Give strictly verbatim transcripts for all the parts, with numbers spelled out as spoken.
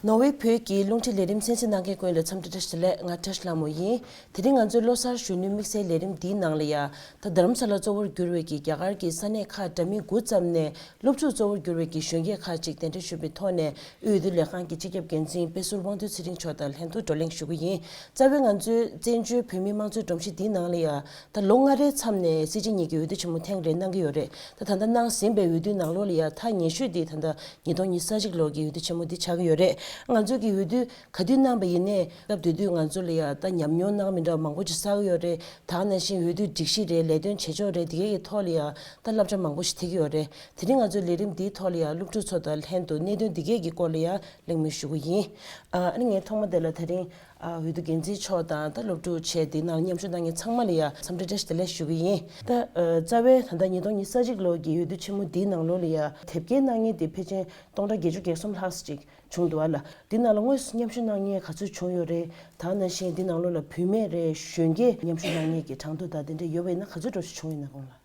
ནོར་ཝེ་བོད་ཀྱི་རླུང་འཕྲིན་ལས་རིམ་གསན་གཟིགས་གནང་མཁན་ཀུན་ལ་འཚམས་འདྲི་བཀྲ་ཤིས་བདེ་ལེགས། ང་བཀྲ་ཤིས་ལྷ་མོ་ཡིན། དེ་རིང་ང་ཚོའི་ལོ་གསར་གཞོན་ནུའི་དམིགས་བསལ་ལས་རིམ་འདིའི་ནང་ལ་ཡ། ད་རྡ་རམ་ས་ལ་གཙོ་བོར་གྱུར་བའི་གི་རྒྱ་གར་གྱི་ས་གནས་ཁག་འདྲ་མིན་དགུ་ཙམ་ནས་སློབ་ཕྲུག་གཙོ་བོར་གྱུར་བའི་གི་གཞོན་སྐྱེས་ཁག་ཅིག་གདན་འདྲེན་ཞུས་པའི་ཐོག་ནས་དབུས་འོས་བསྡུ་ལས་ཁང་གི་སྤྱི་ཁྱབ་འགན་འཛིན་དཔེ་ཟུར་དབང་འདུས་ཚེ་རིང་མཆོག་དང་ལྷན་དུ་བགྲོ་གླེང་ཞུ་གི་ཡིན། རྩ་བའི་ང་ཚོའི་བཙན་བྱོལ་བོད་མིའི་དམངས་གཙོའི་སྒྲོམ་གཞི་འདིའི་ནང་ལ་ཡ། ད་ལོ་ལྔ་རེའི་མཚམས་ནས་སྲིད་སྤྱི་གཉིས་ཀྱི་འོས་བསྡུ་ཆེན་མོ་ཐེངས་རེ་གནང་གི་ཡོད་རེད། ད་ད་ལྟ་གནང་ཟིན་པའི་འོས་བསྡུའི་ནང་ལོགས་ལ་ཡ་ཐག་ཉེ་ཤོས་དེ་ད་ལྟ་ཉིས་སྟོང་ཉི་ཤུ་རྩ་གཅིག་ལོ་གི་འོས་བསྡུ་ཆེན་མོ་འདི་ཆགས་ཀྱི་ཡོད་རེད། ང་ཚོ་གི་འོས་བསྡུ་ག་དུས་གནང་པ་ཡིན་ནའི་སྐབས་དེ་དུས་ང་ཚོ་ལ་ཡ་ད་ཉམས་མྱོང་གནང་མི་འདྲ་བ་མང་པོ་ཅིག་བསགས་ཀྱི་ཡོད་རེད། ད་ག་ནང་བཞིན་འོས་བསྡུ་སྒྲིག་གཞི་རེད། ལས་དོན་བྱེད་ཕྱོགས་རེད། དེ་གའི་གི་ཐོག་ལ་ཡ་ད་བསླབ་བྱ་མང་པོ་ཞིག་ཐེག་གི་ཡོད་རེད། དེ་རིང་ང་ཚོའི་ལས་རིམ་འདིའི་ཐོག་ལ་ཡ་སློབ་ཕྲུག་ཚོ་དང་ལྷན་དུ་གནད་དོན་འདི་གའི་གི་སྐོར་ལ་ཡ་གླེང་མོལ་ཞུ་གི་ཡིན། ཨ་ཨ་ནི་ངས་ཐོག་མ་དེ་ལ་དེ་རིང་ཨ་འོས་བསྡུ་འགན་འཛིན་མཆོག་དང་ད་སློབ་ཕྲུག་བཅས་དེའི་ནང་མཉམ་ཞུགས་གནང་མཁན་ཚང་མ་ལ་ཡ་འཚམས་འདྲི་བཀྲ་ཤིས་བདེ་ལེགས་ཞུ་གི་ཡིན། ད་ཨ་རྩ་བའི་ད་ལྟ་ཉིས་སྟོང་ཉི་ཤུ་རྩ་གཅིག་ལོ་གི་འོས་བསྡུ་ཆེན་མོ་འདིའི་ནང་ལོགས་ལ་ཡ་དེབ་སྐྱེལ་གནང་མཁན་དེ་ཕལ་ཆེར་སྟོང་ཕྲག་བརྒྱད་ཅུ་གྱ་གསུམ་ལྷག་ཙམ་ཅིག་བྱུང་འདུག་ཨ་ལ། འདི་ནང་ལ་དངོས་སུ་མཉམ་ཞུགས་གནང་མཁན་ག་ཚོད་བྱུང་ཡོད་རེད། ད་ག་ནང་བཞིན་འདི་ནང་ལོགས་ལ་བུད་མེད་རེད། གཞོན་སྐྱེས་མཉམ་ཞུགས་གནང་མཁན་གྱི་གྲངས་ཐོ་དང་དེ་འདྲ་ཡོད་པ་ཡིན་ན་ག་ཚོད་འདྲ་ཞིག་བྱུང་ཡོད་ན་དགོངས་ལ།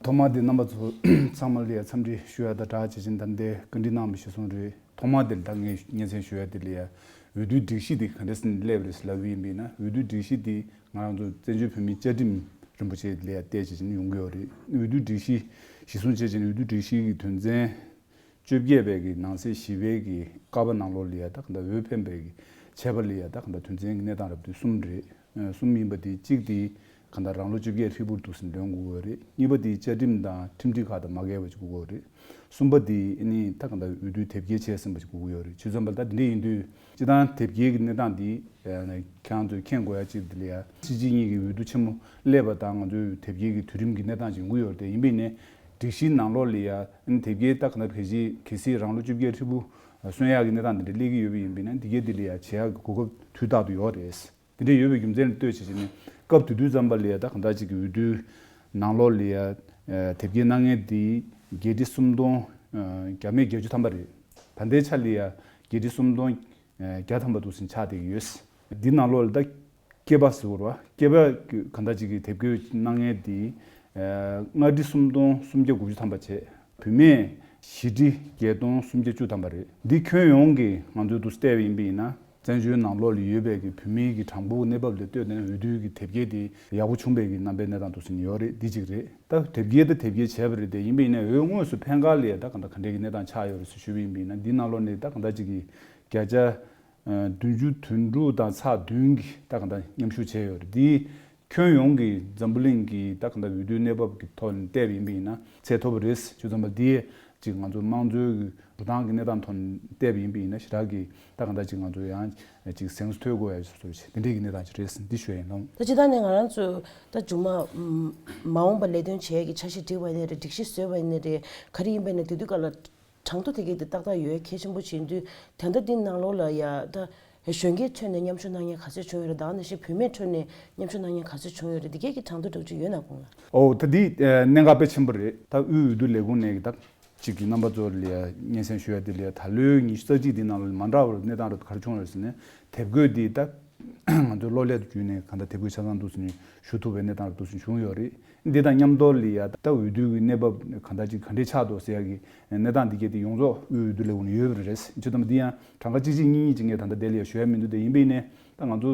ཐོག་མ་དེ་རྣམ་པ་ཚོ་ཚང་མ་ལ་ཡ་འཚམས་འདྲི་ཞུ་ཡ་དང་སྦྲགས་བྱས་ཅིང་ད་ལྟའི་བཀའ་འདྲི་གནང་བ་གཞིར་བཟུང་རེད། ཐོག་མ་དེ་ལ་ད་ངས་སྙན་སེང་ཞུ་ཡ་དེ་ལ་ཡ་འོས་བསྡུའི་སྒྲིག་གཞི་དེ་ག་འདྲ་སེ་སླེབས་རེད་ཟེར་ལབ་པ་ཡིན་པ་ཡིན་ན། འོས་བསྡུའི་སྒྲིག་གཞི་དེ་ང་རང་ཚོ་བཙན་བྱོལ་བོད་མིའི་བཅའ་ཁྲིམས་རིན་པོ་ཆེ་ལ་ཡ་བལྟས་བྱས་ཅིང་ཡོང་གི་ཡོད་རེད། འོས་བསྡུའི་སྒྲིག་གཞི་གཞིར་བཟུང་བྱས་ཅིང་འོས་བསྡུའི་སྒྲིག་གཞི་གི་དོན་ཚན་བཅོ་བརྒྱད་པའི་གི་ནང་གསེས་བཞི་པའི་གི་ཀ་པ་ནང་ལོགས་ལ་ཡ་ད་ག་འདྲ་འོས་འཕེན་པའི་གི་ཆད་པ་ལ་ཡ་ད་ག་འདྲ་དོན་ཚན་གི་གནས་སྟངས་རབ་དོན་གསུམ་རེད། ཨ་གསུམ་ཡིན་པ་དེ་གཅིག་དེ་ག་འདྲ་རང་ལོ་བཅོ་བརྒྱད་ཧྲིལ་པོར་འདུག་སེ་ལོན་དགོས་ཀྱི་ཡོད་རེད། གཉིས་པ་དེ་བཅའ་ཁྲིམས་དང་ཁྲིམས་སྒྲིག་ཁག་དང་མ་འགལ་བ་ཅིག་དགོས་ཀྱི་ཡོད་རེད། གསུམ་པ་དེ་ཨ་ནི་ད་ག་འདྲ་འོས་བསྡུ་དེབ་སྐྱེལ་བྱས་ཟིན་པ་ཅིག་དགོས་ཀྱི་ཡོད་རེད། བྱས་ཙང་ད་དེ་འདྲ་ཡིན་དུས་སྤྱིར་བཏང་དེབ་སྐྱེལ་གྱི་གནས་སྟངས་དེ་ཨ་ཁྱེད་རང་ཚོས་མཁྱེན་དགོས་ཡ་གཅིག་དེ་ལ་ཡ་སྲིད་སྤྱི་གཉིས་ཀྱི་འོས་བསྡུ་ཆེན་མོ་སླེབས་པ་དང་ང་ཚོའི་དེབ་སྐྱེལ་གྱི་དུས་རིམ་གྱི་གནས་སྟངས་ཅིག་ཡོང་གི་ཡོད་རེད་དེ། ཡིན་པ་ཡིན་ནའི་སྒྲིག་གཞིའི་ནང་ལོགས་ལ་ཡ་ཨ་ནི་དེབ་སྐྱེལ་ད་ག་འདྲ་གལ་སྲིད་གལ་སྲིད་རང་ལོ་བཅོ་བརྒྱད་ཧྲིལ་པོ་སོན་ཡག་གི་གནས་སྟངས་དེ་འདྲ་སླེབས་ཀྱི་ཡོད་པ་ཡིན་པ་ཡིན་ན་འདི་གའི་དེ་ལ་ཡ་བྱེད་ཡག་གི་གོ་སྐབས་དུས་རྟག་ཏུ་ཡོད་རེད། དེ་འདྲ་ཡོད་པའི་རྒྱུ་མཚན་ལ་ལྟོས་བྱས་བྱས་ནས་སྐབས་དེ་དུས་ཙམ་པ་ལ་ཡ་ད་གང་ལྟར་ཅིག་གི་འོས་བསྡུའི་ནང་ལོགས་ལ་ཡ་ཨ་དེབ་སྐྱེལ་གནང་མཁན་དེ་བརྒྱད་ཁྲི་སུམ་སྟོང་ཨ་བརྒྱ་མེད་བརྒྱད་ཅུ་ཐམ་པ་རེད། ད་ལྟའི་ཆ་ལ་ཡ་བརྒྱད་ཁྲི་སུམ་སྟོང་ཨ་བརྒྱ་ཐམ་པ་འདུག་སེ་ཆགས་བསྡད་ཀྱི་ཡོད། འདི་ནང་ལོགས་ལ་ད་སྐྱེས་པ་ཟེར་བ་རེད་བ། སྐྱེས་པ་གང་ལྟར་ཅིག་གི་དེབ་སྐྱེལ་གནང་མཁན་དེ་ཨ་ལྔ་ཁྲི་སུམ་སྟོང་སུམ་བརྒྱ་དགུ་བཅུ་ཐམ་པ་བྱས། བུད་མེད་བཞི་ཁྲི་བརྒྱད་སྟོང་སུམ་བརྒྱ་བཅུ་ཐམ་པ་རེད། འདི་ཁྱོན་ཡོངས་ཀྱི་ང་ཚོས་འདུག་སེ་བལྟས་པ་ཡིན་པ་ཡིན་ན། བཙན་བྱོལ་ནང་ལོགས་ལ་ཡོད་པའི་གི་བོད་མིའི་གི་གྲངས་འབོར་གནས་བབ་ལ་ལྟོས་ནས་འོས་བསྡུའི་གི་དེབ་སྐྱེལ་དེ་ཡག་པོ་བྱུང་བའི་གི་རྣམ་པའི་གནས་སྟངས་འདུག་སེ་ཡོད་རེད། འདི་གཅིག་རེད། ད་དེབ་སྐྱེལ་ད་དེབ་སྐྱེལ་བྱས་པ་རེད་དེ། ཡིན་པ་ཡིན་ན་འོས་དངོས་སུ་འཕེན་གར་ལ་ཡ་ད་གང་ལྟར་ག་འདྲའི་གི་གནས་སྟངས་ཆགས་ཡོད་རེད་ཟེར་ཞུས་པ་ཡིན་པ་ཡིན་ན། འདི་ནང་ལོགས་ནས་ད་གང་ལྟར་ཅིག་གི་བརྒྱ་ཆ་ཨ་བདུན་ཅུ་དོན་དྲུག་དང་ཚེག་བདུན་གྱིས་ད་གང་ལྟར་མཉམ་ཞུགས་བྱས་ཡོད་རེད། འདི་ཁྱོན་ཡོངས་ཀྱི་འཛམ་བུ་གླིང་གི་ད་གང་ལྟར་འོས་བསྡུའི་གནས་བབ་ཀྱི་ཐོག་ནས་བལྟས་པ་ཡིན་པ་ཡིན་ན་ཚད་མཐོ་པོ་རེད། བྱས་ཙང་མ་འདི་ཅིག་ང་ཚོ་དམངས་གཙོའི་གི་འགྲོ་སྟངས་ཀྱི་གནས་སྟངས་ཐོག་ནས་བལྟས་པ་ཡིན་པ་ཡིན་ན་ཞེ་དྲག་གི་ད་གང་ལྟར་ཅིག་ང་ཚོ་ཡང་ཅིག་གཟེངས་སུ་ཐོན་དགོས་ཡ་བཟོ་འདྲ་ཅིག་དེ་འདྲའི་གི་གནས་སྟངས་ཅིག་རེད་ཟེར་འདི་ཞུ་ཡ་ཡིན་ལགས། ད་སྤྱིར་བཏང་ནས་ང་རང་ཚོ་ད་མཇུག་མ་མ་འོངས་པ་ལས་དོན་བྱེད་ཡ་གི་འཆར་གཞི་སྒྲིག་པ་ཡིན་ནའི་རེད། སྒྲིག་གཞི་བཟོས་པ་ཡིན་ནའི་རེད། ག་རེ་ཡིན་པ་ཡིན་ནའི་དེ་དུས་སྐབས་ལ་གྲངས་ཐོ་དེ་གའི་དེ་ཏག་ཏག་ཡོད་གལ་ཆེན་པོ་བྱེད་དུས། ད་ལྟ་འདི་ནང་ལོགས་ལ་ཡ་ད་གཞོན་སྐྱེས་ཁྲོད་ནས་མཉམ་ཞུགས་གནང་མཁན་ག་ཚོད་བྱུང་ཡོད་རེད། ད་ག་ནང་བཞིན་བུད་མེད་ཁྲོད་ནས་མཉམ་ཞུགས་གནང་མཁན་ག་ཚོད་བྱུང་ཡོད་རེད། འདི་གའི་གི་གྲངས་ཐོ་འདྲ་བོ་ཅིག་ཡོད་ན་དགོངས་ལ། ཨོ་ད་འདི་ཨ་གནད་འགག་དཔེ་ཆེན་པོ་རེད། ད་དབུས་འོས་བསྡུ་ལས་ཁུངས་ནས་ད་ཅིག་གི་རྣམ་པ་ཚོ་ལ་ཡ་སྙན་སེང་ཞུ་ཡ་དེ་ལ་ཡ་ད་ལོའི་ཉི་ཤུ་རྩ་གཅིག་འདི་ནང་ལ་མ་འདྲ་བར་གནས་སྟངས་རེ་ག་རེ་བྱུང་ཡོད་རེད་ཟེར་ནས། དེབ་འགོད་འདི་ད་ང་ཚོའི་གློག་ཀླད་དུ་བརྒྱུད་ནས་གང་ལྟར་དེབ་འགོད་ཆ་ཚང་འདུག་སེ་ཞུ་ཐུབ་པའི་གནས་སྟངས་རེ་འདུག་སེ་བྱུང་ཡོད་རེད། འདི་དང་མཉམ་དུ་ལ་ཡ་ད་འོས་བསྡུ་གི་གནས་བབ་གང་ལྟར་ཅིག་ག་འདྲས་ཆགས་འདུག་ཟེར་ཡ་གི་གནས་སྟངས་འདི་གས་དེ་ཡོངས་རྫོགས་དབུས་འོས་བསྡུ་ལས་ཁུངས་ནས་ཡོད་པ་རེད། བྱས་ཙང་འདི་ཡང་གྲངས་ཀ་གཅིག་གཅིག་གཉིས་གཉིས་ཅིག་ངས་ད་ལྟ་དེ་ལ་ཡ་ཞུ་ཡ་མི་འདུག་སྟེ། ཡིན་པ་ཡིན་ནའི་ད་ང་ཚོ་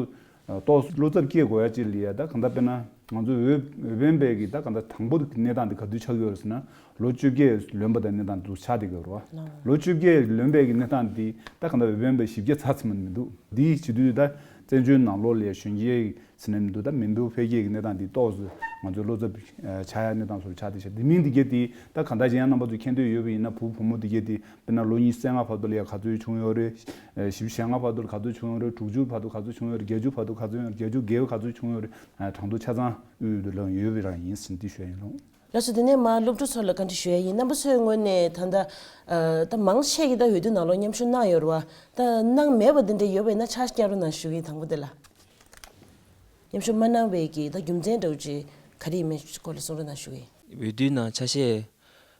ཏོག་ཙམ་བློ་འཚབ་སྐྱེ་དགོས་ཡ་ཅིག་ལ་ཡ་ད་གང་ལྟར་དཔེར་ན་ང་ཚོ་འོས་འོས་འཕེན་པའི་གི་ད་གང་ལྟར་དང་པོ་གི་གནས་སྟངས་འདི་ག་དུས་ཆགས་ཀྱི་ཡོད་རེད་ཟེར་ན། ལོ་བཅོ་བརྒྱད་ལོན་པ་དང་གནས་སྟངས་འདུག་ཆགས་བསྡད་ཀྱི་ཡོད་རེད་བ། ལོ་བཅོ་བརྒྱད་ལོན་པའི་གི་གནས་སྟངས་འདི་ད་གང་ལྟར་འོས་འཕེན་པའི་བཞི་བརྒྱ་ཚར་ཚར་མ་མི་འདུག་འདི་བྱེད་དུས་ད་བཙན་བྱོལ་ནང་ལོགས་ལ་ཡ་གཞོན་སྐྱེས་ཟེར་ནས་མི་འདུག་ད་མི་འབོར་འཕེལ་རྒྱས་ཀྱི་གནས་སྟངས་འདི་ཏོག་ཙམ་ང་ཚོའི་བློ་འཚབ་ཆགས་ཡ་གནས་སྟངས་སོགས་ཆགས་བསྡད་ཤག་འདི་མིན་འདི་གས་འདི་ད་གང་ལྟར་གཞན་ཡང་རྣམ་པ་ཚོས་མཁྱེན་འདོད་ཡོད་པ་ཡིན་ན། བུ་བུ་མོ་འདི་གས་འདི་དཔེར་ན་ལོ་ཉི་ཤུ་རྩ་ལྔ་བར་དུ་ལ་ཡ་ག་ཚོད་བྱུང་ཡོད་རེད། བཞི་བཅུ་ཞེ་ལྔ་བར་དུ་ལ་ག་ཚོད་བྱུང་ཡོད་རེད། དྲུག་ཅུ་བར་དུ་ག་ཚོད་བྱུང་ཡོད་རེད། བརྒྱད་ཅུ་བར་དུ་ག་ཚོད་བྱུང་ཡོད་རེད། བརྒྱད་ཅུ་བརྒལ་བ་ག་ཚོད་བྱུང་ཡོད་རེད། གྲངས་ཐོ་ཆ་ཚང་དབུས་འོས་བསྡུ་ལ་ཡོད་པ་རང་ཡིན་ཟེར་འདི་ཞུ་ཡ་ཡིན་ལགས། ལགས་སོ། དེ་ནས་མར་སློབ་ཕྲུག་ཚོ་ལ་བཀའ་འདྲི་ཞུ་ཡ་ཡིན། རྣམ་པ་ཚོའི་ངོས་ནས་ད་ལྟ་ཨ་ད་མང་ཆེ་གིས་ད་འོས་བསྡུ་ནང་ལོགས་མཉམ་ཞུགས་གནང་ཡོད་རེད་བ། ད་གནང་མེད་པ་འདི་འདྲ་ཡོད་པ་ཡིན་ན་ཆ་བཞག་རོགས་གནང་ཞུ་གི་ཡིན། དང་པོ་དེ་ལ། མཉམ་ཞུགས་མ་གནང་བའི་གི་ད་རྒྱུ་མཚན་འདྲ་བོ་ཅིག་ག་རེ་ཡིན་མིན་སྐོར་ལ་གསུང་རོགས་གནང་ཞུ་གི་ཡིན། འོས་བསྡུའི་ནང་ཆ་ཤས་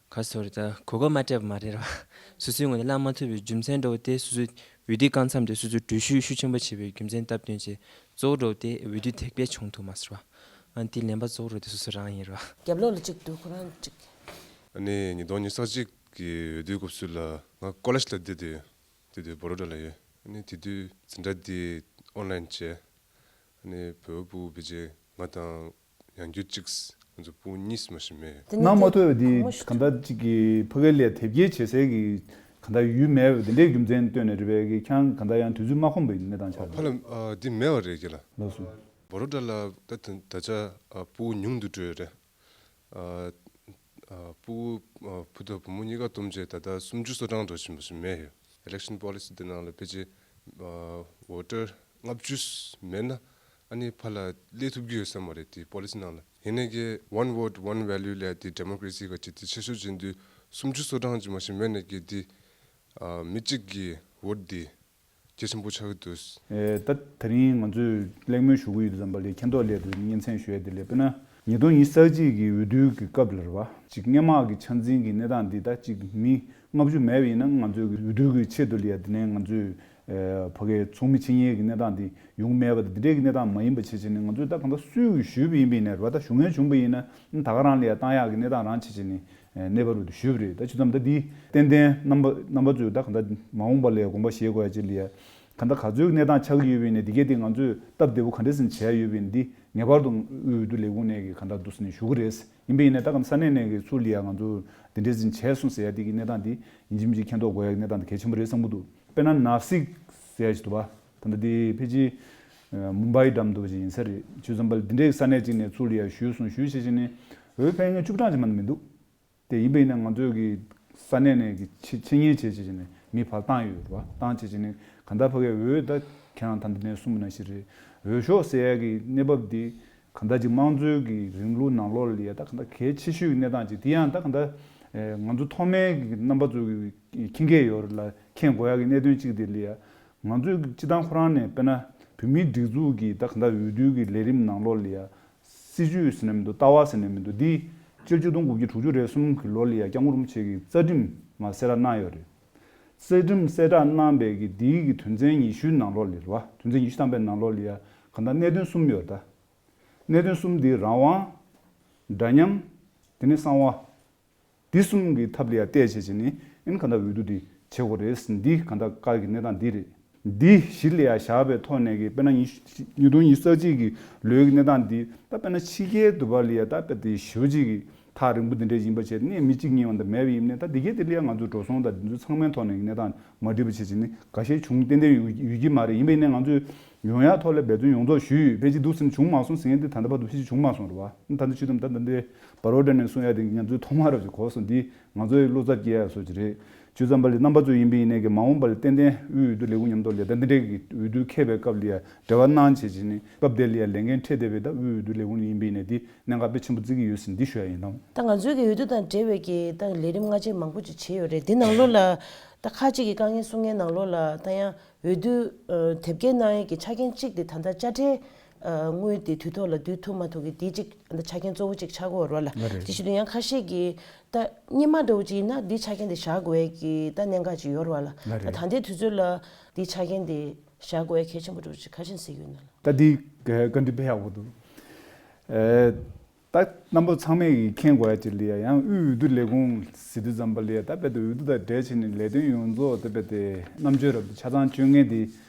ག་ཚོད་རེད། ད་གོ་སྐབས་མ་སྤྲད་པ་མ་རེད་བ། སོ་སོའི་ངོས་ནས་བླངས་མ་ཐུབ་པའི་རྒྱུ་མཚན་འདྲ་བོ་དེ། སོ་སོའི་འོས་བསྡུའི་སྐབས་མཚམས་དེ་སོ་སོའི་འགྲུལ་བཞུད་ཤུགས་ཆེན་པོ་བྱས་པའི་རྒྱུ་མཚན་སྟབས་བསྟུན་བྱས། གཙོ་བོ་འདྲ་བོ་དེ་འོས་བསྡུ་དེ་དཔེ་བྱུང་འདུག་མ་ཟེར་བ། ཨ་ནི་དེའི་ལན་པ་གཙོ་བོ་འདྲ་བོ་དེ་སོ་སོ་རང་ཡིན་རེད་བ། རྒྱབ་ལོགས་ལ་གཅིག་འདུག་ཁོ་རང་གཅིག་ཨ་ནི་ཉིས་སྟོང་ཉི་ཤུ་རྩ་གཅིག་གི་འོས་བསྡུའི་སྐབས་སུ་ལ་ང་ཀོ་ལེཇ་ལ་བསྡད་དུས། དེ་དུས་བོ་རོ་ཌ་ལ་ཡོད། ཨ་ནི་དེ་དུས་འཛིན་གྲྭ་འདི་ཨོན་ལན་བྱས། ཨ་ནི་བོད་པ་ཕྲུ་གུ་ཕལ་ཆེར་ང་དང་ཡང་རྒྱུད་གཅིག་ང་ཚོ་ཕྲུ་གུ་གཉིས་མ་ཞིག་མེད། དེ་ནས་གནང་མ་ཐུབ་པ་འདི་གང་ལྟར་གཅིག་གི་ཕ་གི་ལ་དེབ་སྐྱེལ་བྱེད་སའི་གི་གང་ལྟར་ཡུལ་མེད་པ་འདི་འདྲའི་རྒྱུ་མཚན་བཏོན་ནས་རེད་པས། ཀྱང་གང་ལྟར་ཡང་དུས་ཚོད་མ་ཁོམ་པ་ཡིན་གནས་སྟངས་ཆགས་ཕ་ལ་ཨ་འདི་མེད་པ་རེད་ཀྱི་ལ། ལགས་སོ། བོ་རོ་ཌ་ལ་ད་ད་ད་ཆ་ཨ་ཕྲུ་གུ་ཉུང་དུ་འགྲོ་ཡོད་རེད། ཨ་ཨ་ཕྲུ་གུ་ཨ་བུ་དང་བུ་མོ་གཉིས་ཀ་བསྡོམས་བྱས་ད་ལྟ་སུམ་ཅུ་སོ་གྲངས་འགྲོ་བཞིན་པ་ཞིག་མེད་ཡོད། ཨི་ལེག་ཤན་པོ་ལི་སི་འདི་ནང་ལ་ཕལ་ཆེར་ཨ་བོ་ཊར་ལྔ་བཅུ་མེད་ན་ཨ་ནི་ཕར་ལ་སླེབས་ཐུབ་ཀྱི་ཡོད་ས་མ་རེད། དེ་པོ་ལི་སི་ནང་ལ། ཡིན་ནའི་གི་one vote one value ལབ་དེ་ཌེ་མོ་ཀ་རེ་སི་ག་ཅིག་དེ་ཆེ་ཤོས་བྱེད་དུས་སུམ་ཅུ་སོ་གྲངས་ཅིག་མ་ཞིག་མེད་ནའི་གི་དེ་ཨ་མི་གཅིག་གི་བོ་ཊ་དེ་གལ་ཆེན་པོ་ཆགས་ཀྱི་འདུག། ཨེ་ད་དེ་རིང་ང་ཚོས་གླེང་མོལ་ཞུ་གི་ཡོད་དུས་ཙམ་པ་ལ་མཁྱེན་རྟོགས་ལས་དེ་སྙན་སེང་ཞུ་ཡ་དེ་ལས་དཔེར་ན་ཉིས་སྟོང་ཉི་ཤུ་རྩ་གཅིག་གི་འོས་བསྡུ་གི་སྐབས་ལ་རེད་བ། ཅིག་སྔོན་མ་གི་ཆ་འཛིན་གྱི་གནས་སྟངས་འདི་ད་ཅིག་མི་ལྔ་བཅུ་མེད་པ་ཡིན་ན་ང་ཚོའི་གི་འོས་བསྡུ་གི་ཆེད་དུ་ལ་ཡ་དེ་ནས་ང་ཚོས་ཨེ་ཕ་གིའི་ཚོགས་མི་ཆེན་གཉིས་ཀྱི་གནས་སྟངས་འདི་ཡོང་མེད་པ་དེ་འདི་འདྲའི་གི་གནས་སྟངས་མ་ཡིན་པ་བྱེད་བྱས་ནས་ང་ཚོས་ད་གང་ལྟར་སུས་གི་ཞུས་པ་ཡིན་པ་ཡིན་ན་རེད་བ། ད་ཞུ་མཁན་བྱུང་པ་ཡིན་ན་ད་ག་རང་ལ་ཡ་བཏང་ཡག་གི་གནས་སྟངས་རང་བྱེད་བྱས་ནས། གནས་བབ་རུ་དུ་ཞུས་པ་རེད། ད་ཅི་ཙམ་ད་འདི་ཏན་ཏན་རྣམ་པ་རྣམ་པ་ཚོས་ད་ག་འདྲ་མ་འོངས་པ་ལ་དགོངས་པ་བཞེས་དགོས་ཡ་ཅིག་ལ་ཡ་ག་འདྲ་ག་ཚོད་གནས་སྟངས་ཆགས་ཀྱི་ཡོད་པ་ཡིན་ནའི་འདི་གས་དེ་ང་ཚོས་སྟབས་བདེ་པོ་ག་འདྲ་ཟིན་བྱས་ཡོད་པ་ཡིན་འདི་ངེས་པར་དུ་དབུས་འོས་བསྡུ་ལས་ཁུངས་ནས་གི་ག་འདྲ་འདུག་ཟེར་ནས་ཞུ་གི་རེད། ཡིན་པ་ཡིན་ནའི་ད་ག་འདྲ་ས་གནས་ནས་གི་ཚུར་ལ་ཡ་ང་ཚོ་འདི་འདྲ་ཟིན་བྱས་སོང་ཟེར་ཡ་འདི་གི་གནས་སྟངས་འདི་ཡིན་གཅིག་མིན་གཅིག་མཁྱེན་རྟོགས་དགོས་ཡ་གི་གནས་སྟངས་འདི་གལ་ཆེན་པོ་རེད་བསམ་གི་འདུག། དཔེར་ན་ནབ་སིག་ཟེར་ཡ་ཞིག་འདུག་བ། ད་ལྟ་འདི་ཕལ་ཆེར་མུམ་བྷའི་འགྲམ་དུ་བ་ཅིག་ཡིན་ས་རེད། ཅི་ཙམ་པ་ལ་འདི་འདྲའི་ས་གནས་ཅིག་ནས་ཚུར་ལ་ཡ་ཞུས་སོང་ཞུས་བྱས་བྱས་ནས་འོས་འཕེན་མཁན་བཅུ་གྲངས་ཅིག་མ་གཏོགས་མི་འདུག། དེ་ཡིན་པ་ཡིན་ན་ང་ཚོས་ཀྱི་ས་གནས་ནས་ཀྱི་ཆེ་ཆེ་ཉེས་བྱས་བྱས་ནས་མི་ཕར་བཏང་ཡོད་རེད་བ། བཏང་བྱས་བྱས་ནས་གང་ལྟར་ཕ་གིའི་འོས་ད་ཁྱེད་རང་ད་འདི་ནས་གསུངས་པ་ནང་བཞིན་རེད། འོས་ཤོག་ཟེར་ཡ་གི་གནས་བབ་འདི་གང་ལྟར་ཅིག་དམངས་གཙོའི་གི་རིང་ལུགས་ནང་ལོགས་ལ་ཡ་ད་གང་ལྟར་གལ་ཆེ་ཤོས་ཀྱི་གནས་སྟངས་ཅིག་དེ་ཡང་ད་གང་ལྟར་ང་ཚོ་ཐོག་མའི་གི་རྣམ་པ་ཚོ་གི་མཁྱེན་གྱི་ཡོད་རེད་ལ་མཁྱེན་དགོས་ཡ་གི་གནད་དོན་གཅིག་དེ་ལ་ཡ་ང་ཚོའི་སྤྱི་བཏང་ཁོ་རང་ནས་དཔེར་ན་བོད་མིའི་སྒྲིག་འཛུགས་ཀྱི་ད་གང་ལྟར་འོས་བསྡུ་གི་ལས་རིམ་ནང་ལོགས་ལ་ཡ། སྲིད་ཇུས་ཟེར་ནས་མི་འདུག། ལྟ་བ་ཟེར་ནས་མི་འདུག། འདི་སྤྱི་ལོ་ཆིག་སྟོང་དགུ་བརྒྱ་དྲུག་ཅུ་རེ་གསུམ་གྱི་ལོ་ལ་ཡ་སྐྱབས་མགོན་རིན་པོ་ཆེ་གིས་རྩ་ཁྲིམས་མར་གསལ་བསྒྲགས་གནང་ཡོད་རེད། རྩ་ཁྲིམས་གསལ་བསྒྲགས་གནང་པའི་གི་འདིའི་གི་དོན་ཚན་ཉི་ཤུའི་ནང་ལོགས་ལ་རེད་བ། དོན་ཚན་ཉི་ཤུ་ཐམ་པའི་ནང་ལོགས་ལ་ཡ་གང་ལྟར་གནད་དོན་གསུམ་ཡོད་རེད་ད། གནད་དོན་གསུམ་འདི་རང་དབང་། འདྲ་མཉམ། དེ་ནས་གསང་བ། འདི་གསུམ་གྱི་ཐབས་ལ་ཡང་བལྟས་བྱས་བྱས་ནས་ཨིན་གང་ལྟར་འོས་བསྡུ་འདི་བྱེད་དགོས་རེད། འདི་གང་ལྟར་བཀའ་གི་གནས་སྟངས་འདི་རེད། འདི་གཞི་ལ་ཡང་བཞག་པའི་ཐོག་ནས་ཀྱི་དཔེར་ན་ཉིས་ཉིས་སྟོང་ཉི་ཤུ་རྩ་གཅིག་གི་ལོའི་གི་གནས་སྟངས་འདི་ད་དཔེར་ན་ཕྱི་རྒྱལ་དུ་བ་ལ་ཡང་ད་དཔེ་དེ་ཞེ་པོ་ཅིག་གི་ཐག་རིང་པོ་འདི་འདྲའི་ཡིན་པ་བྱས་ནས་མི་གཅིག་གཉིས་བ་འདི་མེད་པ་ཡིན་ནས་ད་འདི་གའི་དེ་ལ་ཡང་ང་ཚོ་འགྲོ་སོང་དང་འདི་ཚོ་ཚང་མའི་ཐོག་ནས་གནས་སྟངས་མ་འགྲིག་པ་བྱས་བྱས་ནས་འགའ་ཤས་བྱུང་ཏན་ཏན་ཡོད་ཡོད་ཀྱི་མ་རེད། ཡིན་པ་ཡིན་ནས་ང་ཚོས་ཡོང་ཡག་ཐོག་ལ་འབད་བརྩོན་ཡོངས་རྫོགས་ཞུས་ཡོད། ཕལ་ཆེར་འདུག་སེ་བྱུང་མ་སོང་ཟེར་མཁན་དེ་ད་ལྟ་བར་དུ་ཕལ་ཆེར་བྱུང་མ་སོང་རེད་བ། ད་ལྟ་ཆུ་དམ་ད་ད་འདི་བ་རོ་ཌ་ནས་གསུང་ཡ་དེ་ང་ཚོའི་ཐོག་མ་རབ་ཅིག་གོ་སོང་། འདི་ང་ཚོའི་བློ་འཚབ་སྐྱེ་ཡ་བཟོ་ཅིག་རེད། ཆུ་ཚང་པ་ལས་རྣམ་པ་ཚོ་ཡིན་པ་ཡིན་ནས་ཀྱི་མ་འོངས་པ་ལ་ཏན་ཏན་དབུས་འོས་བསྡུ་ལས་ཁུངས་མཉམ་དུ་ལས་ད་འདི་འདྲའི་གི་འོས་བསྡུ་འཁེལ་བའི་སྐབས་ལ་ཡ་འབྲེལ་བ་གནང་བྱེད་ཅིག་ནི་སྐབས་དེ་ལ་ཡ་ལས་འགན་འཁྲི་བསྡད་པའི་ད་དབུས་འོས་བསྡུ་ལས་ཁུངས་ཡིན་པ་ཡིན་ནས་འདི་གནད་འགག་དཔེ་ཆེན་པོ་བརྩི་གི་ཡོད་ཟེར་འདི་ཞུ་ཡ་ཡིན་ནམ། ད་ང་ཚོའི་གི་འོས་བསྡུ་དང་འབྲེལ་བའི་གི་ད་ལས་རིམ་སྔ་རྗེས་མང་པོ་ཅིག་བྱས་ཡོད་རེད། འདི་ནང་ལོགས་ལ་ད་ཁ་ཅིག་གི་དཀའ་ངལ་གསུང་མཁན་ནང་ལོགས་ལ་ད་ཡང་། འོས་བསྡུ་ཨ་དེབ་སྐྱེལ་གནང་ཡས་ཀྱི་ཆ་རྐྱེན་གཅིག་དེ་ད་ལྟ་དཔྱ་ཁྲལ་ཨ་དངུལ་དེ་དུས་ཐོག་ལ་བསྡུ་ཐུབ་མ་ཐུབ་ཀྱི་དེ་གཅིག་ད་ཆ་རྐྱེན་གཙོ་བོ་གཅིག་ཆགས་ཀྱི་ཡོད་རེད་བ་ལ། ལགས་རེད། དེ་བཞིན་དུ་ཡང་ཁ་ཤས་ཀྱིས་ད་སྔོན་མ་འདྲ་བོ་ཅིག་ཡིན་ན་འདི་ཆ་རྐྱེན་དེ་བཞག་དགོས་ཡས་ཀྱི་ད་གནད་འགག་ཅིག་ཡོད་རེད་བ་ལ། ལགས་ད་རེད། ད་ལྟའི་དུས་ཚོད་ལ་འདི་ཆ་རྐྱེན་དེ་བཞག་དགོས་ཡས་གལ་ཆེན་པོ་འདྲ་བོ་ཅིག་ག་རེ་བྱས་ནས་གཟིགས་ཀྱི་ཡོད་ན་ལགས། ད་འདི་བཀའ་འདྲི་དཔེ་ཡག་པོ་འདུག། ཨེ། ད་རྣམ་པ་ཚང་མས་ཀྱིས་མཁྱེན་དགོས་ཡ་ཅིག་ལ་ཡ་ཡང་དབུས་འོས་བསྡུ་ལས་ཁུངས་ཟེར་དུས་ཙམ་པ་ལ་ཡ་ད་དཔེ་དེ་འོས་བསྡུ་དང་འབྲེལ་བྱས་ནས་ལས་དོན་ཡོངས་རྫོགས་ད་དཔེ་དེ་རྣམ་དཔྱོད་རབ་ཏུ་ཆ་ཚང་སྤྱོད་མཁན་དེ་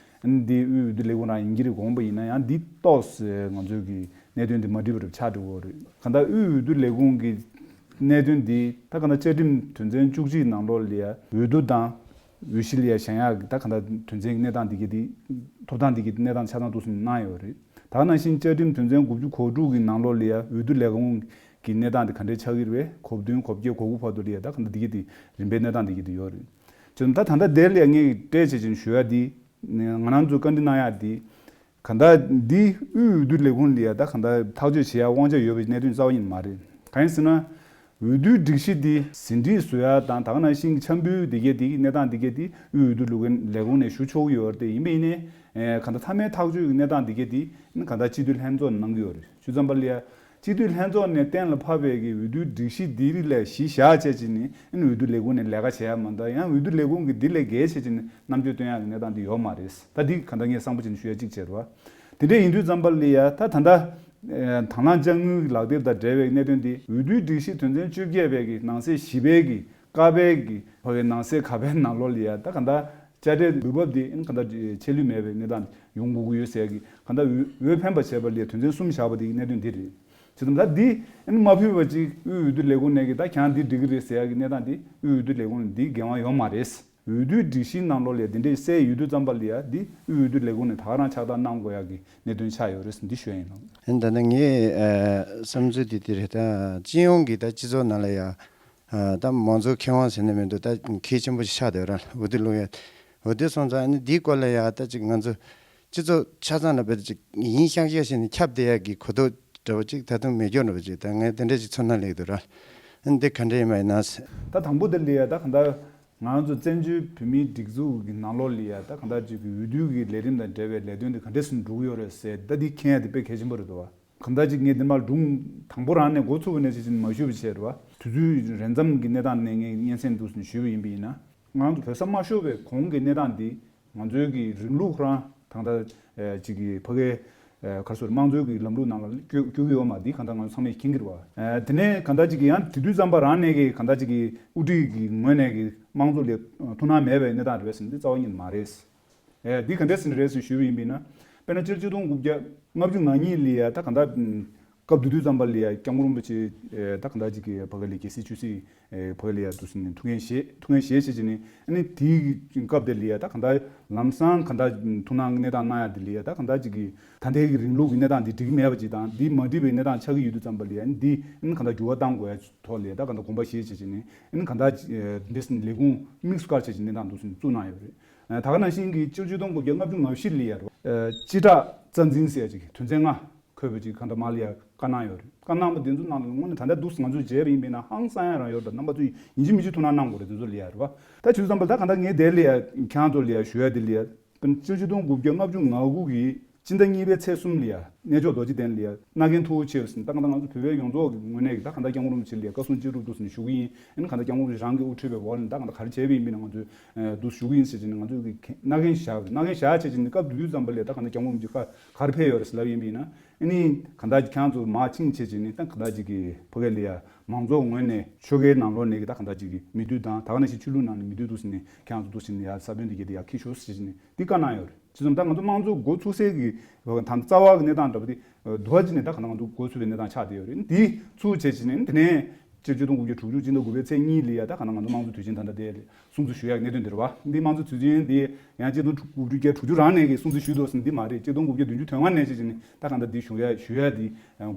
འདི་དབུས་འོས་བསྡུ་ལས་ཁུངས་རང་ཡིན་གྱི་རེད། དགོངས་པ་ཡིན་ན་ཡང་འདི་ཏོག་ཙམ་ང་ཚོའི་གི་གནད་དོན་འདི་མ་འགྲིག་པ་རབ་ཆགས་འགྲོ་གི་རེད། གང་ལྟར་དབུས་འོས་བསྡུ་ལས་ཁུངས་ཀྱི་གནད་དོན་འདི་ད་གང་ལྟར་བཅའ་ཁྲིམས་དོན་ཚན་བཅུ་གཅིག་ནང་ལོགས་ལ་ཡ་འོས་བསྡུ་དང་འོས་གཞི་ལ་ཡ་བཞེངས་ཡག་གི་ད་གང་ལྟར་དོན་ཚན་གྱི་གནས་སྟངས་འདི་གི་འདི་ཐོབ་ཐང་འདི་གི་གནས་སྟངས་ཆ་ཚང་འདུག་སེ་གནང་ཡོད་རེད། ད་ག་ནང་བཞིན་བཅའ་ཁྲིམས་དོན་ཚན་དགུ་བཅུ་གོ་དྲུག་གི་ནང་ལོགས་ལ་ཡ་འོས་བསྡུ་ལས་ཁུངས་ཀྱི་གནས་སྟངས་དེ་ག་འདྲས་ཆགས་ཀྱི་རེད། གོ་བདུན་གོ་བརྒྱད་གོ་དགུ་བར་དུ་ལ་ཡ་ད་ག་འདི་གི་དེ་རིམ་པའི་གནས་སྟངས་དེ་གི་དེ་ཡོད་རེད། བྱས་ཙང་ད་ད་ལྟ་དེ་ལ་ཡ་ངས་བཀྲལ་བྱས་ཅིག་ཞུ་ཡ་དེ་ང་རང་ཚོ་བཀའ་འདྲི་གནང་ཡ་དེ་ག་འདྲ་འདི་དབུས་འོས་བསྡུ་ལས་ཁུངས་ལ་ཡ་ད་ག་འདྲ་ཐག་གཅོད་བྱེད་ཡ་དབང་ཆ་ཡོད་པའི་གནད་དོན་རྩ་བ་ཉིད་མ་རེད། གང་ཡིན་ཟེར་ན། འོས་བསྡུའི་སྒྲིག་གཞི་འདི་ཟིན་བྲིས་བཟོ་ཡ་དང་ད་ག་ནང་བཞིན་འཆར་འབུལ་འདི་གས་འདི་གནས་སྟངས་འདི་གས་འདི་དབུས་འོས་བསྡུ་ལས་ཁུངས་ནས་ཞུ་ཆོག་གི་ཡོད་རེད། ཡིན་པ་ཡིན་ནའི་གང་ལྟར་མཐའ་མའི་ཐག་གཅོད་ཀྱི་གནས་སྟངས་འདི་གས་འདི་གང་ལྟར་སྤྱི་འཐུས་ལྷན་ཚོགས་ནས་གནང་གི་ཡོད་རེད། བྱས་ཙང་པ་ལ་ཡ་སྤྱི་འཐུས་ལྷན་ཚོགས་ནས་གཏན་ལ་ཕབ་པའི་གི་འོས་བསྡུའི་སྒྲིག་གཞི་འདི་རིགས་ལ་གཞི་བཞག་བྱས་བྱས་ནས་འོས་བསྡུ་ལས་ཁུངས་ནས་ལས་ཀ་བྱེད་ཡ་མ་གཏོགས་ཡང་འོས་བསྡུ་ལས་ཁུངས་ཀྱི་འདི་ལས་བརྒལ་བྱས་བྱས་ནས་རྣམ་དཔྱོད་སྟོན་ཡ་གི་གནས་སྟངས་འདི་ཡོད་མ་རེད། ད་འདི་གང་ལྟར་ངས་གསང་པོ་བྱས་ནས་ཞུ་ཡ་གཅིག་བྱས་རེད་བ། དེ་འདྲ་ཡིན་དུས་ཙམ་པ་ལ་ཡ་ད་ད་ལྟ། དང་བླངས་དཔྱ་དངུལ་གྱི་ལག་དེབ་དང་འབྲེལ་བའི་གནད་དོན་འདི་འོས་བསྡུའི་སྒྲིག་གཞི་དོན་ཚན་བཅོ་བརྒྱད་པའི་གི་ནང་གསེས་བཞི་པའི་གི་ཀ་པའི་གི་ཕ་གའི་ནང་གསེས་ག་པའི་ནང་ལོགས་ལ་ཡ་ད་ག་འདྲ་ དཔྱ་ཁྲལ་འབུལ་འབབ་དེ་ཨ་ནི་གང་ལྟར་ཆད་ལུས་མེད་པའི་གནས་སྟངས་ཡོང་དགོས་ཀྱི་ཡོད་ཟེར་གི། གང་ལྟར་འོས་འོས་འཕེན་པ་བྱས་པ་ལ་དོན་ཚན་གསུམ་བཞག་པ་དེ་གི་གནད་དོན་འདི་རེད། བྱས་ཙང་ད་འདི་ཨ་ནི་མ་ཕུལ་བ་ཅིག་དབུས་འོས་བསྡུ་ལས་ཁུངས་ནས་གི་ད་ཁྱེད་རང་འདི་འགྲིག་གི་རེད་ཟེར་ཡག་གི་གནས་སྟངས་འདི་དབུས་འོས་བསྡུ་ལས་ཁུངས་ནས་འདི་འགན་དབང་ཡོད་མ་རེད། འོས་བསྡུའི་སྒྲིག་གཞིའི་ནང་ལོགས་ལ་འདི་འདྲའི་གསལ་ཡོད་དུས་ཙམ་པ་ལ་ཡ་འདི་དབུས་འོས་བསྡུ་ལས་ཁུངས་ནས་ད་ག་རང་ཕྱག་བསྟར་གནང་དགོས་ཡག་གི་གནད་དོན་ཆགས་ཡོད་རེད་ཟེར་འདི་ཞུ་ཡ་ཡིན་ནོ། ཨ་ནི་ད་ནི་ངའི་ཨ་བསམ་ཚུལ་འདི་འདི་རེད། ད་སྤྱི་ཡོངས་ཀྱི་ད་སྤྱི་ཚོགས་ནང་ལ་ཡ་ཨ་ད་མང་གཙོའི་ཁེ་དབང་ཟེར་ནས་མི་འདུག་ད་གལ་ཆེན་པོ་ཞིག་ཆགས་བསྡད་ཡོད་ར། འོས་བསྡུ་ལུགས་ཡ་འོས་བསྡུ་སོང་ཙང་ཨ་ནི་འདིའི་སྐོར་ལ་ཡ་ད་ཅིག་ང་ཚོ་སྤྱི་ཚོགས་ཆ་ཚང་ལ་བོད་ཅིག་ཡིན་ཤག་ཤག་བྱས་ནས་ཁྱབ་བསྡད་ཡག་གི་གོ་རྟོགས་འདྲ་བོ་ཅིག་ད་དུང་མེད་རྒྱུ་འདྲ་བོ་ཅིག་ད་ངས་དེ་འདྲ་ཅིག་ཚོར་སྣང་སླེབས་འདུག་ར། ཨ་ནི་འདི་ག་འདྲ་ཡིན་པ་ཡིན་ན་ཟེར། ད་དང་པོ་དེ་ལ་ཡ་ད་གང་ལྟར་ང་ཚོ་བཙན་བྱོལ་བོད་མིའི་སྒྲིག་འཛུགས་ཀྱི་ནང་ལོགས་ལ་ཡ་ད་གང་ལྟར་ཅིག་གི་འོས་བསྡུ་གི་ལས་རིམ་དང་འབྲེལ་བའི་ལས་དོན་དེ་ག་འདྲས་སེ་འགྲོ་གི་ཡོད་རེད་ཟེར་ད་འདི་མཁྱེན་ཡ་དེ་དཔེ་གལ་ཆེན་པོ་རེད་འདུག་བ། གང་ལྟར་ཅིག་ངས་འདི་མར་སྒྲུང་དང་པོ་རང་ནས་འགོ་ཚུགས་པ་ནས་ཅིག་ཅིག་མ་ཞུས་པ་བྱས་རེད་བ། དུས་ཚོད་རན་ཙམ་གྱི་གནས་སྟངས་ནས་ངས་སྙན་སེང་འདུག་ཟེར་ཞུས་པ་ཡིན་པ་ཡིན་ན། ང་ཚོ་བོད་ས་མ་ཤོར་བའི་གོང་གི་གནས་སྟངས་འདི་ང་ཚོའི་གི་རིང་ལུགས་རང་ད་ལྟ་ཅིག་གི་ཕ་གའི་ག་རེ་ཟེར་དམངས་གཙོའི་གི་ལམ་ལུགས་ནང་ལ་བསྐྱོད་བསྐྱོད་ཀྱི་ཡོད་མ་འདི་གང་ལྟར་ང་ཚོ་ཚང་མས་མཁྱེན་གྱི་རེད་བ། དེ་ནས་གང་ལྟར་ཅིག་གི་ཡང་དེ་དུས་ཙམ་པ་རང་ནས་གི་གང་ལྟར་ཅིག་གི་དབུ་ཁྲིད་ཀྱི་ངོས་ནས་གི་དམངས་གཙོ་ལ་ཐུགས་སྣང་མེད་པའི་གནས་སྟངས་རེད་པས་ཟེར་ན་འདི་རྩ་བ་ཉིད་མ་རེད། ཨེ་འདི་ག་འདྲས་ཟིན་རེད་ཟེར་ཞུས་པ་ཡིན་པས་ན། དཔེར་ན་སྤྱི་ལོ་ཆིག་སྟོང་དགུ་བརྒྱ་ལྔ་བཅུ་ང་གཉིས་ལ་ཡ་ད་གང་ལྟར་སྐབས་དེ་དུས་ཙམ་པ་ལ་ཡ་སྐྱབས་མགོན་རིན་པོ་ཆེ་ད་གང་ལྟར་ཅིག་གི་ཕ་གི་ལ་རྒྱལ་སྲིད་ཆོས་སྲིད་ཕ་གི་ལ་ཡ་འདུག་ཟིན་ནས་ཐུགས་འགན་བཞེས་ཐུགས་འགན་བཞེས་བྱས་བྱས་ནས་ཨ་ནི་དེའི་སྐབས་དེ་ལ་ཡ་ད་གང་ལྟར་ལམ་སང་གང་ལྟར་ཐུགས་སྣང་གནས་སྟངས་གནང་ཡ་དེ་ལ་ཡ་ད་གང་ལྟར་ཅིག་གི་ད་ལྟའི་གི་རིང་ལུགས་ཀྱི་གནས་སྟངས་འདི་འགྲིག་གི་མེད་པ་ཅིག་དང་འདི་མ་འགྲིག་པའི་གནས་སྟངས་ཆགས་ཀྱི་ཡོད་དུས་ཙམ་པ་ལ་ཡ་ཨ་ནི་འདི་ཨ་ནི་གང་ལྟར་འགྱུར་བ་གཏང་དགོས་ཡ་ཐོག་ལ་ཡ་ད་གང་ལྟར་དགོངས་པ་བཞེས་བྱས་བྱས་ནས་ཨ་ནི་གང་ལྟར་འདི་ལས་ཁུངས་དམིགས་སུ་བཀར་བྱས་བྱས་གནས་སྟངས་འདུག་ཟིན་བཙུགས་གནང་ཡོད་རེད། ད་ག་ནང་བཞིན་གྱི་སྤྱི་ལོ་ཆིག་སྟོང་དགུ་བརྒྱ་ལྔ་བཅུ་ང་བཞི་ལ་ཡ་རེད། སྤྱི་བསྒྲགས་རྩ་འཛིན་ཟེར་ཡ་ཅིག་དོན་ཚན་ལྔ་འཁོད་པ་ཅིག་གང་ལྟར་མ་ལ་ཡ་བཀའ་གནང་ཡོད་རེད། བཀའ་གནང་བ་དེ་ཚོ་ནང་ལ་དངོས་གནས་ད་ལྟ་འདུག་ང་ཚོས་མཇལ་བ་ཡིན་པས་ན་ཧང་སང་ཡ་རང་ཡོད་རེད། རྣམ་པ་ཚོས་ཡིན་གཅིག་མིན་གཅིག་ཐུགས་སྣང་གནང་དགོས་རེད་དེ་ཚོ་ལ་ཡ་རེད་བ། ད་བྱས་ཙམ་པ་ད་གང་ལྟར་ངས་དེ་ལ་ཡ་ཁྱེད་རང་ཚོ་ལ་ཡ་ཞུ་ཡ་དེ་ལ་ཡ། སྤྱི་ལོ་ཆིག་སྟོང་དགུ་བརྒྱ་ལྔ་བཅུ་ང་དགུ་གི་སྤྱི་ཟླ་གཉིས་པའི་ཚེས་གསུམ་ལ་ཡ་གནས་མཆོག་རྡོ་རྗེ་གདན་ལ་ཡ་མནའ་གན་མཐུ་བོ་ཆེ་བ་ཟིན་ད་གང་ལྟར་ང་ཚོ་བོད་པའི་ཡོངས་རྫོགས་ཀྱི་ངོས་ནས་ཀྱི་ད་གང་ལྟར་སྐྱབས་མགོན་རིན་པོ་ཆེ་ལ་ཡ་བཀའ་གསུང་ཅི་རུ་འདུག་ཟིན་ཞུ་གི་ཡིན། ཨ་ནི་གང་ལྟར་སྐྱབས་མགོན་རིན་པོ་ཆེ་རང་གི་དབུ་ཁྲིད་པའི་འོག་ནས་ད་གང་ལྟར་ག་རེ་བྱས་པ་ཡིན་པས་ན་ང་ཚོས་འདུག་ཞུ་གི་ཡིན་ཟེར་བྱས་ནས་ང་ཚོས་ཀྱི་མནའ་གན་བཞག་མནའ་གན་བཞག་བྱས་བྱས་ནས་སྐབས་དེ་དུས་ཙམ་པ་ལ་ཡ་ད་གང་ལྟར་སྐྱབས་མགོན་རིན་པོ་ཆེ་ག་ག་རེ་ཕེབས་ཡོད་རེད་ཟེར་ལབ་ཡིན་པས་ན། ཨ་ནི་གང་ལྟར་ཁྱེད་རང་ཚོ་མར་ཕྱིན་བྱས་བྱས་ནས་ད་གང་ལྟར་ཅིག་གི་ཕ་གི་ལ་ཡ་མང་ཚོགས་ངོས་ནས་ཆོལ་ཁའི་ནང་ལོགས་ནས་ཀྱི་ད་གང་ལྟར་ཅིག་གི་མི་འདུས་དང་ད་ག་ནང་བཞིན་ཆོས་ལུགས་ནང་ནས་མི་འདུས་འདུག་ཟིན་ནས་ཁྱེད་རང་ཚོ་འདུག་ཟིན་ནས་ཡ་ས་བོན་འདི་གས་དེ་ཡ་ཁྱེར་ཤོག་ཟེར་བྱས་ནས་འདི་བཀའ་གནང་ཡོད་རེད། བྱས་ཙང་ད་ང་ཚོ་དམངས་གཙོ་འགོ་ཚུགས་སའི་གི་ད་རྩ་བ་གི་གནས་སྟངས་འདྲ་པོ་དེ་འདུག་བ་ཅི་ནས་ད་གང་ལྟར་ང་ཚོ་འགོ་ཚུགས་པའི་གནས་སྟངས་ཆགས་བསྡད་ཡོད་རེད། འདི་ཚུགས་བྱས་བྱས་ནས་དེ་ནས་སྤྱི་ལོ་ཆིག་སྟོང་དགུ་བརྒྱ་དྲུག་ཅུ་སྤྱི་ཟླ་དགུ་པའི་ཚེས་གཉིས་ལ་ཡ་ད་གང་ལྟར་ང་ཚོ་དམངས་གཙོ་དུས་ཆེན་ད་ལྟ་དེ་སྲུང་བརྩི་ཞུ་ཡག་གནད་དོན་དེ་རེད་བ། འདི་དམངས་གཙོ་དུས་ཆེན་འདི་ཡང་སྤྱི་ཟླ་དྲུག་དགུ་བཅུ་གྱ་དྲུག་ཅུ་རང་ནས་ཀྱི་སྲུང་བརྩི་ཞུས་འདུག་ཟིན་འདི་མ་རེད། ཆིག་སྟོང་དགུ་བརྒྱ་བདུན་ཅུ་དོན་ལྔ་ནས་བྱས་བྱས་ནས་ད་གང་ལྟར་འདི་བྱུང་ཡ་ཞུ་ཡ་འདི་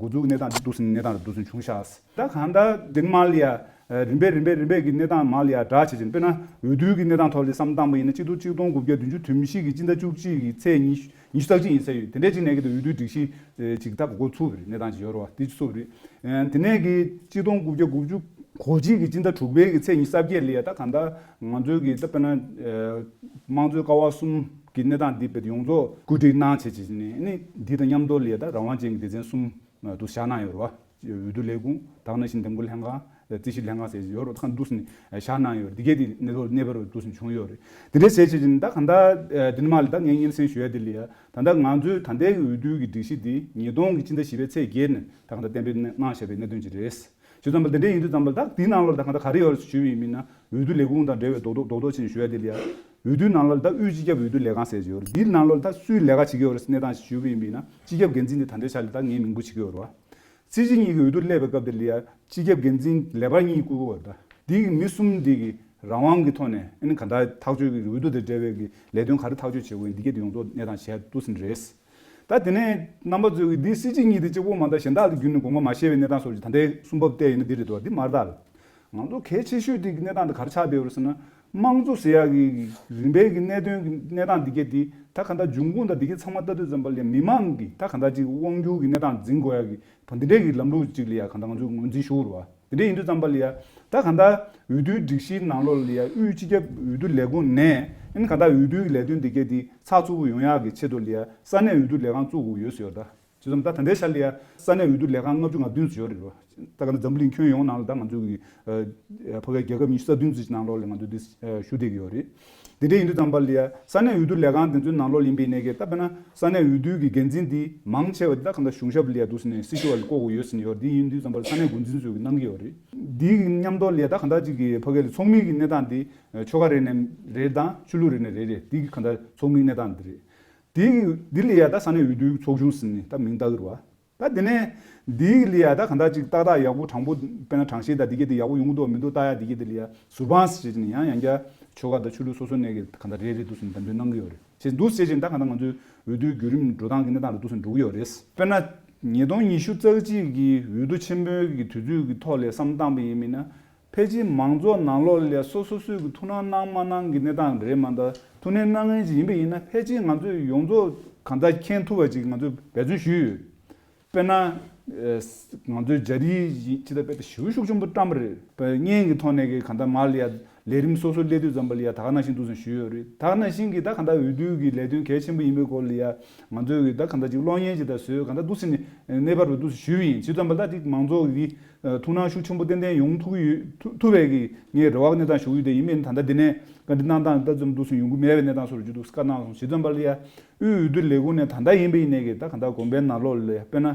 འགོ་འཛུགས་གནས་སྟངས་འདི་འདུག་ཟིན་གནས་སྟངས་རེད་འདུག་ཟིན་བྱུང་ཤག་ད་གང་ལྟར་འདི་མ་ལ་ཡ། རིམ་པས་རིམ་པས་རིམ་པས་ཀྱི་གནས་སྟངས་མ་ལ་ཡ་འདྲ་བྱེད་ཅིང་དཔེར་ན་འོས་བསྡུའི་གི་གནས་སྟངས་ཐོག་ལ་བསམ་བློ་བཏང་པ་ཡིན་ན་སྤྱི་ལོ་ཆིག་སྟོང་དགུ་བརྒྱ་བདུན་ཅུ་དོན་བཞི་གི་སྤྱི་ཟླ་བཅུ་གཅིག་གི་ཚེས་ཉི་ཤུ་ཉི་ཤུ་རྩ་གཅིག་ཡིན་ས་ཡོད། དེ་འདྲས་ཅིག་ནས་ཀྱི་འོས་བསྡུའི་སྒྲིག་གཞི་ཅིག་ད་འགོ་ཚུགས་པ་རེད། གནས་སྟངས་ཅིག་ཡོད་རེད་བ། འདི་ཅིག་ཚུགས་པ་རེད། དེ་ནས་ཀྱི་ཆིག་སྟོང་དགུ་བརྒྱ་དགུ་བཅུ་གོ་གཅིག་གི་སྤྱི་ཟླ་དྲུག་པའི་གི་ཚེས་ཉི་ཤུ་རྩ་བརྒྱད་ལ་ཡ་ད་གང་ལྟར་ང་ཚོའི་གི་ད་དཔེར་ན་དམངས་གཙོའི་ཀ་བ་གསུམ་གི་གནས་སྟངས་འདི་དཔེ་ཡོངས་རྫོགས་བཀོད་སྒྲིག་གནང་བྱས་བྱས་ནས་ནི་འདི་དང་མཉམ་དུ་ལ་ཡ་ད་རང་དབང་ཅན་གྱི་སྡེ་ཚན་གསུམ། དུ་བཞག་གནང་ཡོད་རེད་བ། འོས་བསྡུ་ལས་ཁུངས་དང་ནང་བཞིན་འདེམས་བསྐོ་ལྷན་ཁང་། རྩིས་ཞིབ་ལྷན་ཁང་ཟེར་ཡོད་རེད་ཁང་འདུག་སེ་བཞག་གནང་ཡོད་རེད། འདི་གས་དེ་གནས་ཐོག་གནས་པ་རུ་འདུག་སེ་བྱུང་ཡོད་རེད། དེ་འདྲ་བྱས་བྱས་ནས་ད་གང་ལྟར་འདི་ནས་མར་ལ་ད་ངས་སྙན་སེང་ཞུ་ཡ་དེ་ལ་ཡ་ད་ལྟ་ང་ཚོའི་ད་ལྟའི་འོས་བསྡུ་གི་སྒྲིག་གཞི་འདི་ཉིས་སྟོང་གི་ཕྱི་ཟླ་བཞི་པའི་ཚེས་བརྒྱད་ནས་ད་གང་ལྟར་གཏན་འབེབས་གནང་བཞག་པའི་གནད་དོན་ཅིག་རེད། བྱས་ཙང་པ་འདི་འདྲ་ཡིན་དུས་ཙམ་པ་ལ་ད་འདིའི་ནང་ལོགས་ལ་ད་གང་ལྟར་ག་རེ་ཡོད་རེད་ཞུས་པ་ཡིན་ན་འོས་བསྡུ་ལས་ཁུངས་དང་འབྲེལ་བའི་རྡོག་རྡོག་རྡོག་རྡོག་ཅིག་ཞུ་ཡ་དེ་ལ་ཡ། འོས་བསྡུའི་ནང་ལོགས་ལ་ད་དབུས་སྤྱི་ཁྱབ་འོས་བསྡུ་ལས་ཁང་ཟེར་གྱི་ཡོད་རེད། འདིའི་ནང་ལོགས་ལ་ད་སུས་ལས་ཀ་བྱེད་ཀྱི་ཡོད་རེད་གནས་སྟངས་ཞུས་པ་ཡིན་པ་ཡིན་ན་སྤྱི་ཁྱབ་འགན་འཛིན་དེ་ད་ལྟའི་ཆ་ལ་ད་ངས་མིང་པོ་བྱེད་ཀྱི་ཡོད་རེད་བ། སྲིད་སྤྱི་གཉིས་ཀྱི་འོས་བསྡུ་སླེབས་པའི་སྐབས་དེ་ལ་ཡ་སྤྱི་ཁྱབ་འགན་འཛིན་ལས་འཕར་གཉིས་བསྐོ་གི་ཡོད་རེད་ད། འདི་གི་མི་གསུམ་འདི་གི་རང་དབང་གི་ཐོག་ནས་ཨ་ནི་ག་འདྲ་ཐག་གཅོད་ཀྱི་འོས་བསྡུ་དང་འབྲེལ་བའི་གི་ལས་དོན་ག་རེ་ཐག་གཅོད་བྱེད་དགོས་ཡིན་འདི་གས་དེ་ཡོངས་རྫོགས་གནས་སྟངས་བྱས་འདུག་ཟིན་རེད། ད་དེ་ནས་རྣམ་པ་ཚོས་ཀྱི་འདི་སྲིད་སྤྱི་གཉིས་དེ་གཅིག་པོ་མ་གཏོགས་གཞན་དག་ལ་བརྒྱུད་ནས་དགོངས་པ་མ་བཞེས་པའི་གནས་སྟངས་སོགས་ཀྱི་ད་ལྟའི་གསུམ་བབ་བལྟས་ཡིན་ན་འདི་རེད་འདུག་བ། འདི་མ་རེད་ད། ང་ཚོ་གལ་ཆེ་ཤོས་དེ་གི་གནས་སྟངས་དེ་ག་རེ་ཆགས་བསྡད་ཡོད་རེད་ཟེར་ན། དམངས་གཙོ་ཟེར་ཡག་གི་རིམ་པའི་གི་གནད་དོན་གི་གནས་སྟངས་འདི་གས་དེ་ད་ག་འདྲ་འབྱུང་ཁུངས་དང་འདི་གས་ཚང་མ་ལྟ་དུས་ཙམ་པ་ལ་མི་མང་གི་ད་ག་འདྲ་ཅིག་དབང་སྒྱུར་གི་གནས་སྟངས་འཛིན་དགོས་ཡག་གི་ད་འདི་འདྲའི་གི་ལམ་ལུགས་ཅིག་ལ་ཡ་ག་འདྲ་ང་ཚོས་ངོས་འཛིན་ཞུ་དགོས་རེད་བ། དེ་འདྲ་ཡིན་དུས་ཙམ་པ་ལ་ཡ་ད་ག་འདྲ་འོས་བསྡུའི་སྒྲིག་གཞིའི་ནང་ལོགས་ལ་ཡ་དབུས་སྤྱི་ཁྱབ་འོས་བསྡུ་ལས་ཁུངས་ནས་ཨ་ནི་ག་འདྲ་འོས་བསྡུའི་གི་ལས་དོན་འདི་གས་དེ་ཚགས་ཚུད་པོ་ཡོང་ཡག་གི་ཆེད་དུ་ལ་ཡ་ས་གནས་འོས་བསྡུ་ལས་ཁང་བཙུགས་དགོས་ཡོད་ཟེར་ཡོད་ད། བྱས་ཙང་ད་ད་ལྟའི་ཆར་ལ་ཡ་ས་གནས་འོས་བསྡུ་ལས་ཁང་ལྔ་བཅུ་ང་བདུན་ཙམ་ཡོད་རེད་རོ། ད་ག་ནང་འཛམ་བུ་གླིང་ཁྱོན་ཡོངས་ནང་ལ་ད་ང་ཚོ་གི་ཨ་ཕ་གིའི་རྒྱལ་ཁབ་ཉི་ཤུ་རྩ་བདུན་ཙམ་ནང་ལོགས་ལ་ང་ཚོ་འདི་ཨ་ཞུ་བསྡད་ཀྱི་ཡོད་རེད། དེ་འདྲ་ཡིན་དུས་ཙམ་པ་ལ་ཡ་ས་གནས་འོས་བསྡུ་ལས་ཁང་དེ་ཚོའི་ནང་ལོགས་ཡིན་པའི་ནས་ཀྱི་ད་དཔེར་ན་ས་གནས་འོས་བསྡུ་གི་འགན་འཛིན་འདི་མང་ཆེ་བ་འདི་ད་ག་འདྲ་གཞུང་ཞབས་ལ་ཡ་འདུག་ཟེར་ནས་སྲིད་ཞུ་བ་ལ་བསྐོ་དགོས་ཡོད་ཟེར་ནས་ཡོད་རེད། འདི་ཡིན་དུས་ཙམ་པ་ལ་ས་གནས་འགོ་འཛིན་ཚོས་ཀྱི་གནང་གི་ཡོད་རེད། འདི་གི་མཉམ་དུ་ལ་ཡ་ད་ག་འདྲ་ཅིག་གི་ཕ་གི་ལ་ཚོགས་མི་གི་གནས་སྟངས་འདི་ཆོལ་ཁ་རེ་ནས་རེད་དང་ཆོས་ལུགས་རེ་ནས་རེ་རེད། འདི་གི་ག་འདྲ་ཚོགས་མིའི་གནས་སྟངས་འདི་རེད། དེ་འདི་ལ་ཡ་ད་ས་གནས་འོས་བསྡུའི་ཚོགས་ཆུང་ཟེར་ནས་ད་མིང་བཏགས་ཀྱི་རེད་བ། ད་དེ་ནས་འདི་ལ་ཡ་ད་ག་འདྲ་ཅིག་ཏག་ཏག་ཡག་པོ་དྲང་པོ་དཔེར་ན་དྲང་ཤེས་ད་འདི་གས་དེ་ཡག་པོ་ཡོང་གི་འདུག་མི་འདུག་ལྟ་ཡ་འདི་གས་དེ་ལ་ཡ་ཟུར་དཔང་ཟེར་བྱས་ནས་ཡང་ཡང་བསྐྱར་ཆོལ་ཁ་དང་ཆོས་ལུགས་སོ་སོ་ནས་གི་ག་འདྲ་རེད་རེད་འདུག་ཟེར་ནས་འདེམས་ཐོན་གནང་གི་ཡོད་རེད། བྱས་འདུག་ཟེར་བྱས་ད་ག་འདྲ་ང་ཚོའི་འོས་བསྡུའི་བརྒྱུད་རིམ་འགྲོ་སྟངས་ཀྱི་གནས་སྟངས་ལ་འདུག་ཟེར་འགྲོ་གི་ཡོད་རེད། དཔེར་ན་ཉིས་སྟོང་ཉི་ཤུ་རྩ་གཅིག་གི་འོས་བསྡུ་ཆེན་མོའི་གི་དུས་ཚོད་ཀྱི་ཐོག་ལ་བསམ་བཏང་བ་ཡིན་མིན་ན། ཕལ་ཆེར་མང་ཚོགས་ནང་ལོགས་ལ་སོ་སོ་སོས་ཀྱི་ཐུགས་སྣང་གནང་མ་གནང་གི་གནས་སྟངས་རེད་མ་གཏོགས་ཐུགས་སྣང་གནང་མཁན་ཅིག་ཡིན་པ་ཡིན་ན་ཕལ་ཆེར་ང་ཚོས་ཡོངས་རྫོགས་གང་ལྟར་མཁྱེན་ཐུབ་པ་ཅིག་ང་ཚོས་འབད་བརྩོན་ཞུས་ཡོད། དཔེར་ན། ཨེ། ང་ཚོའི་རྒྱ་རིགས་ཡིན་ཅི་ལྟར་དཔེ་ཞེ་པོ་ཤུགས་ཆེན་པོ་བཀྲམ་པ་རེད། དཔེ་བརྙན་གྱི་ཐོག་ནས་ཀྱི་གང་ལྟར་མར་ལ་ཡ་ལས་རིམ་སོ་སོ་སླེབས་དུས་ཙམ་པ་ལ་ཡ་ད་ག་ནང་བཞིན་འདུག་ཟེར་ཞུས་ཡོད་རེད། ད་ག་ནང་བཞིན་གྱི་ད་གང་ལྟར་འོས་བསྡུ་གི་ལས་དོན་གལ་ཆེན་པོ་ཡིན་པའི་སྐོར་ལ་ཡ་ང་ཚོས་ཀྱི་ད་གང་ལྟར་ཅིག་གློག་བརྙན་ཅིག་ད་བཟོས་གང་ལྟར་འདུག་ཟེར་ནས་གནས་བབ་རུ་འདུག་ཟེར་ཞུས་པ་ཡིན། བྱས་ཙམ་པ་ལ་ད་ཅིག་མང་ཚོགས་ཀྱི་ཐུགས་སྣང་ཤུགས་ཆེན་པོ་ཏན་ཏན་ཡོང་ཐུབ་ཀྱི་ཡོད་ཐུབ་ཐུབ་པའི་གི་ངས་རེ་བ་གི་གནས་སྟངས་ཞུ་གི་ཡོད། དེ་ཡིན་མིན་ད་ལྟ་འདི་ནས་བཀའ་འདྲི་གནང་སྟངས་ད་ཙམ་འདུག་སེ་ཡོང་གི་མེད་པའི་གནས་སྟངས་སོགས་རུ་འཇུ་འདུག་སེ་བཀའ་གནང་སོང་། བྱས་ཙམ་པ་ལ་ཡ་དབུས་འོས་བསྡུ་ལས་ཁུངས་ནས་ད་ལྟ་ཡིན་པ་ཡིན་ནའི་གི་ད་གང་ལྟར་དགོན་པའི་ནང་ལོགས་ལ་ཡ་དཔེར་ན་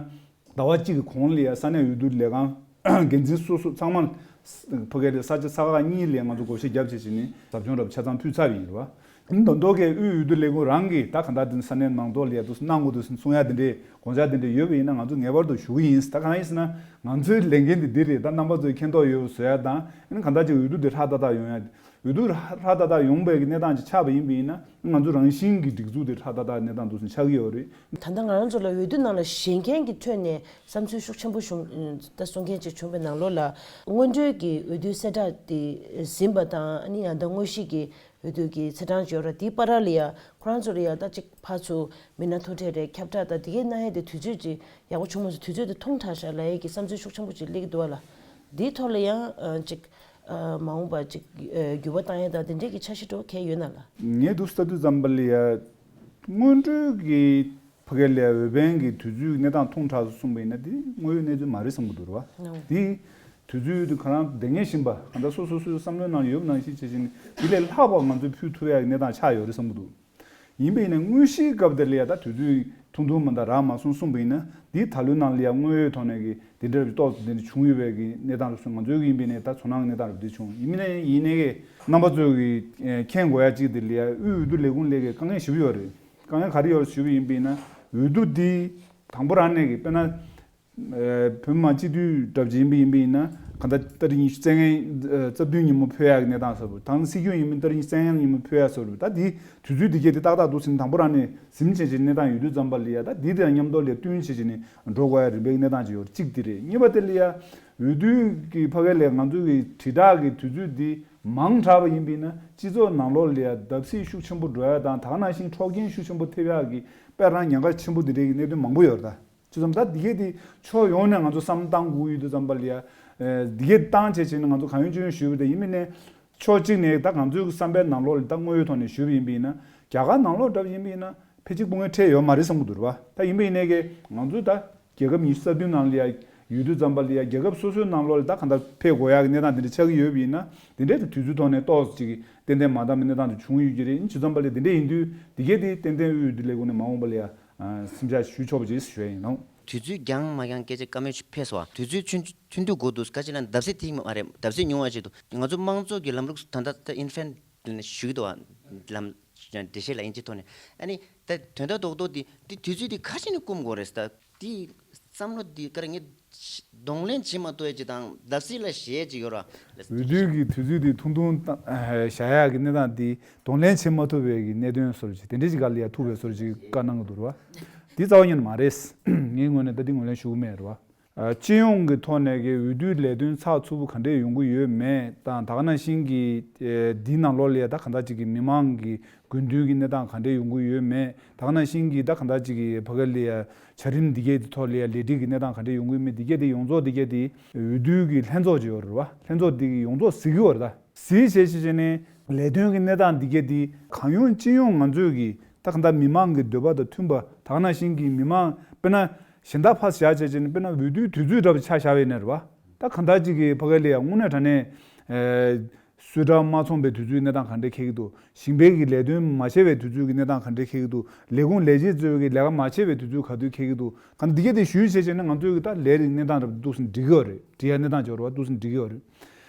ཟླ་བ་གཅིག་གི་གོང་ལ་ཡ་ས་གནས་འོས་བསྡུ་ལས་ཁང་འགན་འཛིན་སོ་སོ་ཚང་མ་ཕ་གི་ལ་ས་ཆ་ས་ཁག་གཉིས་ལ་ང་ཚོ་བགོ་བཤའ་བརྒྱབ་བྱས་བྱས་ནས་ཟབ་སྦྱོང་རབ་ཆ་ཚང་ཕུལ་ཚར་བ་ཡིན་རེད་བ། མདོ་མདོ་གི་དབུས་འོས་བསྡུ་ལས་ཁུངས་རང་གིས་ད་གང་ལྟར་དེ་ས་གནས་མང་ཚོགས་ལ་ཡ་དུ་གནང་དགོས་འདུག་གསུང་ཡ་དེ་འདྲས་དགོངས་འཆར་དེ་འདྲས་ཡོད་པ་ཡིན་ན་ང་ཚོ་ངེས་པར་དུ་ཞུ་གི་ཡིན། ད་གང་ཡིན་ཟེར་ན་ང་ཚོའི་ལས་འགན་དེ་འདི་རེད། ད་རྣམ་པ་ཚོས་མཁྱེན་རྟོགས་ཡོད་བཟོ་ཡ་དང་ཨ་ནི་གང་ལྟར་ཅིག་འོས་བསྡུ་དེ་ཧྲག་ཏག་ཏག་ཡོང་ཡ། འོས་བསྡུ་ཧྲག་ཧྲག་ཏག་ཏག་ཡོང་བའི་གནས་སྟངས་ཅིག་ཆགས་པ་ཡིན་པ་ཡིན་ན་ང་ཚོ་རང་བཞིན་གྱི་སྒྲིག་འཛུགས་དེ་ཧྲག་ཏག་ཏག་གནས་སྟངས་འདུག་ཟེར་ཆགས་ཀྱི་ཡོད་རེད། ད་ལྟ་ང་རང་ཚོ་ལ་འོས་བསྡུ་ནང་ལ་བཞེངས་མཁན་གྱི་ཁྲོད་ནས་བསམ་ཚུལ་ཤུགས་ཆེན་པོ་བྱུང་ད་གསུང་མཁན་ཅིག་བྱུང་བའི་ནང་ལོགས་ལ་སྔོན་འགྲོའི་གི་འོས་བསྡུའི་གསལ་བསྒྲགས་དེ་ཟིན་པ་དང་ཨ་ནི་ཡང་ད་དངོས་གཞི་གི་འོས་བསྡུ་གི་ཚེས་གྲངས་ཅིག་ཡོད་ར་དེའི་བར་ལ་ཡ་ཁོ་རང་ཚོ་ལ་ཡ་ད་ཅིག་ཕར་ཚུར་མི་སྣ་ཐུག་འཕྲད་རེད་ཁྱབ་བསྒྲགས་ད་དེ་གའི་གནང་ཡ་དེ་དུས་ཚོད་ཅིག་ཡག་པོ་བྱུང་མ་སོང་། དུས་ཚོད་དེ་ཐུང་དྲགས་ཤག་ལབ་ཡ་གི་བསམ་ཚུལ་ཤུགས་ཆེན་པོ་ཅིག་སླེབས་ཀྱི་འདུག་བ་ལ། དེའི་ཐོག་ལ་ཡང་ཨ་ཅིག་ཨ་མ་འོངས་པ་ཅིག་ཨ་འགྱུར་བ་བཏང་ཡ་ད་དེ་འདྲས་ཀྱི་འཆར་གཞི་འདྲ་བོ་གང་ཡོད་ན་ལ། ངས་འདུག་ལྟ་དུས་ཙམ་པ་ལ་ཡ། སྔོན་འགྲོའི་གི་ཕ་གི་ལ་ཡ་འོས་འཕེན་གྱི་དུས་ཚོད་གནས་སྟངས་ཐུང་དྲགས་སུ་གསུངས་པ་ཡིན་ན་དེ་དངོས་ཡོད་གནས་ཚུལ་མ་རེད་བསམ་གྱི་འདུག་རེད་བ། ཨོ། དེ་དུས་ཚོད་དེ་ག་རང་བདེ་ངེས་བཞིན་པ་གང་ལྟར་སོ་སོ་སོའི་བསམ་བློའི་ནང་ཡོད་པ་ནང་བཞིན་བྱེད་བཞིན་དེ་ལས་ལྷག་པ་ང་ཚོས་ཕུལ་ཐུབ་ཡ་གི་གནས་སྟངས་ཆགས་ཡོད་རེད་བསམ་གྱི་འདུག་ཡིན་པ་ཡིན་ན་དངོས་གཞིའི་སྐབས་དེ་ལ་ཡ་ད་དུས་ཚོད་ཐུང་ཐུང་མ་གཏོགས་རག་མ་སོང་གསུངས་པ་ཡིན་ན་འདིའི་ད་ལོའི་ནང་ལ་ཡ་དངོས་ཡོད་ཐོག་ནས་ཀྱི་དེ་འདྲ་ཏོག་ཙམ་དེ་འདྲ་བྱུང་ཡོད་པའི་གི་གནས་སྟངས་སོགས་ང་ཚོའི་གི་ཡིན་པ་ཡིན་ན་ད་ཚོར་སྣང་གི་གནས་སྟངས་རབ་འདི་བྱུང་ཡིན་ནའི་ཡིན་ནའི་གི་རྣམ་པ་ཚོས་གི་མཁྱེན་དགོས་ཡ་གཅིག་དེ་ལ་ཡ་དབུས་འོས་བསྡུ་ལས་ཁུངས་ལས་ཀྱི་དཀའ་ངལ་ཞེ་པོ་ཡོད་རེད། དཀའ་ངལ་ག་རེ་ཡོད་ཞུས་པ་ཡིན་པ་ཡིན་ན་འོས་བསྡུ་འདི་དང་པོ་རང་ནས་གི་དཔེར་ན། ཨ་བོད་མི་མང་སྤྱི་འཐུས་འདྲ་པོ་ཅིག་ཡིན་པ་ཡིན་པ་ཡིན་ན་གང་ལྟར་ཏ་རིག་ཉི་ཤུ་རྩ་ལྔ་ཨ་རྩ་བདུན་ཉིན་མོ་ཕུལ་ཡག་གི་གནས་སྟངས་བཟོ་རུ་དང་སྲིད་སྐྱོང་ཡིན་པ་ཡིན་ན་ཏ་རིག་ཉི་ཤུ་རྩ་ལྔ་ཉིན་མོ་ཕུལ་ཡག་བཟོ་རུ་ད་འདི་དུས་ཚོད་འདི་གས་དེ་ཏག་ཏག་འདུག་ཟིན་དང་པོ་རང་ནས་ཟིན་བྱས་བྱས་གནས་སྟངས་ཡོད་དུས་ཙམ་པ་ལ་ཡ་ད་འདི་དང་མཉམ་དུ་ལས་བསྟུན་བྱས་བྱས་ནས་འགྲོ་དགོས་ཡ་རིམ་པའི་གནས་སྟངས་ཅིག་ཡོད་རེད། གཅིག་འདི་རེད། གཉིས་པ་དེ་ལ་ཡ་འོས་བསྡུ་གི་ཕ་གི་ལས་ང་ཚོ་གི་དྲིལ་བསྒྲགས་གི་དུས་ཚོད་འདི་མང་དྲགས་པ་ཡིན་པ་ཡིན་ན་སྤྱི་ཚོགས་ནང་ལོགས་ལ་ཡ་བརྡབ་གསིག་ཤུགས་ཆེན་པོ་འགྲོ་ཡ་དང་ད་ག་ནང་བཞིན་འཕྲོག་རྐྱེན་ཤུགས་ཆེན་པོ་ཐེབས་ཡག་གི་དཔེ་རང་ཉེན་ཁ་ཆེན་པོ་འདི་འདྲའི་གི་གནད་དོན་མང་པོ་ཡོད་རེད་ད། བྱས་ཙང་ད་འདི་གས་དེ་ཕྱོགས་ཡོངས་ནས་ང་ཚོ་བསམ་བློ་བཏང་དགོས་ཡོད་དུས་ཙམ་པ་ལ་ཡ། ཨེ་འདི་གས་བཏང་བྱས་བྱས་ནས་ང་ཚོ་གང་ཡོང་ཅི་ཡོང་ཞུས་པ་དེ་ཡིན་མིན་ནས་ཕྱོགས་གཅིག་ནས་ད་ང་ཚོའི་བསམ་པའི་ནང་ལོགས་ལ་ད་དངོས་ཡོད་ཐོག་ནས་ཞུས་པ་ཡིན་པ་ཡིན་ན་རྒྱ་གར་ནང་ལོགས་འདྲ་པོ་ཡིན་པ་ཡིན་ན་ཕལ་ཆེར་སྐུ་ངལ་འཕྲད་ཡོད་མ་རེད་བསམ་གྱི་འདུག་རེད་བ། ད་ཡིན་པ་ཡིན་ནའི་གི་ང་ཚོ་ད་རྒྱལ་ཁབ་ཉི་ཤུ་རྩ་བདུན་ནང་ལ་ཡ་ཡོད་དུས་ཙམ་པ་ལ་ཡ་རྒྱལ་ཁབ་སོ་སོའི་ནང་ལོགས་ལ་ད་གང་ལྟར་ཕེབས་དགོས་ཡག་གི་གནས་སྟངས་འདི་འདྲ་ཆགས་ཀྱི་ཡོད་པ་ཡིན་ན་དེ་འདྲའི་དུས་ཚོད་ཐོག་ནས་ཏོག་ཙམ་ཅིག་ཏན་ཏན་མ་འདང་བའི་གནས་སྟངས་དེ་བྱུང་ཡོད་ཀྱི་རེད། བྱས་ཙམ་པ་ལ་དེ་འདྲ་ཡིན་དུས་འདི་གས་དེ་ཏན་ཏན་དབུས་འོས་བསྡུ་ལས་ཁུངས་ནས་མ་འོངས་པ་ལ་ཡ། ཨ་སེམས་ཆགས་ཞུ་ཆོག་པ་ཅིག་ཞུ་ཡ་ཡིན་ནོ། དུས་ཚོད་འགྱངས་མ་འགྱངས་སྐད་ཆ་བཀའ་མོལ་ཞིག་ཕེབས་སོང་བ། དུས་ཚོད་ཆུང་ཆུང་དུས་འགོར་འདུག་སྐད་ཆ་ལ་བརྡབ་གསིག་ཐིག་མ་རེད། བརྡབ་གསིག་ཉུང་བ་ཞིག་འདུག་ང་ཚོ་དམངས་གཙོ་གི་ལམ་ལུགས་ད་ལྟ་ད་ཨིན་ཧྥན་ལ་ཞུ་གི་འདུག་བ། ལམ་འགྲེལ་བཤད་ལ་དབྱིན་ཇིའི་ཐོག་ནས་ཨ་ནི་ད་དོན་དག་རྡོག་རྡོག་འདི་འདི་དུས་ཚོད་འདི་ག་ཞིག་ནས་སྐུམ་དགོས་རེད་ད། འདི་བསམ་བློ་འདི་ག་རེ་ངས་གདོང་ལེན་བྱེད་མ་ཐུབ་ཡ་ཅིག་དང་བརྡབ་གསིག་ལ་ཞེད་ཅིག་ཡོད་ར། འོས་བསྡུ་གི་དུས་ཚོད་འདི་ཐུང་ཐུང་བཏང་བཞག་ཡག་གི་གནས་སྟངས་འདི་གདོང་ལེན་བྱེད་མ་ཐུབ་པའི་གི་གནད་དོན་སོར་ཅིག་དེ་འདྲ་ཅིག་ག་ལ་ཡ་ཐུག་པའི་སོར་ཅིག་བཀའ་གནང་གི་འདུག་ར། འདི་རྩ་བ་ཉིད་ནས་མ་རེད། ངའི་ངོས་ནས་ད་འདི་ངོས་ལེན་ཞུ་གི་མེད་ར། སྤྱི་ཡོངས་ཀྱི་ཐོག་ནས་ཀྱི་འོས་བསྡུའི་ལས་དོན་ཚགས་ཚུད་པོ་ག་འདྲས་ཡོང་གི་ཡོད་མེད་དང་ད་ག་ནང་བཞིན་གྱི་འདིའི་ནང་ལོགས་ལ་ཡ་ད་གང་ལྟར་ཅིག་གི་མི་མང་གི་དགོས་འདུན་གྱི་གནས་སྟངས་ག་འདྲས་ཡོང་གི་ཡོད་མེད་ད་ག་ནང་བཞིན་གྱི་ད་གང་ལྟར་ཅིག་གི་ཕ་གི་ལ་ཡ་བྱ་རིམ་འདི་གས་དེ་ཐོག་ལ་ཡ་ལས་སྒྲིག་གི་གནས་སྟངས་ག་འདྲས་ཡོང་གི་ཡོད་མེད་འདི་གས་དེ་ཡོངས་རྫོགས་འདི་གས་དེ་འོས་བསྡུ་གི་ལྷན་ཚོགས་ཅིག་ཡོད་རེད་བ། ལྷན་ཚོགས་འདི་གི་ཡོངས་རྫོགས་གཟིགས་ཀྱི་ཡོད་རེད་ད། གཟིགས་བྱས་བྱས་བྱས་ནས་ལས་དོན་གྱི་གནས་སྟངས་འདི་གས་དེ་གང་ཡོང་ཅི་ཡོང་ང་ཚོས་གི་ད་གང་ལྟར་མི་མང་གི་འདོད་པ་དང་མཐུན་པ་ད་ག་ནང་བཞིན་གྱི་མི་མང་དཔེར་ན། གཞན་དག་ཕར་བཞག་བྱས་བྱས་ནས་དཔེར་ན་འོས་བསྡུའི་དུས་ཚོད་འདྲ་པོ་ཆ་བཞག་པ་ཡིན་ན་རེད་བ། ད་གང་ལྟར་ཅིག་གི་ཕ་གི་ལ་ཡ་དངོས་གནས་དྲང་གནས་ཨེ་གསོལ་ཁྲག་མ་ཚོམས་པའི་དུས་ཚོད་གནས་སྟངས་ག་འདྲས་འཁེལ་གྱི་འདུག་ཞིང་པའི་གི་ལས་དོན་མ་བྱས་པའི་དུས་ཚོད་ཀྱི་གནས་སྟངས་ག་འདྲས་འཁེལ་གྱི་འདུག་ལས་ཁུངས་ལས་བྱེད་ཚོའི་གི་ལས་ཀ་མ་བྱས་པའི་དུས་ཚོད་ག་དུས་འཁེལ་གྱི་འདུག་གང་འདི་གས་དེ་ཞུས་བྱས་བྱས་ནས་ང་ཚོའི་གི་ད་ལས་རིགས་གནས་སྟངས་འདྲ་པོ་འདུག་སེ་འགྲིག་གི་ཡོད་རེད། འགྲིག་ཡ་གནས་སྟངས་ཅིག་ཡོད་རེད་བ། འདུག་སེ་འགྲིག་གི་ཡོད་རེད།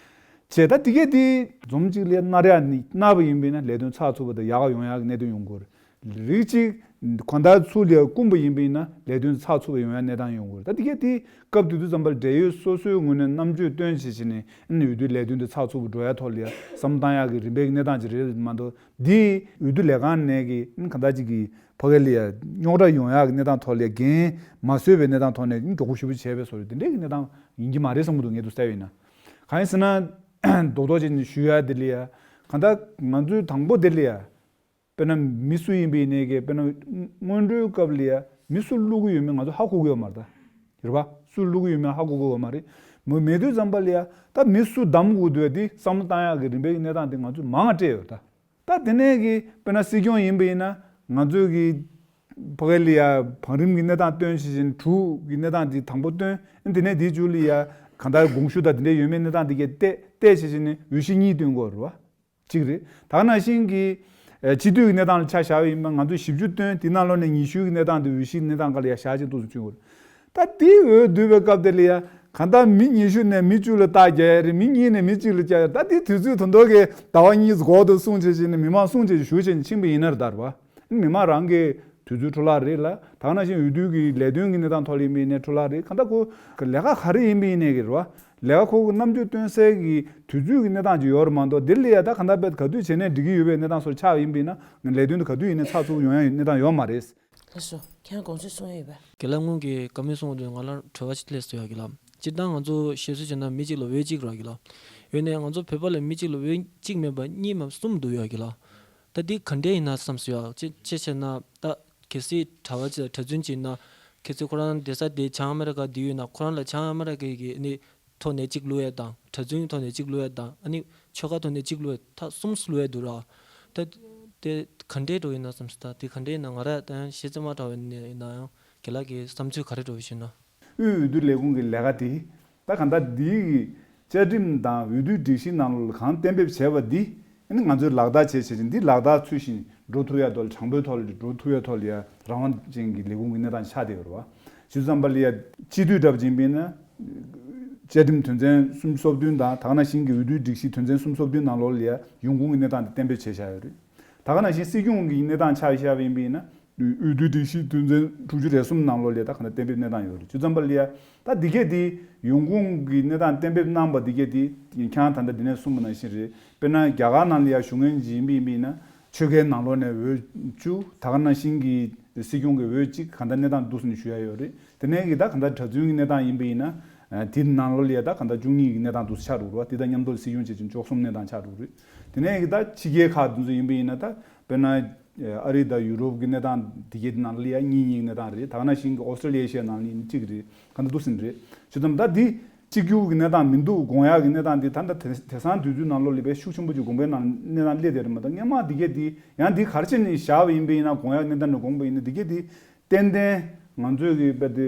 བྱས་ད་འདི་གས་དེ་འཛོམས་གཅིག་ལ་ཡ་མནར་ཡ་ནི་མནར་བ་ཡིན་པས་ན་ལས་དོན་ཚགས་ཚུད་པ་དང་ཡག་ག་ཡོང་ཡ་གི་གནད་དོན་ཡོང་གི་ཡོད་རེད། རིགས་གཅིག་གང་ལྟར་ཚུར་ལ་བསྐུམས་པ་ཡིན་པ་ཡིན་ན་ལས་དོན་ཚགས་ཚུད་པ་ཡོང་ཡ་གནས་སྟངས་ཡོང་གི་རེད། ད་དེ་གས་དེ་སྐབས་དེ་དུས་ཙམ་པར་འབྲེལ་ཡོད་སོ་སོའི་ངོས་ནས་རྣམ་དཔྱོད་བཏོན་བྱས་བྱས་ནས་ཨ་ནི་འོས་བསྡུའི་ལས་དོན་དེ་ཚགས་ཚུད་པ་འགྲོ་ཡ་ཐོག་ལ་ཡ་བསམ་བློ་བཏང་ཡག་གི་རིམ་པའི་གནས་སྟངས་ཅིག་རེད་མ་གཏོགས། འདི་འོས་བསྡུ་ལས་ཁང་ནས་ཀྱི་ཨ་ནི་གང་ལྟར་ཅིག་གི་ཕ་གི་ལ་ཡ་རྙོག་དྲ་ཡོང་ཡག་གི་གནས་སྟངས་ཐོག་ལ་ཡ་འགན་མ་བཟོས་པའི་གནས་སྟངས་ཐོག་ནས་ཨ་ནི་མགྱོགས་པོ་ཞེ་པོ་བྱས་པའི་བཟོ་འདྲ་དེ་འདྲའི་གི་གནས་སྟངས་ཡིན་གྱི་མ་རེད་བསམ་གྱི་འདུག་ངས་འདུག་བལྟས་པ་ཡིན་ན། གང་ཡིན་ཟེར་ན་རྡོག་རྡོག་ཅིག་ནས་ཞུ་ཡ་དེ་ལ་ཡ་གང་ལྟར་ང་ཚོའི་དང་པོ་དེ་ལ་ཡ། དཔེར་ན་མི་སུ་ཡིན་པ་ཡིན་ནའི་གི་དཔེར་ན་སྔོན་འགྲོའི་སྐབས་ལ་ཡ་མི་སུ་བླུག་གི་ཡོད་མེད་ང་ཚོ་ཧ་གོ་གི་ཡོད་མ་རེད་ད། རེད་པ། སུ་བླུག་གི་ཡོད་མེད་ཧ་གོ་གི་ཡོད་མ་རེད། མོ་མེད་དུས་ཙམ་པ་ལ་ཡ་ད་མི་སུ་བདམས་དགོས་འདུག་དེ་བསམ་བློ་བཏང་ཡག་གི་རིམ་པའི་གནས་སྟངས་དེ་ང་ཚོས་མང་ང་སྤྲད་ཡོད་ད། ད་དེ་ནས་གི་དཔེར་ན་སྲིད་སྐྱོང་ཡིན་པ་ཡིན་ན་ང་ཚོས་གི་ཕ་གི་ལ་ཡ་བང་རིམ་གི་གནས་སྟངས་སྟོན་བྱེད་བཞིན་དྲུག་གི་གནས་སྟངས་དེ་དང་པོ་སྟོན། དེ་ནས་དེའི་མཇུག་ལ་ཡ་གང་ལྟར་དགོངས་ཞུ་དང་དེ་འདྲ་ཡོད་མེད་གནས་སྟངས་དེ་གས་བལྟས་བལྟས་བྱེད་བཞིན་ནས་འོས་གཞི་གཉིས་སྟོན་དགོས་རེད་བ། གཅིག་རེད། ད་ག་ནང་བཞིན་གྱི་ཨ་སྤྱི་འཐུས་ཀྱི་གནས་སྟངས་ལ་ཆ་བཞག་པ་ཡིན་ན་ང་ཚོས་བཞི་བཅུ་བཏོན། དེ་ནང་ལོགས་ནས་ཉི་ཤུ་གི་གནས་སྟངས་དེ་འོས་གཞིའི་གནས་སྟངས་སྒང་ལ་ཡ་བཞག་ཅིག་འདུག་སེ་བྱུང་ཡོད་རེད། ད་དེའི་འོས་བསྡུ་བའི་སྐབས་དེ་ལ་ཡ་གང་ལྟར་མི་ཉི་ཤུ་ནས་མི་བཅུ་ལ་རྟགས་རྒྱག་ཡ་རེད། མི་གཉིས་ནས་མི་གཅིག་ལ་རྒྱག་ཡ་རེད། ད་དེ་དུས་ཚོད་དོན་དག་གི་ཟླ་བ་གཉིས་འགོར་འདུག་གསུངས་བྱས་བྱས་ནས་མི་མང་གསུང་བྱས་བྱས་ཞུ་བྱས་ནས་ཕྱིན་པ་ཡིན་ན་རེད་ད་རེད་བ། མི་མང་རང་གི་དུས་ཚོད་འཕྲོ་བརླག་རེད་ལ། ད་ག་ནང་བཞིན་འོས་བསྡུ་གི་ལས་དོན་གྱི་གནས་སྟངས་ཐོག་ལ་ཡིན་པ་ཡིན་ནའི་འཕྲོ་བརླག་རེད། གང་ལྟར་ཁོ་ལས་ཀ་ག་རེ་ཡིན་པ་ཡིན་ནའི་གི་རེད་བ། ལས་ཀ་ཁོ་གི་རྣམ་འགྱུར་སྟོན་སའི་གི་དུས་ཚོད་ཀྱི་གནས་སྟངས་ཅིག་ཡོད་རེད་མ་གཏོགས། དེ་ལ་ཡ་ད་གང་ལྟར་དཔེ་ག་དུས་བྱས་ནའི་འགྲིག་གི་ཡོད་པའི་གནས་སྟངས་སོགས་ཆགས་ཡིན་པ་ཡིན་ན་ལས་དོན་དེ་ག་དུས་ཡིན་ནའི་ཚགས་ཚུད་ཡོང་ཡ་ཡོད་གནས་སྟངས་ཡོད་མ་རེད། ལགས་སོ། ཁྱེད་རང་དགོངས་ཚུལ་གསུང་ཡ་ཡོད་པས། རྒན་ལགས་སྔོན་གྱི་བཀའ་མོལ་གསུང་བ་དེ་ང་ལ་དྲི་བ་ཞིག་སླེབས་སོང་ཡ་གི་ལགས། སྤྱིར་བཏང་ང་ཚོ་བཤད་སྲོལ་བྱས་ན་མི་གཅིག་ལ་འོས་གཅིག་རག་གི་ལགས། ཡོད་ནས་ང་ཚོ་བོད་པ་ལ་མི་གཅིག་ལ་འོས་གཅིག་མིན་པ་གཉིས་མ་གསུམ་འདུག་ཡ་གི་ལགས། ད་འདི་ག་འདྲས་ཡིན་ན་བསམ་སོང་ཡ། ཅི་ཅི་བྱས་ན་ད་གལ་སྲིད་གྲྭ་པ་ཅིག་ལ་གྲྭ་བཙུན་ཅིག་ཡིན་ན་གལ་སྲིད་ཁོ་རང་སྡོད་ས་དེ་བྱང་ཨ་མེ་རི་ཀ་འདི་ཡོད་ན་ཁོ་རང་ལ་བྱང་ཨ་མེ་རི་ཀ་གི་ནི་ཐོག་ནས་གཅིག་བླུག་ཡས་དང་གྲྭ་བཙུན་གྱི་ཐོག་ནས་གཅིག་བླུག་ཡས་དང་ཨ་ནི་ཆོལ་ཁ་ཐོག་ནས་གཅིག་བླུག་ཡས་ད་གསུམ་བླུག་ཡས་འདུག་ར། ད་དེ་ག་འདྲས་འགྲོ་ཡིན་ན་བསམ་སོང་། ད་དེ་ག་འདྲས་ཡིན་ན་ང་ར་ད་ཡང་ཤེས་ཚད་མ་དྲག་པ་ཡིན་ན་ཡང་རྒན་ལགས་ཀྱི་བསམ་ཚུལ་ག་རེ་འགྲོ་བཞིན་ན། དབུས་འོས་བསྡུ་ལས་ཁུངས་ཀྱི་ལས་ཀ་དེ་ད་གང་ལྟར་འདིའི་བཅའ་ཁྲིམས་དང་འོས་བསྡུའི་སྒྲིག་གཞི་ནང་ལ་གང་གཏན་འབེབས་བྱས་པ་འདི་ཨ་ནི་ང་ཚོས་ལག་བསྟར་བྱས་བྱས་ཅིང་འདི་ལག་བསྟར་ཚུལ་བཞིན་འགྲོ་ཐུབ་ཡ་ཐོག་ལ་དྲང་པོའི་ཐོག་ལ་འགྲོ་ཐུབ་ཡ་ཐོག་ལ་ཡ་རང་དབང་ཅན་གྱི་ལས་ཁུངས་ཀྱི་གནས་སྟངས་ཆགས་བསྡད་ཡོད་རེད་བ། ཇི་ཙམ་པ་ལ་ཡ་སྤྱི་འཐུས་འདྲ་པོ་ཅིག་ཡིན་པ་ཡིན་ན། བཅའ་ཁྲིམས་དོན་ཚན་སུམ་ཅུ་སོ་བདུན་དང་ད་ག་ནང་བཞིན་གྱི་འོས་བསྡུའི་སྒྲིག་གཞི་དོན་ཚན་སུམ་ཅུ་སོ་བདུན་ནང་ལོགས་ལ་ཡ་ཡོང་ཁུངས་ཀྱི་གནས་སྟངས་དེ་གཏན་འབེབས་བྱས་བཞག་ཡོད་རེད། ད་ག་ནང་བཞིན་སྲིད་སྐྱོང་གི་གནས་སྟངས་ཆ་བཞག་པ་ཡིན་པ་ཡིན་ན། འོས་བསྡུའི་སྒྲིག་གཞི་དོན་ཚན་དྲུག་ཅུ་རེ་གསུམ་ནང་ལོགས་ལ་ཡ་ད་ག་ནང་གཏན་འབེབས་གནས་སྟངས་ཡོད་རེད། ཇི་ཙམ་པ་ལ་ཡ་ད་འདི་གས་དེ་ཡོང་ཁུངས་ཀྱི་གནས་སྟངས་གཏན་འབེབས་གནང་པ་འདི་གས་དེ་ཁྱེད་རང་ད་ལྟ་འདི་ནས་གསུངས་པ་ནང་བཞིན་རེད། དཔེར་ན་རྒྱ་གར་ནང་ལ་ཡ་བཞུགས་མཁན་ཅིག་ཡིན་པ་ཡིན་པ་ཡིན་ན་ཆོལ་ཁའི་ནང་ལོགས་ནས་འོས་བཅུ། ད་ག་ནང་བཞིན་གྱི་སྲིད་སྐྱོང་གི་འོས་གཅིག་གང་ལྟར་གནས་སྟངས་འདུག་སེ་ནས་ཞུ་ཡ་ཡོད་རེད། དེ་ནས་གི་ད་གང་ལྟར་གྲྭ་བཙུན་གྱི་གནས་སྟངས་ཡིན་པ་ཡིན་ན། དེའི་ནང་ལོགས་ལ་ཡ་ད་གང་ལྟར་བཅུ་གཉིས་ཀྱི་གནས་སྟངས་འདུག་སེ་ཆགས་འགྲོ་གི་རེད་བ། དེ་དང་མཉམ་དུ་སྲིད་སྐྱོང་བྱེད་ཀྱི་བཅུ་གསུམ་གནས་སྟངས་ཆགས་འགྲོ་གི་རེད། དེ་ནས་གི་ད་ཕྱི་རྒྱལ་ཁག་དེ་ཚོ་ཡིན་པ་ཡིན་ན་ད་དཔེར་ན་ཨ་རི་དང་ཡུ་རོབ་ཀྱི་གནས་སྟངས་དེ་གའི་ནང་ལ་ཡ་གཉིས་གཉིས་ཀྱི་གནས་སྟངས་རེད། ད་ག་ནང་བཞིན་གྱི་ཨོ་སི་ཀྲོ་ལི་ཡའི་ཤའི་ནང་ལ་ཡིན་གཅིག་རེད། གང་ལྟར་འདུག་སེ་རེད། བྱས་ཙང་ད་འདི་གཅིག་གྱུར་གྱི་གནས་སྟངས་མི་འདུག་དགོངས་ཡག་གི་གནས་སྟངས་འདི་ད་ལྟ་དེ་དེང་སང་དུས་ཚོད་ནང་ལོགས་ལ་དཔེ་ཤུགས་ཆེན་པོ་ཅིག་དགོངས་པའི་ནང་གནས་སྟངས་སླེབས་བསྡད་རེད་མ་གཏོགས་སྔོན་མ་འདི་གས་འདི་ཡང་འདི་ག་རེ་བྱས་ནས་བཞག་པ་ཡིན་པ་ཡིན་ན་དགོངས་ཡག་གནས་སྟངས་ནས་དགོངས་པ་ཡིན་ན་འདི་གས་འདི་ཏན་ཏན་ང་ཚོས་གི་དཔེ་དེ་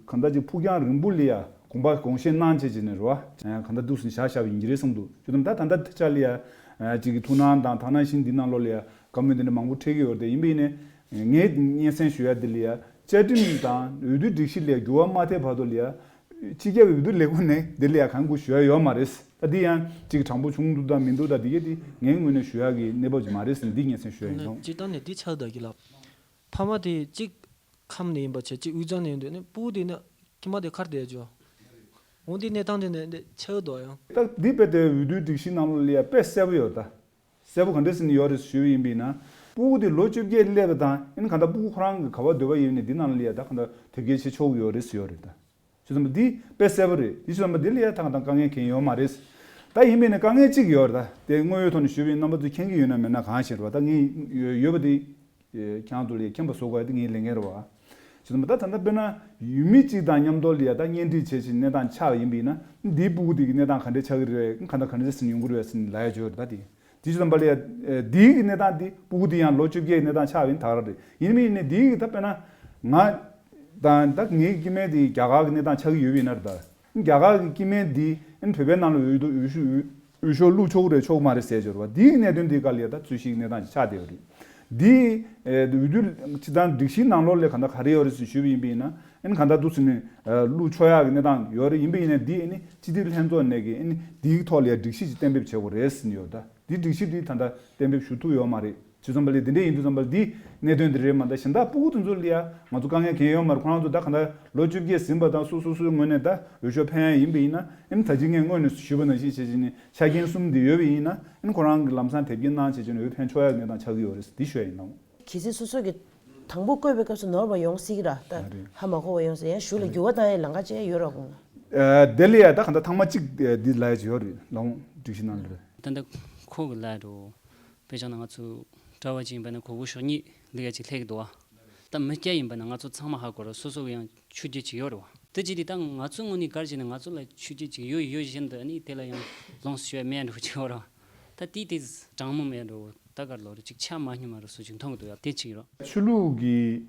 གང་ལྟར་ཅིག་ཕུགས་རྒྱང་རིང་པོ་ལ་ཡ་དགོངས་པ་དགོངས་བཞེས་གནང་བྱས་བྱས་ནས་རེད་བ། གང་ལྟར་འདུག་སེ་བཞག་བཞག་པ་ཡིན་གྱི་རེད་བསམ་འདུག་བྱས་ཙང་ད་ད་ལྟ་དེ་ཆ་ལ་ཡ་ཅིག་གི་ཐུགས་སྣང་དང་ད་ག་ནང་བཞིན་འདི་ནང་ལོགས་ལ་ཡ་བཀའ་མོལ་འདི་འདྲ་མང་པོ་འཕྲད་ཀྱི་ཡོད་རེད་དེ། ཡིན་པ་ཡིན་ནའི་ངས་སྙན་སེང་ཞུ་ཡ་འདི་ལ་ཡ་བཅའ་ཁྲིམས་དང་འོས་བསྡུའི་སྒྲིག་གཞི་ལ་ཡ་འགྱུར་བ་མ་ཐེབས་བར་དུ་ལ་ཡ། སྤྱི་ཁྱབ་འོས་བསྡུ་ལས་ཁུངས་ནས་འདི་ལ་ཡ་གང་དགོས་ཞུ་ཡ་ཡོད་མ་རེད། ད་འདི་ཡང་ཅིག་དྲང་པོ་བྱུང་འདུག་དང་མི་འདུག་དང་འདི་གས་འདི་ངའི་ངོས་ནས་ཞུ་ཡ་གི་གནས་བབ་ཅིག་མ་རེད་ཟེར་ནས་འདི་སྙན་སེང་ཞུ་ཡ་ཡིན། སྤྱིར་བཏང་ནས་འདི་ཆགས་བསྡད་ཀྱི་ལགས། ཕ་མ་དེ་གཅིག་ཁམས་ནས་ཡིན་པ་བྱས་གཅིག་དབུས་གཙང་ནས་ཡིན་དུས་ནི་སྤུ་གུ་དེ་ནི་ཁྱིམ་མ་དེ་ཁར་བསྡད་ཅོ། འོ་འདི་གནས་སྟངས་དེ་ནི་འདི་ཆགས་འདུག་ཡང་། ད་འདི་དཔེ་དེ་འོས་བསྡུའི་སྒྲིག་གཞི་ནང་ལོགས་ལ་ཡ་དཔེ་གསལ་པོ་ཡོད་ད། གསལ་པོ་ག་འདྲ་ཟེར་ནས་ཡོད་རེད་ཞུས་པ་ཡིན་པ་ཡིན་ན། སྤུ་གུ་དེ་ལོ་བཅོ་བརྒྱད་སླེབས་པ་དང་ཨ་ནི་གང་ལྟར་སྤུ་གུ་ཁོ་རང་གི་ག་པར་སྡོད་པ་ཡིན་ནའི་འདི་ནང་ལ་ཡ་ད་གང་ལྟར་དེབ་སྐྱེལ་བྱེད་ཆོག་གི་ཡོད་རེད་ཟེར་ཡོད་རེད་ད། བྱས་ཙང་འདི་དཔེ་གསལ་པོ་རེད། འདི་བྱས་ཙང་འདི་ལ་ཡ་ད་གང་ལྟར་དཀའ་ངལ་གང་ཡང་ཡོད་མ་རེད། ད་ཡིན་པས་ན་དཀའ་ངལ་གཅིག་ཡོད་རེད་ད། དེ་དངོས་ཡོད་ཐོག་ནས་ཞུས་པ་ཡིན་རྣམ་པ་ཚོས་མཁྱེན་གྱི་ཡོད་ན་མེད་ན་གང་ཤེས་རེད་བ། ད་ངས་ཡོད་པ་དེ་ཁྱེད་རང་ཚོ་ལ་ཡ་མཁྱེན་པ་བཟོ་དགོས་ཡ་དེ་ངའི་ལས་འགན་རེད་བ། བྱས་ཙང་ད་ད་ལྟ་དཔེར་ན་ཡུལ་མི་གཅིག་དང་མཉམ་དུ་ལ་ཡ་ད་གཉེན་སྒྲིག་བྱས་ཕྱིན་གནས་སྟངས་ཆགས་པ་ཡིན་པ་ཡིན་ན་འདིའི་སྤུ་གུ་དེ་གི་གནས་སྟངས་ག་འདྲས་ཆགས་ཀྱི་རེད། གང་ལྟར་ག་འདྲས་ཟེར་ནས་ཡོང་གི་རེད་བ་ཟེར་ནས་ལབ་ཡ་ཅིག་ཡོད་རེད་ད་དེ། དེ་བྱས་ཙང་པ་ལ་ཡ། ཨེ། འདིའི་གི་གནས་སྟངས་འདི་སྤུ་གུ་འདི་ཡང་ལོ་བཅོ་བརྒྱད་ཀྱི་གནས་སྟངས་ཆགས་པ་ཡིན་ད་ག་རང་རེད། ཡིན་མིན་ནི་འདིའི་གི་ད་དཔེར་ན། ང་། དང་ད་ངའི་སྐྱེ་དམན་དེ་རྒྱ་གར་གྱི་གནས་སྟངས་ཆགས་ཀྱི་ཡོད་པ་ཡིན་ན་རེད་ད། རྒྱ་གར་གྱི་སྐྱེ་དམན་འདི་ཨ་ནི་བོད་པའི་ནང་ལ་འོས་འདུ་འོས་ཤོག་འོས་འོས་ཤོག་བླུག་ཆོག་གི་རེད་ཆོག་གི་མ་རེད་ཟེར་སྦྱོར་བ་འདིའི་གནད་དོན་འདིའི་སྐོར་ལ་ཡ་ད་རྩོད་གཞིའི་གནས་སྟངས་ཅིག་ཆགས་བསྡད་ཡོད་རེད། འདི་ཨེ་འོས་བསྡུ་སྤྱི་བཏང་སྒྲིག་གཞིའི་ནང་ལོགས་ལ་གང་ལྟར་ག་རེ་ཡོད་རེད་ཟེར་ཞུས་པ་ཡིན་པ་ཡིན་ན་ཨ་ནི་གང་ལྟར་འདུག་ཟེར་ནས་ཨ་བླུག་ཆོག་ཡག་གི་གནས་སྟངས་ཡོད་རེད། ཡིན་པ་ཡིན་ན་འདི་ཨ་ནི་སྤྱི་འཐུས་ལྷན་ཚོགས་ནས་ཀྱི་ཨ་ནི་འདིའི་ཐོག་ལ་ཡ་སྒྲིག་གཞི་ཅིག་གཏན་འབེབས་བྱེད་དགོས་རེད་ཟེར་ནས་ཡོད་ད། འདི་སྒྲིག་གཞི་འདི་ད་ལྟ་གཏན་འབེབས་ཞུ་ཐུབ་ཡོད་མ་རེད། བྱས་ཙང་པ་ལས་འདི་འདྲ་ཡིན་དུས་ཙམ་པ་ལ་འདི་གནད་དོན་འདི་རེད་མ་གཏོགས་གཞན་དག་སྤུ་གུ་དེ་ཚོ་ལ་ཡ་ང་ཚོ་དཀའ་ངལ་གང་ཡང་ཡོད་མ་རེད། ཁོ་རང་ཚོ་ད་གང་ལྟར་ལོ་བཅོ་བརྒྱད་ཟིན་པ་དང་སོ་སོ་སོའི་ངོས་ནས་ད་འོས་ཤོག་འཕེན་ཡ་ཡིན་པ་ཡིན་ན་ཨ་ནི་ད་ཅི་ངས་སྔོན་ནས་ཞུས་པ་ནང་བཞིན་བྱས་བྱས་ནས་ཆ་རྐྱེན་གསུམ་འདི་ཡོད་པ་ཡིན་ན་ཨ་ནི་ཁོ་རང་གི་ལམ་སང་དེབ་སྐྱེལ་གནང་བྱས་བྱས་ནས་འོས་འཕེན་ཆོག་ཡ་གི་གནས་སྟངས་ཆགས་ཀྱི་ཡོད་རེད། འདི་ཞུ་ཡ་ཡིན་ནམ། གལ་སྲིད་སོ་སོ་གི་དང་པོ་བསྐོས་པའི་སྐབས་སུ་ནོར་བ་ཡོང་སྲིད་ཀྱི་ར་ད་ཨ་རེད། ཧ་མ་གོ་བ་ཡོང་སྲིད། ཡང་གཞུག་ལ་འགྱུར་བ་བཏང་ཡའི་ལམ་ཁ་ཅིག་ཡོད་ར་དགོངས་ལ། ཨ་དེ་ལ་ཡ་ད་གང་ལྟར་ཐེངས་མ་གཅིག་འདི་ལ་ཡ་ཅིག་ཡོད་རེད་ལགས་འོང་སྒྲིག་གཞི་ནང་ལ་རེད། ད་ལྟ་ཁོ་གི་ལ་འགྲོ། དཔེ་བཞག་ན་ང་ཚོ་གྲྭ་པ་ཅིག་ཡིན་པ་ན་ཁོ་འོས་ཤོག་གཉིས་ལེན་ཡ་ཅིག་སླེབས་ཀྱི་འདུག་བ། ད་མི་སྐྱ་ཡིན་པ་ན་ང་ཚོ་ཚང་མ་ཧ་གོ་ར་སོ་སོ་གི་ཡང་ཆོས་བརྒྱུད་ཅིག་ཡོད་རེད་བ། དེ་ཅི་སྟེ་ད་ང་ཚོའི་ངོས་ནས་གར་བྱས་ན་ང་ཚོ་ལ་ཆོས་བརྒྱུད་ཅིག་ཡོད་ཡོད་བཞིན་དུ་ནི་དེ་ལ་ཡང་ལོངས་སུ་སྤྱོད་མེད་འགྲོ་ཅིག་ཡོད་རེད་བ། ད་དེ་དེ་དྲང་མོ་མེད་འགྲོ། ད་གར་ལོ་རེ་ཅིག་ཆ་མ་སྙོམས་པ་རུ་སུ་ཅིག་མཐོང་གི་འདུག་ཡ་དེ་ཅིག་རོ། ཆོས་ལུགས་ཀྱི་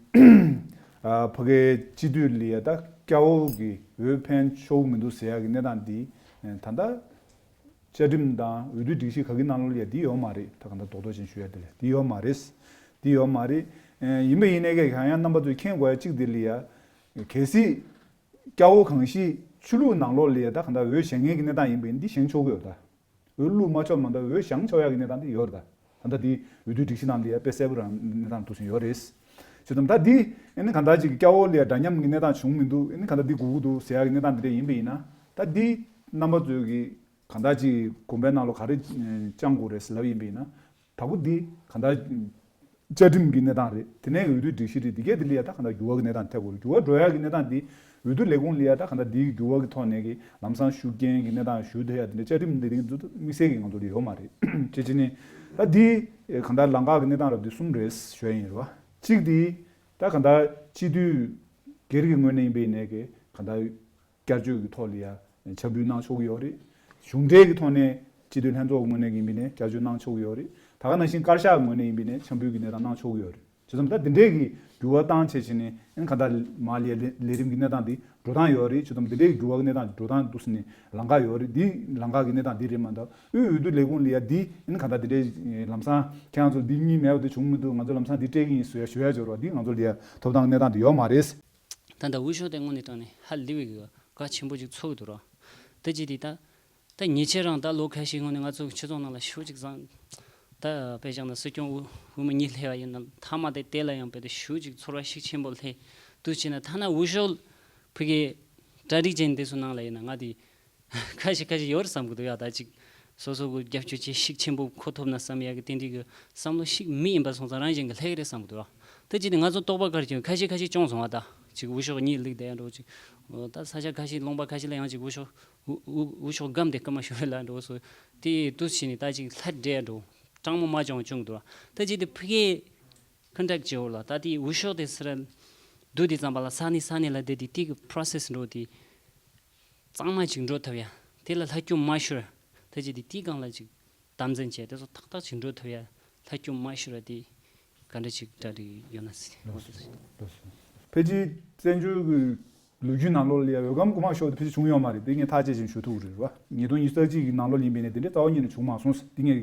ཨ་ཕ་གའི་སྤྱི་འཐུས་ལ་ཡ་ད་སྐྱ་བོ་གི་འོས་འཕེན་ཆོག་མི་འདུག་ཟེར་ཡ་གི་གནས་སྟངས་འདི་ད་ལྟ་བཅའ་ཁྲིམས་དང་འོས་བསྡུ་སྒྲིག་གཞི་ག་གི་ནང་ལོགས་ལ་ཡ་འདི་ཡོད་མ་རེད། ད་ག་ད་རྡོག་རྡོག་ཅན་ཞུ་ཡ་དེ་ལ་འདི་ཡོད་མ་རེད། འདི་ཡོད་མ་རེད། ཡིན་པ་ཡིན་ནའི་ག་ཡང་ཡང་རྣམ་པ་ཚོས་མཁྱེན་དགོས་ཡ་གཅིག་འདི་ལ་ཡ་གལ་སྲིད་སྐྱ་བོ་གང་ཞིག་ཆོས་ལུགས་ནང་ལོགས་ལ་ཡ་ད་ག་ད་འོས་བཞེངས་མཁན་གི་གནས་སྟངས་ཡིན་པ་ཡིན་འདི་བཞེངས་ཆོག་གི་ཡོད་ད། འོས་བླུགས་མ་ཆོག་མ་གཏོགས་འོས་བཞེངས་ཆོག་ཡག་གི་གནས་སྟངས་དེ་ཡོད་རེད་ད། ད་ལྟ་དེ་འོས་བསྡུའི་སྒྲིག་གཞི་ནང་ལ་ཡ་དཔེ་གསལ་པོ་རང་གནས་སྟངས་འདུག་སེ་ཡོད་རེད། བྱས་ཙང་ད་འདི་ཨ་ནི་གང་ལྟར་ཅིག་སྐྱ་བོ་ལ་ཡ་འདྲ་མཉམ་གྱི་གནས་སྟངས་བྱུང་མི་འདུག་ཨ་ནི་གང་ལྟར་འདི་དགོས་ཀྱི་འདུག་ཟེར་ཡག་གི་གནས་སྟངས་འདི་འདྲ་ཡིན་པ་ཡིན་ན་ད་འདི་རྣམ་པ་ཚོས་ཀྱི་གང་ལྟར་ཅིག་དགོངས་པའི་ནང་ལོགས་ག་རེ་བཅངས་དགོས་རེད་ཟེར་ལབ་ཡིན་པ་ཡིན་ན། དྭགས་པོ་འདི་གང་ལྟར་བཅའ་ཁྲིམས་ཀྱི་གནས་སྟངས་རེད། དེ་ནས་འོས་བསྡུའི་སྒྲིག་གཞི་རེད། འདི་གས་འདི་ལ་ཡ་ད་གང་ལྟར་འགྱུར་བ་གི་གནས་སྟངས་ཐེབས་དགོས་རེད། འགྱུར་བ་འགྲོ་ཡ་གི་གནས་སྟངས་འདི་འོས་བསྡུ་ལས་ཁུངས་ལ་ཡ་ད་གང་ལྟར་འདིའི་འགྱུར་བ་གི་ཐོག་ནས་ཀྱི་ལམ་སང་ཤུགས་རྐྱེན་གྱི་གནས་སྟངས་ཞུ་ཐུབ་ཡ་དེ་འདྲ་བཅའ་ཁྲིམས་འདི་རིང་དུ་དམིགས་བསལ་གྱི་ང་ཚོ་ལ་ཡོད་མ་རེད། བྱས་ཙང་ནི་ད་འདི་གང་ལྟར་ལམ་ཁ་གི་གནས་སྟངས་རབ་འདི་གསུམ་རེད་ཞུ་ཡ་ཡིན་རེད་བ། གཅིག་འདི་ད་གང་ལྟར་སྤྱི་འཐུས་སྒེར་གྱི་ངོས་ནས་ཡིན་པའི་ནས་ཀྱི་གང་ལྟར་བསྐྱར་བཅོས་ཀྱི་ཐོག་ལ་ཡ་འཆར་འབུལ་གནང་ཆོག་གི་ཡོད་རེད། གཞུང་འབྲེལ་གྱི་ཐོག་ནས་སྤྱི་འཐུས་ལྷན་ཚོགས་ངོས་ནས་ཡིན་པ་ཡིན་ནའི་བསྐྱར་བཅོས་གནང་ཆོག་གི་ཡོད་རེད། ད་ག་ནང་བཞིན་བཀའ་ཤག་ངོས་ནས་ཡིན་པ་ཡིན་ནའི་འཆར་འབུལ་གྱི་གནས་སྟངས་གནང་ཆོག་གི་ཡོད་རེད། བྱས་ཙང་ད་འདི་འདྲས་ཀྱི་འགྱུར་བ་བཏང་བྱས་བྱས་ནས་ཨ་ནི་ག་ད་མ་ལ་ཡ་ལས་ལས་རིམ་གྱི་གནས་སྟངས་འདི་འགྲོ་སྟངས་ཡོད་རེད། བྱས་ཙང་འདི་འདྲས་ཀྱི་འགྱུར་བ་གི་གནས་སྟངས་འགྲོ་སྟངས་འདུག་ཟེར་ནས་ལམ་ཁ་ཡོད་རེད། འདི་ལམ་ཁ་གི་གནས་སྟངས་འདི་རེད་མ་གཏོགས་དབུས་འོས་བསྡུ་ལས་ཁུངས་ལ་ཡ་འདི་ཨ་ནི་ག་ད་འདི་འདྲས་ལམ་སང་ཁྱེད་རང་ཚོ་འདི་གཉིས་མེད་པ་དེ་བྱུང་མི་འདུག་ང་ཚོ་ལམ་སང་འདི་སྤྲད་ཀྱི་ཡིན་ཟེར་ཡ་ཞུ་ཡ་འབྱོར་བ་འདི་ང་ཚོ་ལ་ཡ་ཐོབ་ཐང་གནས་སྟངས་འདི་ཡོད་མ་རེད། ད་ལྟ་འོས་ཤོག་དེ་དངོས་གནས་དྲང་གནས་ཧ་ལས་པའི་གི་གལ་ཆེན་པོ་ཅིག་ཚོར་གི་འདུག་ར། ད་ཅི་དེ་ད་ད་ཉེ་ཆར་རང་ད་ལོ་ཁ་ཤས་སྔོན་ནས་ང་ཚོ་སྤྱི་ཚོགས་ནང་ལ་ཤུགས་ཅིག་བཟང་། ད་དཔེ་བཞག་ན་སྲིད་སྐྱོང་འོས་འོས་མི་གཉིས་སླེབས་པ་ཡིན་ན་མཐའ་མ་དེ་དེ་ལ་ཡང་དཔེ་དེ་ཤུགས་ཅིག་ཚོར་བ་ཤུགས་ཆེན་པོ་སླེབས་འདུག་བྱས་ན་ཐ་ན་འོས་ཤོག་ཕ་གི་གྲ་སྒྲིག་ཅན་དེ་ཚོ་ནང་ལ་ཡིན་ན་ང་དེ་ཁ་ཤས་ཁ་ཤས་ཡོད་རེད་བསམ་གི་འདུག་ཡ། ད་ཅིག་སོ་སོ་གི་རྒྱབ་སྐྱོར་བྱེད་ཤུགས་ཆེན་པོ་མཁོ་ཐུབ་ན་བསམ་ཡ་གི་དེ་འདྲའི་གི་བསམ་བློ་ཞིག་མི་ཡིན་པ་སོང་ཙང་རང་བཞིན་གི་སླེབས་ཀྱི་རེད་བསམ་གི་འདུག་ཡ། ད་ཅི་དེ་ང་ཚོ་རྟོག་པ་གར་གྱི་ཁ་ཤས་ཁ་ཤས་བྱུང་སོང་བ། ད་ཅིག་འོས་ཤོག་གཉིས་བླུགས་བསྡད་ཡ་འགྲོ་ཅིག་ད་ས་ཆ་ཁ་ཤས་ལུང་པ་ཁ་ཤས་ལ་ཡང་ཅིག་འོས་ཤོག་འོས་འོས་ཤོག་སྒམ་དེ་སྐུ་མ་ཤོར་ལ་འགྲོ་སོ། དེ་དུས་ཕྱིན་ནས་ད་ཅིག་ལྷ་འདྲེ་འགྲོ་གྲང་མོ་མ་བྱུང་བྱུང་འདུག་ད་ཅིག་དེ་ཕ་གིའི་ཁོན་ཊེག་བྱེད་འོ་ལ་ད་དེ་འོས་ཤོག་དེ་སི་ར་བསྡུ་དེ་ཙམ་པ་ལ་ས་གནས་ས་གནས་ལ་བསྡད་དེ་དེ་གི་པོ་རོ་སེ་སི་འགྲོ་དེ་གཙང་མ་ཅིག་འགྲོ་ཐུབ་ཡ། དེ་ལ་ལྷ་སྐྱོན་མ་ཤོར། ད་ཅིག་དེ་དེའི་སྒང་ལ་ཅིག་དམ་འཛིན་བྱས་དེ་ཚོ་ཏག་ཏག་ཅིག་འགྲོ་ཐུབ་ཡ། ལྷ་སྐྱོན་མ་ཤོར་བ་དེ་ག་འདྲ་ཅིག་གྲ་སྒྲིག་ཡོད་ན་ཟེར། ཕལ་ཆེར་བཙན་བྱོལ་གྱི་ལོ་རྒྱུས་ནང་ལོགས་ལ་ཡ་འོས་སྒམ་རྐུ་མ་ཤོར་དེ་ཕལ་ཆེར་བྱུང་ཡོད་མ་རེད། དེ་ངས་ཐག་བཅད་ཅིང་ཞུ་ཐུབ་ཀྱི་རེད་བ། ཉིས་སྟོང་ཉི་ཤུ་རྩ་གཅིག་གི་ནང་ལོགས་ཡིན་པའི་ནས་དེ་འདྲའི་རྩ་བ་ཉིད་ནས་བྱུང་མ་སོང་ཟེར། དེ་ངས་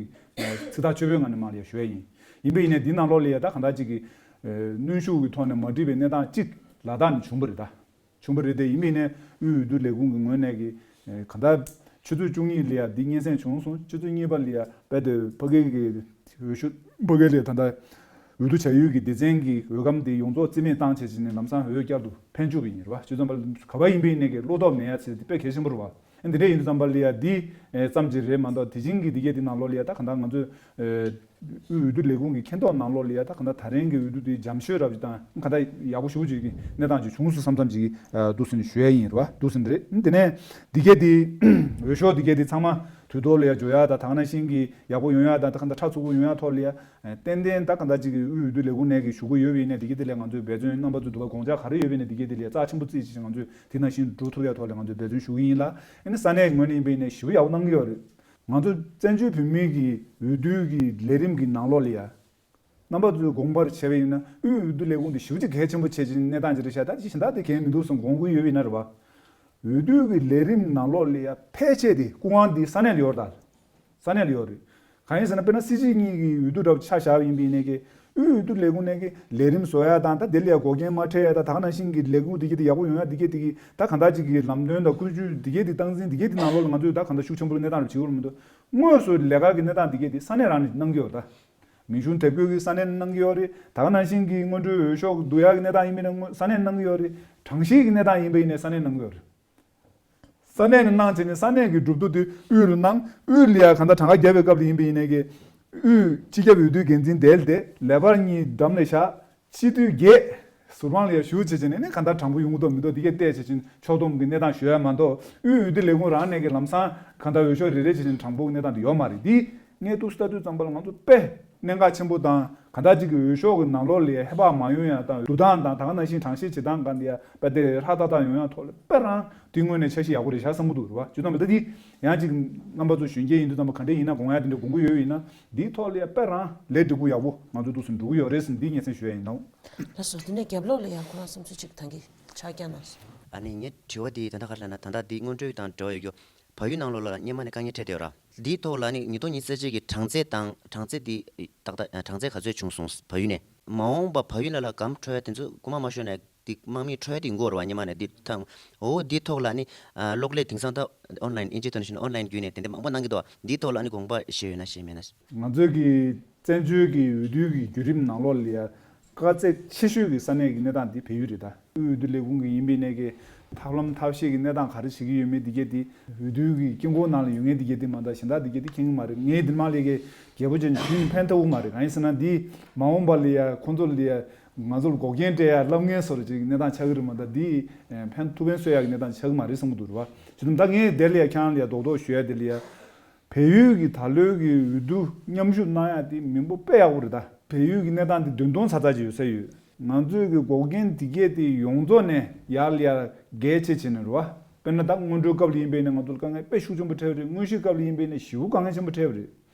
ཚིག་ཐག་ཆོད་པོའི་ངང་ནས་མར་ལ་ཡ་ཞུ་ཡ་ཡིན། ཡིན་པའི་ཡིན་ནས་འདི་ནང་ལོགས་ལ་ཡ་ད་གང་ལྟར་ཅིག་གི་གནོན་ཤུགས་ཀྱི་ཐོག་ནས་མ་འགྲིག་པའི་གནས་སྟངས་གཅིག་ལ་དྭགས་ནས་བྱུང་བ་རེད་ད། བྱུང་བ་རེད་དེ། ཡིན་མིན་ནས་དབུས་འོས་བསྡུ་ལས་ཁུངས་ཀྱི་ངོས་ནས་ཀྱི་གང་ལྟར་ཆུ་ཚོད་བཅུ་གཉིས་ལ་ཡ་འདི་སྙན་སེང་བྱུང་སོང་། ཆུ་ཚོད་གཉིས་པ་ལ་ཡ་རྦད་དེ་ཕ་གི་གི་འོས་ཤོག་ཕ་གི་ལ་ད་ལྟ་འོས་བསྡུ་བྱ་ཡུལ་གྱི་སྡེ་ཚན་གྱི་འོས་སྒམ་དེ་ཡོངས་རྫོགས་རྩིས་མེད་བཏང་བྱས་བྱས་ནས་ལམ་སང་འོས་བསྐྱར་དུ་འཕེན་བཅུག་པ་ཡིན་རེད་བ། བྱས་ཙང་པ་ག་པར་ཡིན་པའི་ནས་ཀྱི་བློ་སྟོབས་མེད་ཡ་ཚེ་འདི་དཔེ་གལ་ཆེན་པོ་རེད་བ། འདི་འདྲ་ཡིན་དུས་ཙམ་པ་ལ་ཡ་འདི་ཙམ་ཅིག་རེད་མ་གཏོགས་དེ་བཞིན་གྱི་འདི་གས་འདི་ནང་ལོགས་ལ་ཡ་ད་གང་ལྟར་ང་ཚོས། དབུས་འོས་བསྡུ་ལས་ཁུངས་ཀྱི་མཁྱེན་རྟོགས་ནང་ལོགས་ལ་ཡ་ད་གང་ལྟར་ད་རིང་གི་འོས་བསྡུ་དེ་འཇམ་ཤོས་རབ་ཅིག་དང་གང་ལྟར་ཡག་པོ་ཞེ་པོ་ཅིག་གི་གནས་སྟངས་ཅིག་བྱུང་སོང་བསམ་བསམ་ཅིག་འདུག་ཟེར་ནས་ཞུ་ཡ་ཡིན་རེད་བ། འདུག་ཟེར་ནས་རེད། དེ་ནས་འདི་གས་དེ་འོས་ཤོག་འདི་གས་དེ་ཚང་མ་དུས་ཐོག་ལ་ཡ་འབྱོར་ཡ་དང་ད་ག་ནང་བཞིན་གྱི་ཡག་པོ་ཡོང་ཡ་དང་ད་གང་ལྟར་ཁྲ་ཚུགས་པོ་ཡོང་ཡ་ཐོག་ལ་ཡ་ཏན་ཏན་ད་གང་ལྟར་ཅིག་གི་དབུས་འོས་བསྡུ་ལས་ཁུངས་ནས་ཀྱི་ཞུ་གི་ཡོད་པ་ཡིན་ནས་འདི་གས་དེ་ལ་ང་ཚོས་འབད་བརྩོན་རྣམ་པ་ཚོ་འདུག་པ་དགོངས་འཆར་ག་རེ་ཡོད་པ་ཡིན་ནས་འདི་གས་དེ་ལ་རྩ་ཆེན་པོ་བརྩིས་ཅིག་ང་ཚོས་དེ་ནང་བཞིན་འགྲོ་ཐུབ་ཡ་ཐོག་ལ་ང་ཚོས་འབད་བརྩོན་ཞུ་གི་ཡིན་ལ། ཨ་ནི་ས་གནས་ངོས་ནས་ཡིན་པ་ཡིན་ནས་ཞེ་པོ་ཡག་པོ་གནང་གི་ཡོད་རེད། ང་ཚོ་བཙན་བྱོལ་བོད་མིའི་གི་འོས་བསྡུའི་གི་ལས་རིམ་གི་ནང་ལོགས་ལ་ཡ། རྣམ་པ་ཚོས་དགོངས་པར་བྱས་པ་ཡིན་ན་དབུས་འོས་བསྡུ་ལས་ཁུངས་འདི་ཞེ་པོ་ཅིག་གལ་ཆེན་པོ་བྱེད་ཀྱི་གནས་སྟངས་ཅིག་རེད་ཤག་ད་ཅི་གཞན་དག་དེ་གལ་མི་འདུག་བསམ་དགོངས་ཀྱི་ཡོད་པ་ཡིན་ན་རེད་བ། འོས་བསྡུ་གི་ལས་རིམ་ནང་ལོགས་ལ་ཡ་ཕལ་ཆེར་དེ་སྐུ་དབང་འདི་ས་གནས་ལ་ཡོད་རེད་ད། ས་གནས་ལ་ཡོད་རེད། གང་ཡིན་ཟེར་ན་དཔེར་ན་སྲིད་སྤྱི་གཉིས་ཀྱི་འོས་བསྡུ་འདྲ་པོ་ཆ་བཞག་པ་ཡིན་པ་ཡིན་ནའི་གི་དབུས་འོས་བསྡུ་ལས་ཁུངས་ནས་གི་ལས་རིམ་བཟོ་ཡ་དང་ད་དེ་ལ་ཡ་འགོག་རྐྱེན་མ་འཕྲད་ཡ་དང་ད་ག་ནང་བཞིན་གྱི་ལས་ཁུངས་དེ་གྱད་དེ་ཡག་པོ་ཡོང་ཡ་དེ་གྱད་དེ་གི་ད་གང་ལྟར་ཅིག་གི་ལམ་སྟོན་དང་བཀོད་ཇུས་དེ་གྱད་དེ་སྟངས་འཛིན་དེ་གྱད་དེ་ནང་ལོགས་ལ་ང་ཚོས་ད་གང་ལྟར་ཤུགས་ཆེན་པོ་གནས་སྟངས་ལ་བྱེད་ཀྱི་ཡོད་མི་འདུག་དངོས་སུ་ལས་ཀ་གི་གནས་སྟངས་དེ་གྱད་དེ་ས་གནས་རང་ནས་གནང་གི་ཡོད་ད། མིང་གཞུང་དེབ་འགོད་ཀྱི་ས་གནས་ནས་གནང་གི་ཡོད་རེད། ད་ག་ནང་བཞིན་གྱི་སྔོན་འགྲོའི་འོས་ཤོག་བསྡུ་ཡག་གི་གནས་སྟངས་ཡིན་པ་ཡིན་ན་ས་གནས་ནས་གནང་གི་ཡོད་རེད། གྲངས་བཤེར་གྱི་གནས་སྟངས་ཡིན་པ་ཡིན་ནའི་ས་གནས་ནས་གནང་གི་ཡོད་རེད། ས་གནས་ནས་གནང་བྱས་ནས་ས་གནས་ཀྱི་གྲུབ་ཐོབ་དེ་དབུས་ལ་གནང་། དབུས་ལ་ཡ་གང་ལྟར་གྲངས་ཀ་བརྒྱབ་པའི་སྐབས་ལ་ཡིན་པ་ཡིན་ནའི་གི་དབུས་སྤྱི་ཁྱབ་འོས་བསྡུའི་འགན་འཛིན་དེ་ལ་དེ་ལས་འཕར་གཉིས་འགྲམ་ལ་བཞག་སྤྱི་འཐུས་བརྒྱད་ཟུར་དཔང་ལ་ཡ་ཞུགས་བྱས་བྱས་ནས་ནི་གང་ལྟར་དྲང་པོ་ཡོང་གི་འདུག་མི་འདུག་དེ་གས་བལྟས་བྱས་བྱས་ཕྱོགས་བསྡོམས་ཀྱི་གནས་སྟངས་ཞུ་ཡ་མ་གཏོགས་དབུས་འོས་བསྡུ་ལས་ཁུངས་རང་ནས་ཀྱི་ལམ་སང་གང་ལྟར་འོས་ཤོག་རེ་རེ་བྱས་བྱས་དྲང་པོ་གནས་སྟངས་དེ་ཡོད་མ་རེད། འདི་ངས་འདུག་སེ་ལྟ་དུས་ཙམ་པ་ལ་ང་ཚོ་དཔེ་གནད་འགག་ཆེན་པོ་དང་གང་ལྟར་ཅིག་གི་འོས་ཤོག་གི་ནང་ལོགས་ལ་ཧེ་བག་མ་ཡོང་ཡ་དང་བསྡུ་སྟངས་དང་ད་ག་ནང་བཞིན་གྲངས་བཤེར་བྱེད་སྟངས་སྒང་དེ་ཡ་དཔེ་དེ་ཧྲག་ཏག་ཏག་ཡོང་ཡ་ཐོག་ལ་དཔེ་རང་དེ་དངོས་གནས་འཆར་གཞི་ཡག་པོ་རེད་ཤག་བསམ་གྱི་འདུག་རེད་བ། བྱས་ཙང་མི་ལྟ་འདི་ཡང་ཅིག་རྣམ་པ་ཚོ་གཞོན་སྐྱེས་ཡིན་དུས་ཙམ་པ་ག་འདྲས་ཡིན་ན་དགོངས་ཡ་དེ་འདྲ་དགོངས་ཀྱི་ཡོད་ཡིན་ན་འདིའི་ཐོག་ལ་ཡ་དཔེ་རང་ལས་འགྲིག་པོ་ཡག་པོ་ང་ཚོ་འདུག་སེ་འགྲོ་གི་ཡོད་རེད་ཟེར་འདི་སྙན་སེང་ཞུ་ཡ་ཡིན་ལགས། ལགས་སོ། དེ་ནས་རྒྱབ་ལོགས་ལ་ཡང་ཁོ་རང་བསམ་ཚུལ་ཅིག་ད་གིན་ཕྱག་བརྐྱངས་གནང་སོང་། ཨ་ནི་ངའི་དྲི་བ་འདི་ད་ལྟ་ག་རེ་ལབ་ན་ད་ལྟ་འདི་སྔོན་འགྲོའི་དང་འབྲེལ་བ་ཡོད་རྒྱུ། བལ་ཡུལ་ནང་ལོགས་ལ་སྔོན་མ་ནས་དཀའ་ངལ་འཕྲད་བསྡད་ཡོད་ར། འདིའི་ཐོག་ལ་ནི་ཉིས་སྟོང་ཉི་ཤུ་རྩ་གཅིག་གི་གྲངས་ཚད་དང་གྲངས་ཚད་འདི་ཏག་ཏག་གྲངས་ཚད་ག་ཚོད་བྱུང་སོང་བལ་ཡུལ་ནས། མ་འོངས་པ་བལ་ཡུལ་ལ་ལ་གམ་འཕྲོ་ཡ་དེ་ཚོ་རྐུ་མ་མ་ཤོར་ནས་འདི་དམག་མི་འཕྲོ་ཡ་དེ་ཡིན་དགོས་ར་བ། སྔོན་མ་ནས་འདི་ཐང་འོ་འདིའི་ཐོག་ལ་ནི་གློག་ཀླད་དེང་སང་ད་ཨོན་ལན་ཨིན་ཇི་ལྟར་ནི་ཨོན་ལན་བརྒྱུད་ནས་དེ་འདྲ་མང་པོ་གནང་གི་འདུག་འདིའི་ཐོག་ལ་ནི་དགོངས་པ་བཞེས་ཡོད་ན་བཞེས་མེད་ན། ང་ཚོའི་གི་བཙན་བྱོལ་གྱི་འོས་བསྡུ་གི་བརྒྱུད་རིམ་ནང་ལོགས་ལ་ཡ་དཀའ་ཚེགས་ཆེ་ཤོས་ཀྱི་ས་གནས་ཀྱི་གནས་སྟངས་འདི་བལ་ཡུལ་རེད་ད། དབུས་འོས་བསྡུ་ལས་ཁུངས་ཀྱི་ཡིན་པའི་གནས་ཀྱི་ཐབས་ལམ་ཐབས་ཤེས་ཀྱི་གནས་སྟངས་ག་རེ་བྱེད་ཀྱི་ཡོད་མེད་འདི་གས་འདི་འོས་བསྡུ་གི་དཀྱིལ་འཁོར་ནང་ལ་ཡོད་མཁན་འདི་གས་འདི་མ་གཏོགས་གཞན་དག་འདི་གས་འདི་མཁྱེན་གྱི་མ་རེད། ངས་འདི་མ་ལས་ཀའི་རྒྱལ་པོ་ཅན་ཞུས་ཕན་ཐོགས་མ་རེད། གང་ཡིན་ཟེར་ན་འདི་མ་འོངས་པ་ལ་ཡ་ཁོང་ཚོ་ལ་ཡ་ང་ཚོ་ལ་འགོག་རྐྱེན་སྤྲད་ཡ་ལབ་མཁན་བཟོ་འདྲ་ཅིག་གནས་སྟངས་ཆགས་ཀྱི་རེད་མ་གཏོགས་འདི་ཕན་ཐུགས་ཕན་གསོས་ཡ་གི་གནས་སྟངས་ཆགས་ཀྱི་མ་རེད་བསམ་གྱི་འདུག་རེད་བ། བྱས་ཙང་ད་ངས་དེ་ལ་ཡ་ཁྱེད་རང་ལ་ཡ་རྡོག་རྡོག་ཞུ་ཡ་དེ་ལ་ཡ། བལ་ཡུལ་གྱི་ད་ལོའི་གི་འོས་བསྡུ་མཉམ་ཞུགས་གནང་ཡ་དེ་མི་འབོར་དཔེ་ཡག་པོ་རེད་ད། བལ་ཡུལ་གྱི་གནས་སྟངས་དེ་འདོན་སྟངས་ཚ་ཚ་ཅིག་ཡོད་ས་ཡོད། ང་ཚོའི་གི་འགོག་རྐྱེན་དེ་གས་དེ་ཡོངས་རྫོགས་ནས་ཡར་ལ་ཡར་བརྒལ་བྱས་བྱས་ནས་རེད་བ། དཔེར་ན་ད་སྔོན་འགྲོའི་སྐབས་ལ་ཡིན་པས་ནས་ང་ཚོར་དཀའ་ངལ་དཔེ་ཤུགས་ཆེན་པོ་འཕྲད་པ་རེད། དངོས་གཞིའི་སྐབས་ལ་ཡིན་པས་ནས་ཞེ་པོ་དཀའ་ངལ་ཆེན་པོ་འཕྲད་པ་རེད།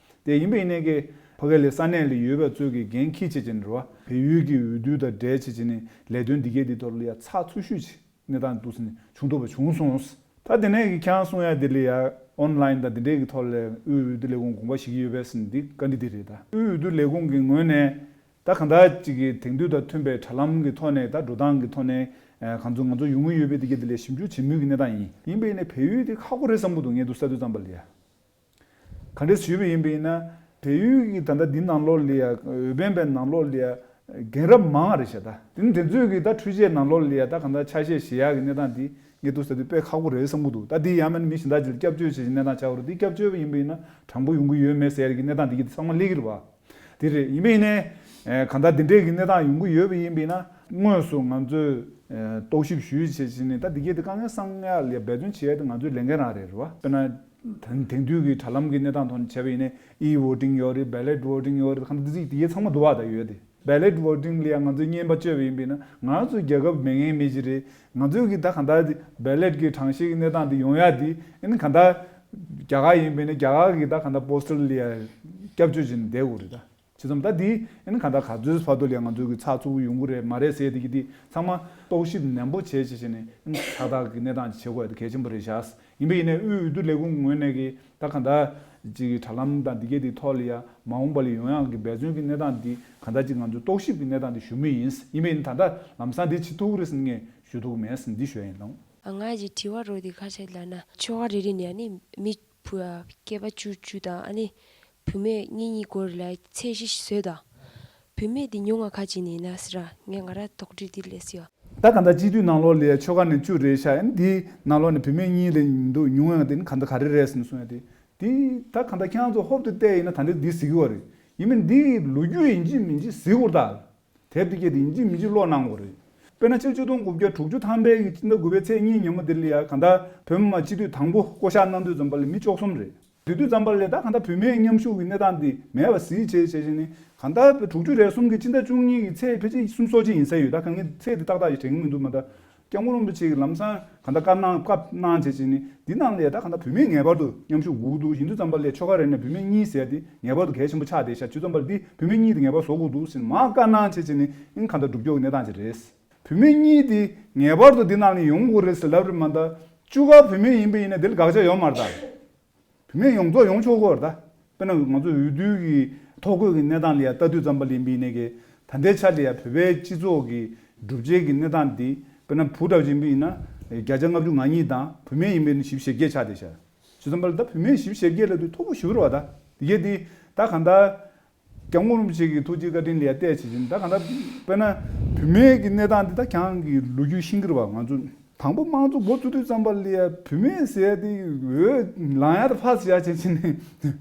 དེ་ཡིན་པས་ནས་གི་ཕ་གི་ལ་ས་གནས་ལ་ཡོད་པ་ཚོས་གི་འགན་འཁྱེར་བྱས་བྱས་ནས་རེད་བ། བལ་ཡུལ་གྱི་འོས་བསྡུ་དང་འབྲེལ་བྱས་བྱས་ནས་ལས་དོན་འདི་གས་དེ་ཐོག་ལ་ཡ་ཚགས་ཚུད་ཤོས་ཅིག་གནས་སྟངས་འདུག་ཟེར་ནས་བྱུང་ཐུབ་པ་བྱུང་སོང་། ད་དེ་ནས་ཀྱི་ཁྱེད་རང་གསུང་ཡ་དེ་ལ་ཡ་ཨོན་ལའིན་དང་དེ་འདྲས་ཀྱི་ཐོག་ལ་དབུས་འོས་བསྡུ་ལས་ཁུངས་དགོངས་པ་བཞེས་ཀྱི་ཡོད་པས་ཟེར་ནས་འདི་བཀའ་འདྲི་དེ་རེད། ད་དབུས་འོས་བསྡུ་ལས་ཁུངས་ཀྱི་ངོས་ནས་ད་གང་ལྟར་ཅིག་གི་དེང་དུས་དང་མཐུན་པའི་དྲ་ལམ་གྱི་ཐོག་ནས་ད་འགྲོ་སྟངས་ཀྱི་ཐོག་ནས་ཨ་གང་ཚོད་ང་ཚོ་ཡོང་གི་ཡོད་པའི་དེ་ག་དེ་ལ་ཞིབ་འཇུག་བྱེད་མུས་ཀྱི་གནས་སྟངས་ཡིན། ཡིན་པས་ནས་བལ་ཡུལ་དེ་ཁག་པོ་རེད་བསམ་གྱི་འདུག་ངས་འདུག་ས་དུས་ཙམ་པ་ལ་ཡ། ག་འདྲས་ཞུས་པ་ཡིན་པ་ཡིན་ན། བལ་ཡུལ་གྱི་ད་ལྟ་འདི་ནང་ལོགས་ལ་ཡ་འོས་འཕེན་པའི་ནང་ལོགས་ལ་ཡ་རྒན་རབས་མང་བ་རེད་ཤག་ད་དེ་ནི་དེ་ཚོས་ཀྱི་ད་འཕྲུལ་ཆས་ནང་ལོགས་ལ་ཡ་ད་གང་ལྟར་ཆ་ཤས་བཞེས་ཡག་གི་གནས་སྟངས་འདི་ངས་འདུག་ས་དུས་དཔེ་ཁག་པོ་རེད་བསམ་གྱི་འདུག་ད་འདི་ཡང་མིན་མི་གཞན་དག་ཅིག་ལ་སྐྱབས་བཅོལ་བྱེད་ཀྱི་གནས་སྟངས་ཆགས་ཀྱི་རེད། འདི་སྐྱབས་བཅོལ་བ་ཡིན་པ་ཡིན་ན་དྲང་པོ་ཡོང་གི་ཡོད་མེད་ཟེར་ཡག་གི་གནས་སྟངས་འདི་གི་ཚང་མ་སླེབས་ཀྱི་རེད་བ། དེ་རེད། ཡིན་པ་ཡིན་ནའི་གང་ལྟར་འདི་འདྲས་ཀྱི་གནས་སྟངས་ཡོང་གི་ཡོད་པ་ཡིན་པ་ཡིན་ན་དངོས་སུ་ང་ཚོས་རྟོག་ཞིབ་ཞུས་བྱས་བྱས་ནས་ད་འདི་གས་དེ་དཀའ་ངལ་སང་ཡག་ལ་འབད་བརྩོན་བྱེད་ཡག་དེ་ང་ཚོའི་ལས་འགན་རང་རེད་རེད་བ། དཔེར་ན། དེང་དེང་དུས་ཀྱི་དྲ་ལམ་གྱི་གནས་སྟངས་ཐོག་ནས་བྱས་པ་ཡིན་ན་ཨི་ཝོ་ཊིང་ཡོད་རེད། བེ་ལེ་ཊི་ཝོ་ཊིང་ཡོད་རེད། གང་ལྟར་འདི་ཚོ་དེ་གས་ཚང་མ་འདུག་བ། ད་ཡོད་དེ་བེ་ལེ་ཊི་ཝོ་ཊིང་ལ་ཡང་ང་ཚོས་རྔན་པ་སྤྱོད་པ་ཡིན་པས་ན་ང་ཚོ་རྒྱལ་ཁབ་མེད་མཁན་མི་ཞིག་རེད། ང་ཚོས་ཀྱི་ད་གང་ལྟར་བེ་ལེ་ཊི་གི་གྲངས་བཤེར་གྱི་གནས་སྟངས་དེ་ཡོང་ཡག་དེ་ཨ་ནི་གང་ལྟར་རྒྱ་གར་ཡིན་པས་ན་རྒྱ་གར་གྱི་ད་གང་ལྟར་པོ་སི་ཊལ་ལ་ཡང་སྐྱབས་བཅོལ་བྱས་ནས་བསྡད་དགོས་རེད་ད། བྱས་ཙང་ད་འདི་ཨ་ནི་གང་ལྟར་ག་ཚོད་བར་དུ་ལ་ཡང་ང་ཚོས་ཀྱི་ཚགས་ཚུད་པོ་ཡོང་གི་རེད་མ་རེད་ཟེར་དེ་གི་དེ་ཚང་མ་རྟོག་ཞིབ་ནན་པོ་བྱས་བྱས་བྱས་ནས་ཨ་ནི་ཚགས་ཐག་གི་གནས་སྟངས་ཅིག་བྱེད་དགོས་ཡ་དེ་གལ་ཆེན་པོ་རེད་ཤག་ཡིན་པ་ཡིན་ནའི་དབུས་འོས་བསྡུ་ལས་ཁུངས་ངོས་ནས་ཀྱི་ད་གང་ལྟར་ཅིག་གི་དྲ་ལམ་དང་འདི་གས་དེ་ཐོག་ལ་ཡ་མ་འོངས་པ་ལ་ཡོང་ཡག་གི་འབད་བརྩོན་གྱི་གནས་སྟངས་འདི་གང་ལྟར་ཅིག་ང་ཚོས་རྟོག་ཞིབ་ཀྱི་གནས་སྟངས་འདི་ཞུ་མུས་ཡིན། ཡིན་པ་ཡིན་ད་ལྟ་ལམ་སང་འདི་བྱེད་ཐུབ་ཀྱི་རེད་ཟེར་ངས་ཞུ་ཐུབ་ཀྱི་མེད་ཟེར་འདི་ཞུ་ཡ་ཡིན་ལགས། ང་གི་དྲི་བ་རོ་འདི་ཁ་ཤས་ལ་ན་ཆོལ་ཁ་རེ་རེ་ནས་ནི་མི་བུ་སྐྱེས་པ་བཅུ་བཅུ་དང་ཨ་ནི་བུད་མེད་གཉིས་གཉིས་སྐོར་ལ་ཚད་གཞི་བཟོས་དང་། བུད་མེད་འདི་ཉུང་ང་ཁ་ཅིག་ནས་ཡིན་ན་ཟེར་ར་ངས་ང་ར་དོགས་འདྲི་འདི་ལས་སུ་ཡོད། ད་ག་འདྲ་སྤྱི་འཐུས་ནང་ལོགས་ལ་ཆོལ་ཁ་ནས་བཅུ་རེད་ཤག་ཡང་འདི་ནང་ལོགས་ནས་བུད་མེད་གཉིས་ལས་འདུག་ཉུང་ཡང་དེ་ནི་ག་འདྲ་ག་རེ་རེད་ཟེར་ནས་གསུངས་ཡ་དེ། དེ་ད་ག་འདྲ་ཁྱེད་རང་ཚོ་ཧོབ་ཏེ་བལྟས་ཡིན་ན་ད་འདི་འདི་གཟིགས་ཀྱི་ཡོད་རེད། ཡིན་མིན་འདི་ལོ་རྒྱུས་ཡིན་གཅིག་མིན་གཅིག་གཟིགས་དགོས་རེད་ད། དེབ་དེ་གྱད་དེ་ཡིན་གཅིག་མིན་གཅིག་ཀློག་གནང་དགོས་རེད། དཔེར་ན་ཕྱི་ལོ་ཆིག་སྟོང་དགུ་བརྒྱ་དྲུག་ཅུ་ཐམ་པའི་གི་སྤྱི་ཟླ་དགུ་པའི་ཚེས་གཉིས་ཉིན་མོ་དེ་ལ་ཡ་ག་འདྲ་བོད་མི་མང་སྤྱི་འཐུས་དང་པོ་བསྐོ་བཞག་གནང་དུས་ཙམ་པ་ལ་མི་བཅུ་གསུམ་རེད། དེ་དུས་ཙམ་པ་ལ་ད་ག་འདྲ་བུད་མེད་མཉམ་ཞུགས་ཀྱི་གནས་སྟངས་དེ་མེད་པ་གཟིགས་བྱས་བྱས་བྱས་ནས་ག་འདྲ་དྲུག་ཅུ་རེ་གསུམ་གྱི་སྤྱི་ཟླ་བཅུ་གཉིས་ཀྱི་ཚེས་ཕལ་ཆེར་གསུམ་སོ་གཅིག་ཡིན་ས་ཡོད། ད་གང་གི་ཚེས་དེ་ཏག་ཏག་ཡིན་དྲན་གྱི་མི་འདུག་མ་ད། སྐྱབས་མགོན་རིན་པོ་ཆེ་གིས་ལམ་སང་གང་ལྟར་བཀའ་གནང་བཀའ་གནང་བྱས་བྱས་ནས་འདི་ནང་ལ་ཡ་ད་གང་ལྟར་བུད་མེད་ངེས་པར་དུ་མཉམ་ཞུགས་དགོས་ཀྱི་འདུག་ཡིན་དུས་ཙམ་པ་ལ་ཡ་ཆོལ་ཁ་རེ་ནས་བུད་མེད་གཉིས་ཟེར་ཡ་དེ་ངེས་པར་དུ་གལ་ཆེན་པོ་ཆགས་བསྡད་ཤག་བྱས་ཙམ་པ་ལ་འདི་བུད་མེད་གཉིས་དེ་ངེས་པར་བཟོ་དགོས་འདུག་ཟེར་ནས་མར་བཀའ་གནང་བྱས་བྱས་ནས་ཨིན་གང་ལྟར་སྒྲུབ་སྐྱོར་གྱི་གནས་སྟངས་ཅིག་རེད། བུད་མེད་གཉིས་དེ་ངེས་པར་དུ་འདི་ནང་ལ་ཡོང་དགོས་རེད་ཟེར་ལབ་རེད་མ་གཏོགས་བཅུ་ཁ་བུད་མེད་ཡིན་པ་ཡིན་ན་འདི་ལ་དགག་བྱ་ཡོད་མ་རེད་ད། བུད་མེད་ཡོངས་རྫོགས་ཡོང་ཆོག་གི་རེད་ད། དཔེར་ན་ང་ཚོ་འོས་བསྡུ་གི་ཐོ་འགོད་ཀྱི་གནས་སྟངས་ལ་ཡ་ལྟ་དུས་ཙམ་པ་ལ་ཡིན་པ་ཡིན་ནའི་གི་ད་ལྟའི་ཆ་ལ་ཡ་བོད་པའི་སྤྱི་ཚོགས་ཀྱི་གྲུབ་ཆའི་གི་གནས་སྟངས་འདི་དཔེར་ན་བུ་འདྲ་བ་ཡིན་པ་ཡིན་ན་བརྒྱ་ཆ་ལྔ་བཅུ་ང་གཉིས་དང་བུད་མེད་ཡིན་པ་ཡིན་ན་བཞི་བཅུ་ཞེ་བརྒྱད་ཆགས་བསྡད་ཤག་བྱས་ཙམ་པ་ལ་ད་བུད་མེད་བཞི་བཅུ་ཞེ་བརྒྱད་ལབ་དུས་མཐོ་པོ་ཞེ་པོ་རེད་བ་ད། དེ་གས་དེ་ད་གང་ལྟར། སྐྱབས་མགོན་རིན་པོ་ཆེ་གི་ཐུགས་རྗེ་བཀའ་དྲིན་ལ་ཡ་བལྟས་བྱེད་ཀྱིན་ད་གང་ལྟར་དཔེར་ན་བུད་མེད་ཀྱི་གནས་སྟངས་འདི་ད་ཁྱང་གི་ལོ་རྒྱུས་ཤེས་ཀྱི་རེད་བ། ང་ཚོ་དང་པོ་དམངས་གཙོ་འགོ་བཙུགས་དུས་ཙམ་པ་ལ་ཡ་བུད་མེད་ཟེར་ཡ་དེ་འོས་ལང་ཡ་དང་ཕ་ཟེར་ཡ་བྱེད་ཀྱིན་ནས་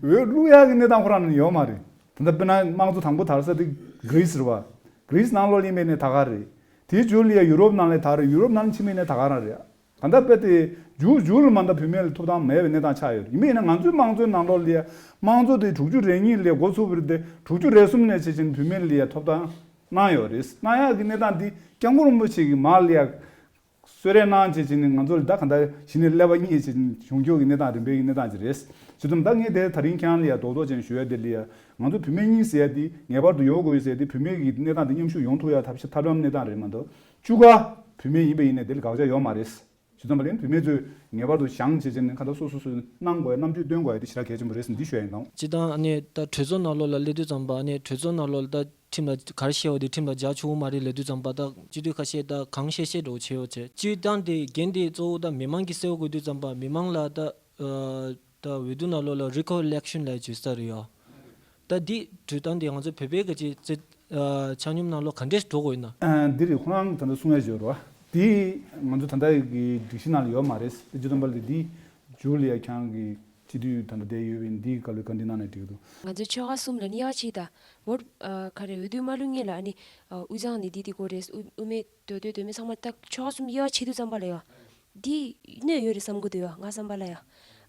འོས་བླུག་ཡ་གི་གནས་སྟངས་ཁོ་རང་ནས་ཡོད་མ་རེད། ད་ལྟ་དཔེར་ན་དམངས་གཙོ་དང་པོ་དར་ས་དེ་གྷི་རི་སི་རེད་བ། གྷི་རི་སི་ནང་ལོགས་ལ་ཡིན་པའི་ནས་ད་ག་རེད། དེའི་མཇུག་ལ་ཡ་ཡུ་རོབ་ནང་ལ་ད་རེད། ཡུ་རོབ་ནང་ཕྱིན་པའི་ནས་ད་ག་རང་རེད། གང་ལྟར་དཔེ་དེ་མཇུག་མཇུག་ལ་མ་ད་བུད་མེད་ལ་ཐོབ་ཐང་མེད་པའི་གནས་སྟངས་ཆགས་ཡོད་རེད། ཡིན་པ་ཡིན་ན་ང་ཚོའི་དམངས་གཙོའི་ནང་ལོགས་ལ་ཡ་དམངས་གཙོ་དེ་དྲུག་ཅུ་རེ་གཉིས་ལ་འགོ་ཚུགས་པ་རེད་དེ་དྲུག་ཅུ་རེ་གསུམ་ནས་བྱས་ཙང་བུད་མེད་ལ་ཡ་ཐོབ་ཐང་གནང་ཡོད་རེད། གནང་ཡག་གི་གནས་སྟངས་འདི་སྐྱབས་མགོན་རིན་པོ་ཆེ་གིས་མར་ལ་ཡ་གསོལ་རས་གནང་བྱས་བྱས་ནས་ང་ཚོ་ལ་ད་གང་ལྟར་གཞི་ནས་ཀླད་པ་རྙེད་བྱས་ནས་གཞུང་སྐྱོང་གི་གནས་སྟངས་རིམ་པའི་གི་གནས་སྟངས་ཅིག་རེད། བྱས་ཙང་ད་ངས་དེ་ད་རིང་ཁྱེད་རང་ལ་ཡ་རྡོག་རྡོག་ཅན་ཞུ་ཡ་དེ་ལ་ཡ་ང་ཚོ་བུད་མེད་གཉིས་ཟེར་ཡ་དེ་ངེས་པར་དུ་ཡོང་དགོས་ཡོད་ཟེར་ཡ་དེ་བུད་མེད་ཀྱི་གནས་སྟངས་དེ་མཉམ་ཞུགས་ཡོང་ཐུབ་ཡ་ཐབས་ཤེས་ཐབས་ལམ་གནས་སྟངས་རེད་མ་གཏོགས་བཅུ་ཁ་བུད་མེད་ཡིན་པ་ཡིན་ན་དེ་ལ་དགག་བྱ་ཡོད་མ་རེད། བྱས་ཙང་བ་ལན་བུད་མེད་ཚོས་ངེས་པར་དུ་བཞེངས་བྱས་བྱས་ནས་ཁ་ད་སོ་སོ་སོས་གནང་དགོས་ཡ་རྣམ་དཔྱོད་སྟོན་དགོས་ཡ་དེ་ཞེ་དྲག་གལ་ཆེན་པོ་རེད་ཟེར་འདི་ཞུ་ཡ་ཡིན་དང་། སྤྱིར་བཏང་ཨ་ནི་ད་གྲོས་ཚོགས་ནང་ལོགས་ལ་སླེབས་དུས་ཙམ་པ་ཨ་ནི་གྲོས་ཚོགས་ནང་ལོགས་ལ་ད་ཁྲིམས་ལ་ག་རེ་བཤད་པ་དེ་ཁྲིམས་ལ་འཇགས་ཆོག་གི་མ་རེད་ལབ་དུས་ཙམ་པ་ད་སྤྱི་འཐུས་ཁ་ཤས་ད་གང་བཤད་བཤད་འགྲོ་བྱེད་ཡོད་ཚེ་སྤྱིར་བཏང་དེ་འགན་དེ་གཙོ་བོ་ད་མི་མང་གིས་གསལ་པོ་དགོས་དུས་ཙམ་པ་མི་མང་ལ་ད་ད་འོས་བསྡུ་ནང་ལོགས་ལ་recall election་ལབ་བྱེད་ས་རེད་ཡ། ད་འདི་གྲོས་སྟངས་འདི་ང་ཚོ་བོད་པའི་ག་ཅིག་རྩེ་ཆ་སྙོམས་ནང་ལོགས་ག་འདྲས་འགྲོ་དགོས་ཡིན་ན། ཨ་འདི་རེད། ཁོ་རང་གིས་ད་ལྟ་གསུང་ཡ་བརྗོད་རོགས། འདི་ང་ཚོ་ད་ལྟ་གི་སྒྲིག་གཞི་ནང་ལ་ཡོད་མ་རེད། དེ་བྱེད་དུས་ཙམ་པ་ལ་འདི་མཇུག་ལ་ཡ་ཁྱེད་རང་གི་སྤྱི་འཐུས་ད་ལྟ་བསྡད་ཡོད་པའི་འདིའི་སྐབས་ལ་བཀའ་འདྲི་གནང་ནས་འགྲིག་གི་འདུག་ང་ཚོའི་ཆོལ་ཁ་གསུམ་ལ་ནི་དབྱེ་བ་ཕྱེ་ད། བོད་ཨ་ག་རེ་འོས་བསྡུ་མ་བླུག་སྔོན་ལ་ཨ་ནི་ཨ་དབུས་གཙང་ནི་འདི་འདི་དགོས་རེད། དབུ་དབུ་མའི་མདོ་སྟོད་མདོ་སྨད་ཚང་མ་ད་ཆོལ་ཁ་གསུམ་དབྱེ་བ་ཕྱེ་དུས་ཙམ་པ་ལ་ཡ། འདི་གནོད་ཡོད་རེད་བསམ་གི་འདུག་ཡ། ང་བསམ་པ་ལ་ཡ།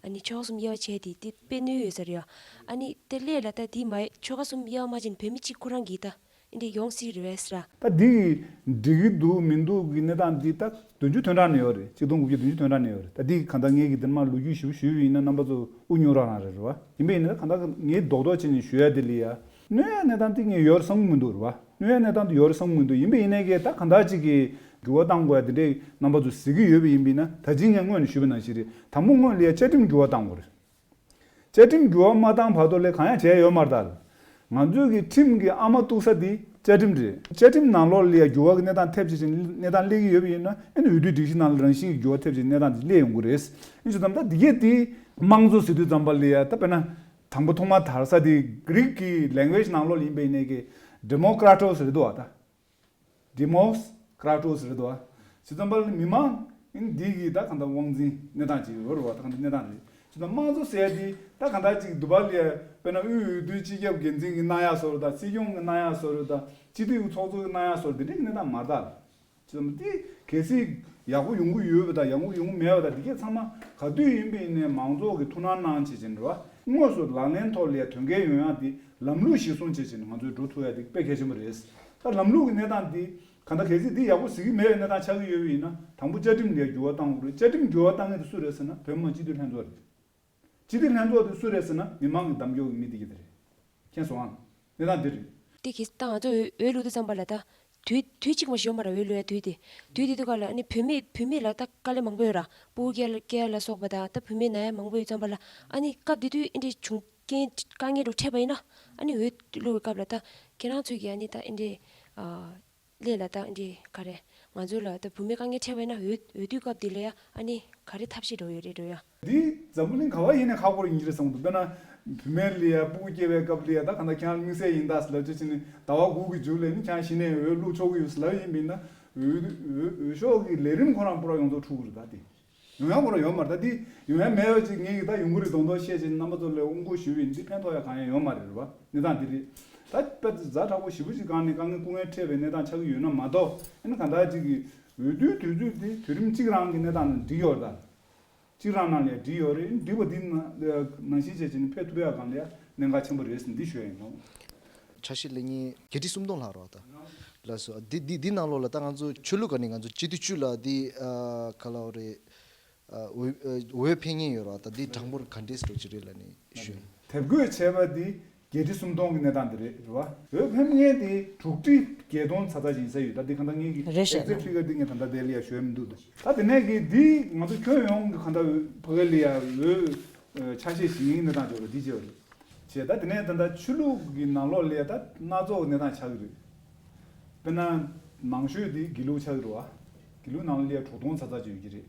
ཨ་ནི་ཆོལ་ཁ་གསུམ་དབྱེ་བ་ཕྱེ་དེ་དེ་དཔེ་གནོད་ཡོད་ས་རེད་ཡ། ཨ་ནི་དེ་ལས་ལ་ད་དེ་མ་ཆོལ་ཁ་གསུམ་དབྱེ་བ་མ་ཕྱེ་ནས་བོད་མི་གཅིག་ཁོ་རང་གིས་ད་འདི་ཡོང་སྲིད་རེད་བས་ཟེར། ད་འདི་འགྲིག་གི་འདུག་མི་འདུག་གི་གནས་སྟངས་འདི་ད་བདུན་ཅུ་དོན་གྲངས་ནས་ཡོད་རེད། ཆིག་སྟོང་དགུ་བརྒྱ་བདུན་ཅུ་དོན་གྲངས་ནས་ཡོད་རེད། ད་འདི་གང་ལྟར་ངས་གི་འདིར་མ་ལོ་རྒྱུས་ཞིབ་ཞུས་པ་ཡིན་ན་རྣམ་པ་ཚོ་དབུ་སྙུང་རང་རང་རེད་རེད་བ། ཡིན་པ་ཡིན་ན་ད་གང་ལྟར་ངས་རྡོག་རྡོག་བྱས་ནས་ཞུ་ཡ་དེ་ལ་ཡ། གནོད་ཡ་གནས་སྟངས་དེ་ངས་ཡོད་བསམ་གི་མི་འདུག་རེད་བ། གནོད་ཡ་གནས་སྟངས་དེ་ཡོད་རེད་བསམ་གི་མི་འདུག་ཡིན་པ་ཡིན་ནའི་གི་ད་གང་ལྟར་ཅིག་གི་འགྱུར་བ་གཏང་དགོས་ཡ་དེ་འདྲའི་རྣམ་པ་ཚོ་གཟིགས་ཀྱི་ཡོད་པ་ཡིན་པ་ཡིན་ན། ད་ཅི་ངས་སྔོན་ནས་ཞུས་པ་ནང་བཞིན་རེད། དང་པོ་སྔོན་ལ་ཡ་བཅའ་ཁྲིམས་འགྱུར་བ་གཏང་དགོས་རེད། བཅའ་ཁྲིམས་འགྱུར་བ་མ་བཏང་བར་དུ་ལས་གང་ཡང་བྱས་ཡོད་མ་རེད་ད། ང་ཚོའི་གི་ཁྲིམས་ཀྱི་ཨ་མ་གཏུག་ས་དེ་བཅའ་ཁྲིམས་རེད། བཅའ་ཁྲིམས་ནང་ལོགས་ལ་ཡ་འགྱུར་བ་གི་གནས་སྟངས་ཐེབས་བྱེད་ཅིང་གནས་སྟངས་སླེབས་ཀྱི་ཡོད་པ་ཡིན་ན་ཨ་ནི་འོས་བསྡུའི་སྒྲིག་གཞི་ནང་ལ་རང་བཞིན་གྱི་འགྱུར་བ་ཐེབས་བྱེད་གནས་སྟངས་དེ་སླེབས་ཡོང་གི་རེད། ཨིན་ཞུ་དམ་ད་འདི་གས་དེ་དམངས་གཙོ་ཟེར་དུས་ཙམ་པ་ལ་ཡ་ད་དཔེར་ན་དང་པོ་ཐོག་མ་དར་ས་དེ་Greek་གི་language་ནང་ལོགས་ལ་ཡིན་པ་ཡིན་ནའི་གི་Democratos་རེད་འདུག་བ་ད། Demos Kratos་རེད་དོ། བྱས་ཙང་པ་ལ་མི་མང་ཨིན་འདི་གི་ད་གང་ལྟར་དབང་འཛིན་གནས་སྟངས་ཅིག་ཡོད་རེད་བ། ད་གང་ལྟར་གནས་སྟངས་རེད། བྱས་ཙང་དམངས་གཙོ་ཟེར་དེ་ད་གང་ལྟར་ཅིག་འདུག་པ་ལས་དཔེར་ན་དབུས་འོས་བསྡུའི་སྤྱི་ཁྱབ་འགན་འཛིན་གྱིས་གནང་ཡག་བཟོ་འདྲ་དང་སྲིད་སྐྱོང་གིས་གནང་ཡག་བཟོ་འདྲ་དང་སྤྱི་འཐུས་ཀྱི་ཚོགས་གཙོ་གིས་གནང་ཡག་བཟོ་འདྲ་དེ་འདྲའི་གནས་སྟངས་མ་རེད་ད། བྱས་ཙང་དེ་གལ་སྲིད་ཡག་པོ་ཡོང་གི་ཡོད་པ་དང་ཡག་པོ་ཡོང་གི་མེད་པ་དང་འདི་གས་ཚང་མ་ག་དུས་ཡིན་པ་ཡིན་ནའི་མང་ཚོགས་ཀྱིས་ཐུགས་སྣང་གནང་བྱས་ཅིག་རེད་བ། དངོས་སུ་ལག་ལེན་ཐོག་ལ་དོན་འཁེལ་ཡོང་ཡག་དེ་ལམ་ལུགས་གཞིར་བཟུང་བྱས་ཅིག་ང་ཚོས་འགྲོ་ཐུབ་ཡག་དེ་དཔེ་གལ་ཆེན་པོ་རེད། ད་ལམ་ལུགས་ཀྱི་གནས་སྟངས་འདི་གང་ལྟར་གལ་སྲིད་འདི་ཡག་པོ་གཟིགས་ཀྱི་མེད་པའི་གནས་སྟངས་ཆགས་ཀྱི་ཡོད་པ་ཡིན་ན་དང་པོ་བཅའ་ཁྲིམས་ལ་འགྱུར་བ་གཏང་དགོས་རེད། བཅའ་ཁྲིམས་འགྱུར་བ་གཏང་མཁན་དེ་སུ་རེད་ཟེར་ན་བོད་མི་མང་སྤྱི་འཐུས་ལྷན་ཚོགས་རེད། སྤྱི་འཐུས་ལྷན་ཚོགས་དེ་སུ་རེད་ཟེར་ན་མི་མང་གི་གདམ་ཕྱོགས་ཀྱི་མི་དེ་གྱད་དེ་རེད། མཁྱེན་སོང་ཨང་། གནས་སྟངས་འདི་རེད། དེ་གི་ད་ང་ཚོ་འོས་འོས་བླུག་དུས་ཙམ་པ་ལ་ད་དུས་དུས་གཅིག་མ་ཞོན་པ་ར་འོས་བླུག་ཡ་དུས་དེ་དུས་དེ་དུས་ག་ལ་ཨ་ནི་བུད་མེད་བུད་མེད་ལ་ད་དཀའ་ལས་མང་པོ་ཡོད་ར། སྤུ་གུ་སྐྱེ་ལ་སྐྱེ་ཡ་ལ་སོགས་པ་དང་ད་བུད་མེད་ན་ཡ་མང་པོ་ཡོད་ཙམ་པ་ལ་ཨ་ནི་སྐབས་དེ་དུས་ཨེ་འདྲས་བྱུང་རྐྱེན་དཀའ་ངལ་འགྲོ་འཕྲད་པ་ཡིན་ན་ཨ་ནི་འོས་བླུག་པའི་སྐབས་ལ་ད་ཁྱེད་རང་ཚོས་ཀྱི་ཨ་ནི་ད་ཨེ་འདྲས་ཨ་ལས་ལ་ད་ཨེ་འདྲས་ག་རེ་ང་ཚོ་ལ་ད་བུད་མེད་དཀའ་ངལ་འཕྲད་པ་ཡིན་ན་འོས་འོས་བསྡུའི་སྐབས་དེ་ལ་ཡ་ཨ་ནི་ག་རེ་ཐབས་ཤེས་འགྲོ་ཡོད་རེད་འགྲོ་ཡ། འདི་འཛམ་བུ་གླིང་ག་བ་ཡིན་ནའི་ཁག་པོ་ཡིན་གྱི་རེད་བསམ་གྱི་འདུག་དཔེར་ན་བུད་མེད་ལ་ཡ་སྤུ་གུ་སྐྱེ་བའི་སྐབས་ལ་ཡ་ད་གང་ལྟར་ཁྱེད་རང་དམིགས་བསལ་ཡིན་ད་ཟེར་ལབ་བྱས་ཕྱིན་ནས་ཟླ་བ་དགུ་གི་མཇུག་ལ་ནི་ཁྱེད་རང་གཞི་ནས་འོས་བླུག་ཆོག་གི་ཡོད་ཟེར་ལབ་ཡིན་པ་ཡིན་ན་འོས་འོས་ཤོག་གི་ལས་རིམ་ཁོ་རང་པུ་ར་ཡོངས་རྫོགས་འཁྲུག་གི་རེད་ད་དེ། ཡོང་ཡ་ཁོ་རང་ཡོད་མ་རེད་ད་དེ། ཡོང་ཡ་མེད་པ་ཅིག་ངས་ཀྱི་ད་ཡོང་གི་རེད་མདོག་མདོག་བཤད་བྱས་རྣམ་པ་ཚོ་ལ་དབུ་འགོ་ཞུས་པ་ཡིན་འདི་ཕན་ཐོགས་ཡ་གང་ཡང་ཡོད་མ་རེད་རེད་བ། གནས་སྟངས་འདི་རེད། ད་དཔེ་ཛ་དྲག་པོ་ཞེ་པོ་ཅིག་སྒང་ནས་དཀའ་ངལ་སྐུ་ངལ་འཕྲད་པའི་གནས་སྟངས་ཆགས་ཀྱི་ཡོད་ན་མ་གཏོགས་ཨ་ནི་གང་ལྟར་ཅིག་གི་འོས་བསྡུའི་དུས་ཚོད་འདི་དུས་རིམ་གཅིག་རང་གི་གནས་སྟངས་ནང་འགྲིག་ཡོད་རེད་ད། གཅིག་རང་ནང་ལས་འགྲིག་ཡོད་རེད། འགྲིག་པ་འདི་ནང་བཞིན་བྱས་བྱས་ནས་ཕེབས་ཐུབ་ཡག་སྒང་ལ་ཡ་གནད་འགག་ཆེན་པོ་རེད་ཟེར་འདི་ཞུ་ཡ་ཡིན་ནོ། འཆར་གཞི་ལས་ཉིན་བརྒྱད་ཁྲི་སུམ་སྟོང་ལྷག་རོགས་དང་ ལགས་སོ། འདི་འདི་འདི་ནང་ལོགས་ལ་ད་ང་ཚོ་ཆོས་ལུགས་ག་ནས་ང་ཚོ་སྤྱི་འཐུས་བཅུ་ལ་འདི་ཨ་ག་ལབ་རེད། ཨ་འོས་ཨ་འོས་འཕེན་མཁན་ཡོད་ར། ད་འདི་གྲངས་འབོར་ག་འདྲས་འགྲོ་གི་རེད་ལབ་ནས་ཞུ། དེབ་འགོད་བྱས་པ་འདི་བརྒྱད་ཁྲི་སུམ་སྟོང་གི་གནས་སྟངས་འདི་རེད། རེད་བ། འོས་འཕེན་མཁན་དེ་དྲུག་ཁྲི་བརྒྱད་སྟོང་ཚ་ཚ་ཅིག་ཡིན་ས་ཡོད། ད་འདི་གང་ལྟར་ངེད་ཀྱི་རེད་ཤག་exact figure འདི་ངས་ད་ལྟ་དེ་ལ་ཡ་ཞུ་ཡ་མི་འདུག་ད་དེ་ནས་གི་འདི་ང་ཚོ་ཁྱོན་ཡོངས་ཀྱི་གང་ལྟར་ཕ་གི་ལ་ཡ་འོས་ཆ་ཤས་ཞིག་ཡིན་གནས་སྟངས་འཇོག་པ་འདི་བྱས་པ་རེད། བྱས་ད་དེ་ནས་ད་ལྟ་ཆོས་ལུགས་ཀྱི་ནང་ལོགས་ལ་ཡ་ད་སྣ་ཚོགས་གནས་སྟངས་ཆགས་ཀྱི་རེད། དཔེར་ན་མང་ཤོས་དེ་དགེ་ལུགས་ཆགས་ཀྱི་རེད་བ། དགེ་ལུགས་ནང་ལ་ཡ་དྲུག་སྟོང་ཚ་ཚ་ཅིག་ཡོད་ཀྱི་རེད།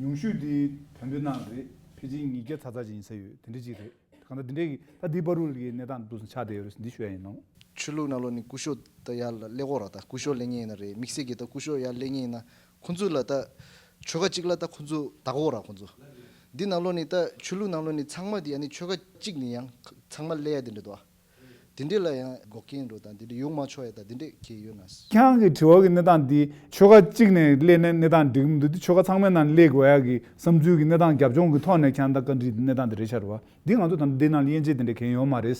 ཉུང་ཤོས་དེ་བོན་པོའི་ནང་རེད། ཕལ་ཆེར་ཉིས་བརྒྱ་ཚ་ཚ་ཅིག་ཡིན་ས་ཡོད། དེ་འདྲ་ཅིག་རེད། གང་ལྟར་འདི་འདྲའི་གི་ད་འདི་བར་དུ་གི་གནས་སྟངས་འདུག་སེ་ཆགས་བསྡད་ཡོད་རེད་འདི་ཞུ་ཡ་ཡིན་ནོ། ཆོས་ལུགས་ནང་ལོགས་ནས་སྐུ་ཞབས་ད་ཡར་ལ་སླེབས་ཀྱི་ཡོད་རེད། ད་སྐུ་ཞབས་སླེབས་མཁན་ཡིན་ན་རེད། དམིགས་བསལ་གྱི་ད་སྐུ་ཞབས་ཡར་སླེབས་མཁན་ཡིན་ན་ཁོང་ཚོ་ལ་ད་ཆོལ་ཁ་གཅིག་ལ་ད་ཁོང་ཚོ་བདག་པོ་ར། ཁོང་ཚོ་འདི་ནང་ལོགས་ནས་ད་ཆོས་ལུགས་ནང་ལོགས་ནས་ཚང་མ་འདི་ཨ་ནི་ཆོལ་ཁ་གཅིག་ནས་ཡང་ཚང་མ་སླེབས་ཡ་དེ་འདྲ་འདུག་ཨ། དེ་འདྲས་ལ་ཡང་འགོག་རྐྱེན་འགྲོ་དང་དེ་འདྲས་ཡོང་མ་ཆོག་ཡ་ད་དེ་འདྲས་གལ་ཡོད་ན། ཁྱེད་རང་གི་དྲི་བ་གི་གནས་སྟངས་འདི་ཆོལ་ཁ་གཅིག་ནས་སླེབས་ནས་གནས་སྟངས་འགྲིག་གི་མི་འདུག་འདི་ཆོལ་ཁ་ཚང་མའི་ནང་སླེབས་དགོས་ཡ་གི་བསམ་ཚུལ་གི་གནས་སྟངས་རྒྱབ་ལྗོངས་གི་ཐོག་ནས་ཁྱེད་རང་ད་བཀའ་འདྲི་གནས་སྟངས་འདི་རེད་ཤག་རེད་བ། འདི་ང་ཚོ་ད་ལྟ་འདི་ནང་ལ་དབྱེ་འབྱེད་དེ་འདྲས་གང་ཡང་ཡོད་མ་རེད།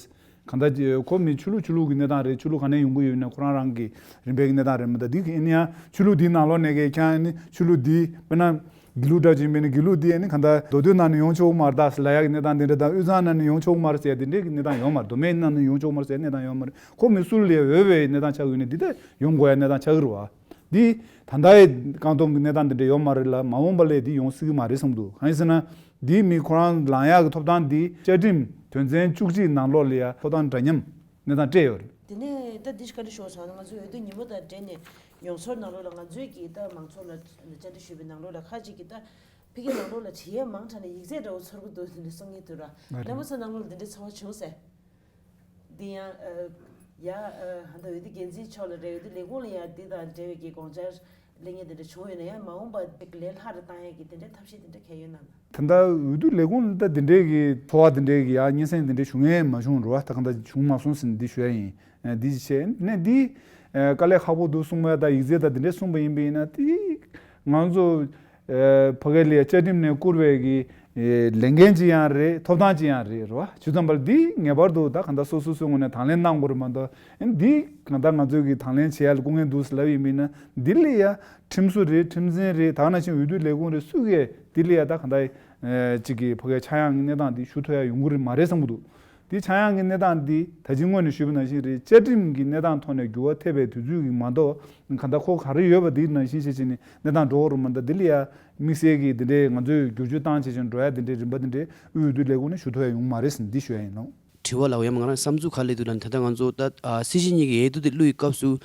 གང་ལྟར་ཁོ་མི་ཆོས་ལུགས་ཆོས་ལུགས་ཀྱི་གནས་སྟངས་རེད། ཆོས་ལུགས་ག་ནས་ཡོང་གི་ཡོད་ན་ཁོ་རང་རང་གི་རིམ་པའི་གི་གནས་སྟངས་རེད། མི་ད་འདི་གི་ཨ་ནི་ཡང་ཆོས་ལུགས་འདིའི་ནང་ལོགས་ནས་གི་ཁྱེད་ཨ་ནི་ཆོས་ལུགས་འདི་དཔེར་ན་དགེ་ལུགས་འདྲ་ཅིག་མིན་ན་དགེ་ལུགས་འདི་ཨ་ནི་གང་ལྟར་མདོ་སྟོད་ནང་ནས་ཡོང་ཆོག་མ་རེད་ད་ཟེར་ལབ་ཡག་གི་གནས་སྟངས་འདི་འདྲ་དང་དབུས་གཙང་ནང་ནས་ཡོང་ཆོག་མ་རེད་ཟེར་ཡ་འདི་འདྲའི་གི་གནས་སྟངས་ཡོད་མ་རེད། མདོ་སྨད་ནང་ནས་ཡོང་ཆོག་མ་རེད་ཟེར་ཡ་གནས་སྟངས་ཡོད་མ་རེད། ཁོ་མི་སུ་ལ་ཡ་འོས་པའི་གནས་སྟངས་ཆགས་ཀྱི་ཡོད་ན་འདི་ལྟར་ཡོང་དགོས་ཡ་གནས་སྟངས་ཆགས་ཀྱི་རེད་བ། འདི་ད་ལྟའི་བཀག་སྡོམ་གྱི་གནས་སྟངས་འདི་འདྲ་ཡོད་མ་རེད་ལ་མ་འོངས་པ་ལ་འདི་ཡོང་སྲིད་ཀྱི་མ་རེད་བསམ་འདུག་གང་ཡིན་ཟེར་ན། འདི་མི་ཁོ་རང་ལངས་ཡག་གི་ཐོབ་ཐང་འདི་བཅའ་ཁྲིམས་དོན་ཚན་བཅུ་གཅིག་ནང་ལོགས་ལ་ཡ་ཐོབ་ཐང་འདྲ་མཉམ་གནས་སྟངས་སྤྲད་ཡོད་རེད། དེ་ནས་ད་འདི་བཀའ་འདྲི་ཞུ་བ་སོང་ན་ང་ཚོའི་འོས་བསྡུ་ཉིན་མོ་དང་འབྲེལ་ནས་མྱོང་ཚོར་ནང་ལོགས་ལ་ང་ཚོའི་གི་ད་མང་ཚོགས་ལ་བཅར་འདྲི་ཞུས་པའི་ནང་ལོགས་ལ་ཁ་ཅིག་གིས་ད་ཕ་གི་ནང་ལོགས་ལ་བྲིས་ཡས་མང་དྲགས་ནས་ཡིག་ཚད་འདྲ་བོ་ཚོར་གི་འདུག་འདི་འདྲ་གསུང་གི་འདུག་ར། རེད། རྣམ་པ་ཚོ་ནང་ལོགས་ལ་འདི་འདྲའི་ཚོར་བ་བྱུང་ཟེར། འདི་ཡང་ཨ་ཡ་ཨ་ཧ་ད་འོས་བསྡུ་འགན་འཛིན་མཆོག་ལ་རེད། འོས་བསྡུ་ལས་ཁུངས་ལ་ཡང་འདི་དང་འབྲེལ་བའི་གི་དགོངས་འཆར་གླེང་ཡས་འདི་འདྲ་བྱུང་ཡོད་ན་ཡང་མ་འོངས་པ་ཅིག་ལས་སླ་རུ་བཏང་ཡས་ཀྱི་འདི་འདྲའི་ཐབས་ཤེས་འདི་འདྲ་གང་ཡང་ཡོད་ན། ད་ལྟ་འོས་བསྡུ་ལས་ཁུངས་ལ་ད་འདི་འདྲའི་གི་ཚོར་བ་འདི་འདྲའི་གི་ཡ་སྙན་སེང་འདི་འདྲའི་བྱུང་ཡས་མ་བྱུང་རུ་བ་ད་གང་ལྟར་བྱུང་མ་སོང་ཟིན་འདི་ཞུ་ཡ་ཡིན། འདི་བྱས་ནས་འདི་དཀའ་ལས་ཁག་པོ་འདུག་གསུངས་པ་ད་ཡིག་ཚད་ད་འདི་འདྲའི་གསུངས་པ་ཡིན་པ་ཡིན་ན་དེ་ང་ཚོ་ཕ་གི་ལ་བཅའ་ཁྲིམས་ནས་བསྐུར་བའི་གི་ལས་འགན་ཅིག་ཡང་རེད། ཐོབ་ཐང་ཅིག་ཡང་རེད་རེད་བ། བྱས་ཙང་པར་འདི་ངེས་པར་དུ་ད་གང་ལྟར་སོ་སོ་སོའི་ངོས་ནས་དང་ལེན་གནང་དགོས་རེད་མ་གཏོགས་ཨ་ནི་འདི་གང་ལྟར་ང་ཚོས་གི་དང་ལེན་བྱེད་ཡ་ལ་སྐུ་ངལ་འདུག་ཟེར་ལབ་ཡིན་མིན་ན་འདི་ལ་ཡ་ཁྲིམས་བཟོ་རེད། ཁྲིམས་འཛིན་རེད། ད་ག་ནང་བཞིན་འོས་བསྡུ་ལས་ཁུངས་རེད། སུ་གིས་འདི་ལ་ཡ་ད་གང་ལྟར་ཅིག་གི་ཕ་གི་ཆག་ཡང་གི་གནས་སྟངས་འདི་ཞུ་ཐུབ་ཡ་ཡོང་གི་རེད་མ་རེད་བསམ་གི་འདུག་འདི་ཆག་ཡང་གི་གནས་སྟངས་འདི་ད་ཅི་སྔོན་ནས་ཞུས་པ་ནང་བཞིན་རེད། བཅའ་ཁྲིམས་ཀྱི་གནས་སྟངས་ཐོག་ནས་འགྱུར་བ་ཐེབས་པའི་དུས་ཚོད་ཀྱི་མ་གཏོགས་གང་ལྟར་ཁོ་ག་རེ་ཡོད་པ་འདི་ནང་བཞིན་བྱེད་བྱེད་ནས་གནས་སྟངས་འགྲོ་གི་རེད་མ་གཏོགས་འདི་ལ་ཡ་དམིགས་བསལ་གྱི་འདི་འདྲའི་ང་ཚོས་བསྒྱུར་བཅོས་བཏང་བྱེད་བྱེད་འགྲོ་ཡ་འདི་འདྲའི་རིམ་པ་འདི་འདྲའི་དབུས་འོས་བསྡུ་ལས་ཁུངས་ནས་ཞུ་ཐུབ་ཡ་ཡོང་གི་མ་རེད་ཟེར་འདི་ཞུ་ཡ་ཡིན་ནོ། དྲི་བ་ལབ་ཡ་མ་ང་རང་བསམ་ཚུལ་ག་རེ་སླེབས་འདུག་ལབ་ན་ད་ལྟ་ང་ཚོ་ད་ཨ་སྲིད་སྤྱི་གཉིས་ཀྱི་འོས་བསྡུ་དེ་བླུག་ཡི་སྐབས་སུ་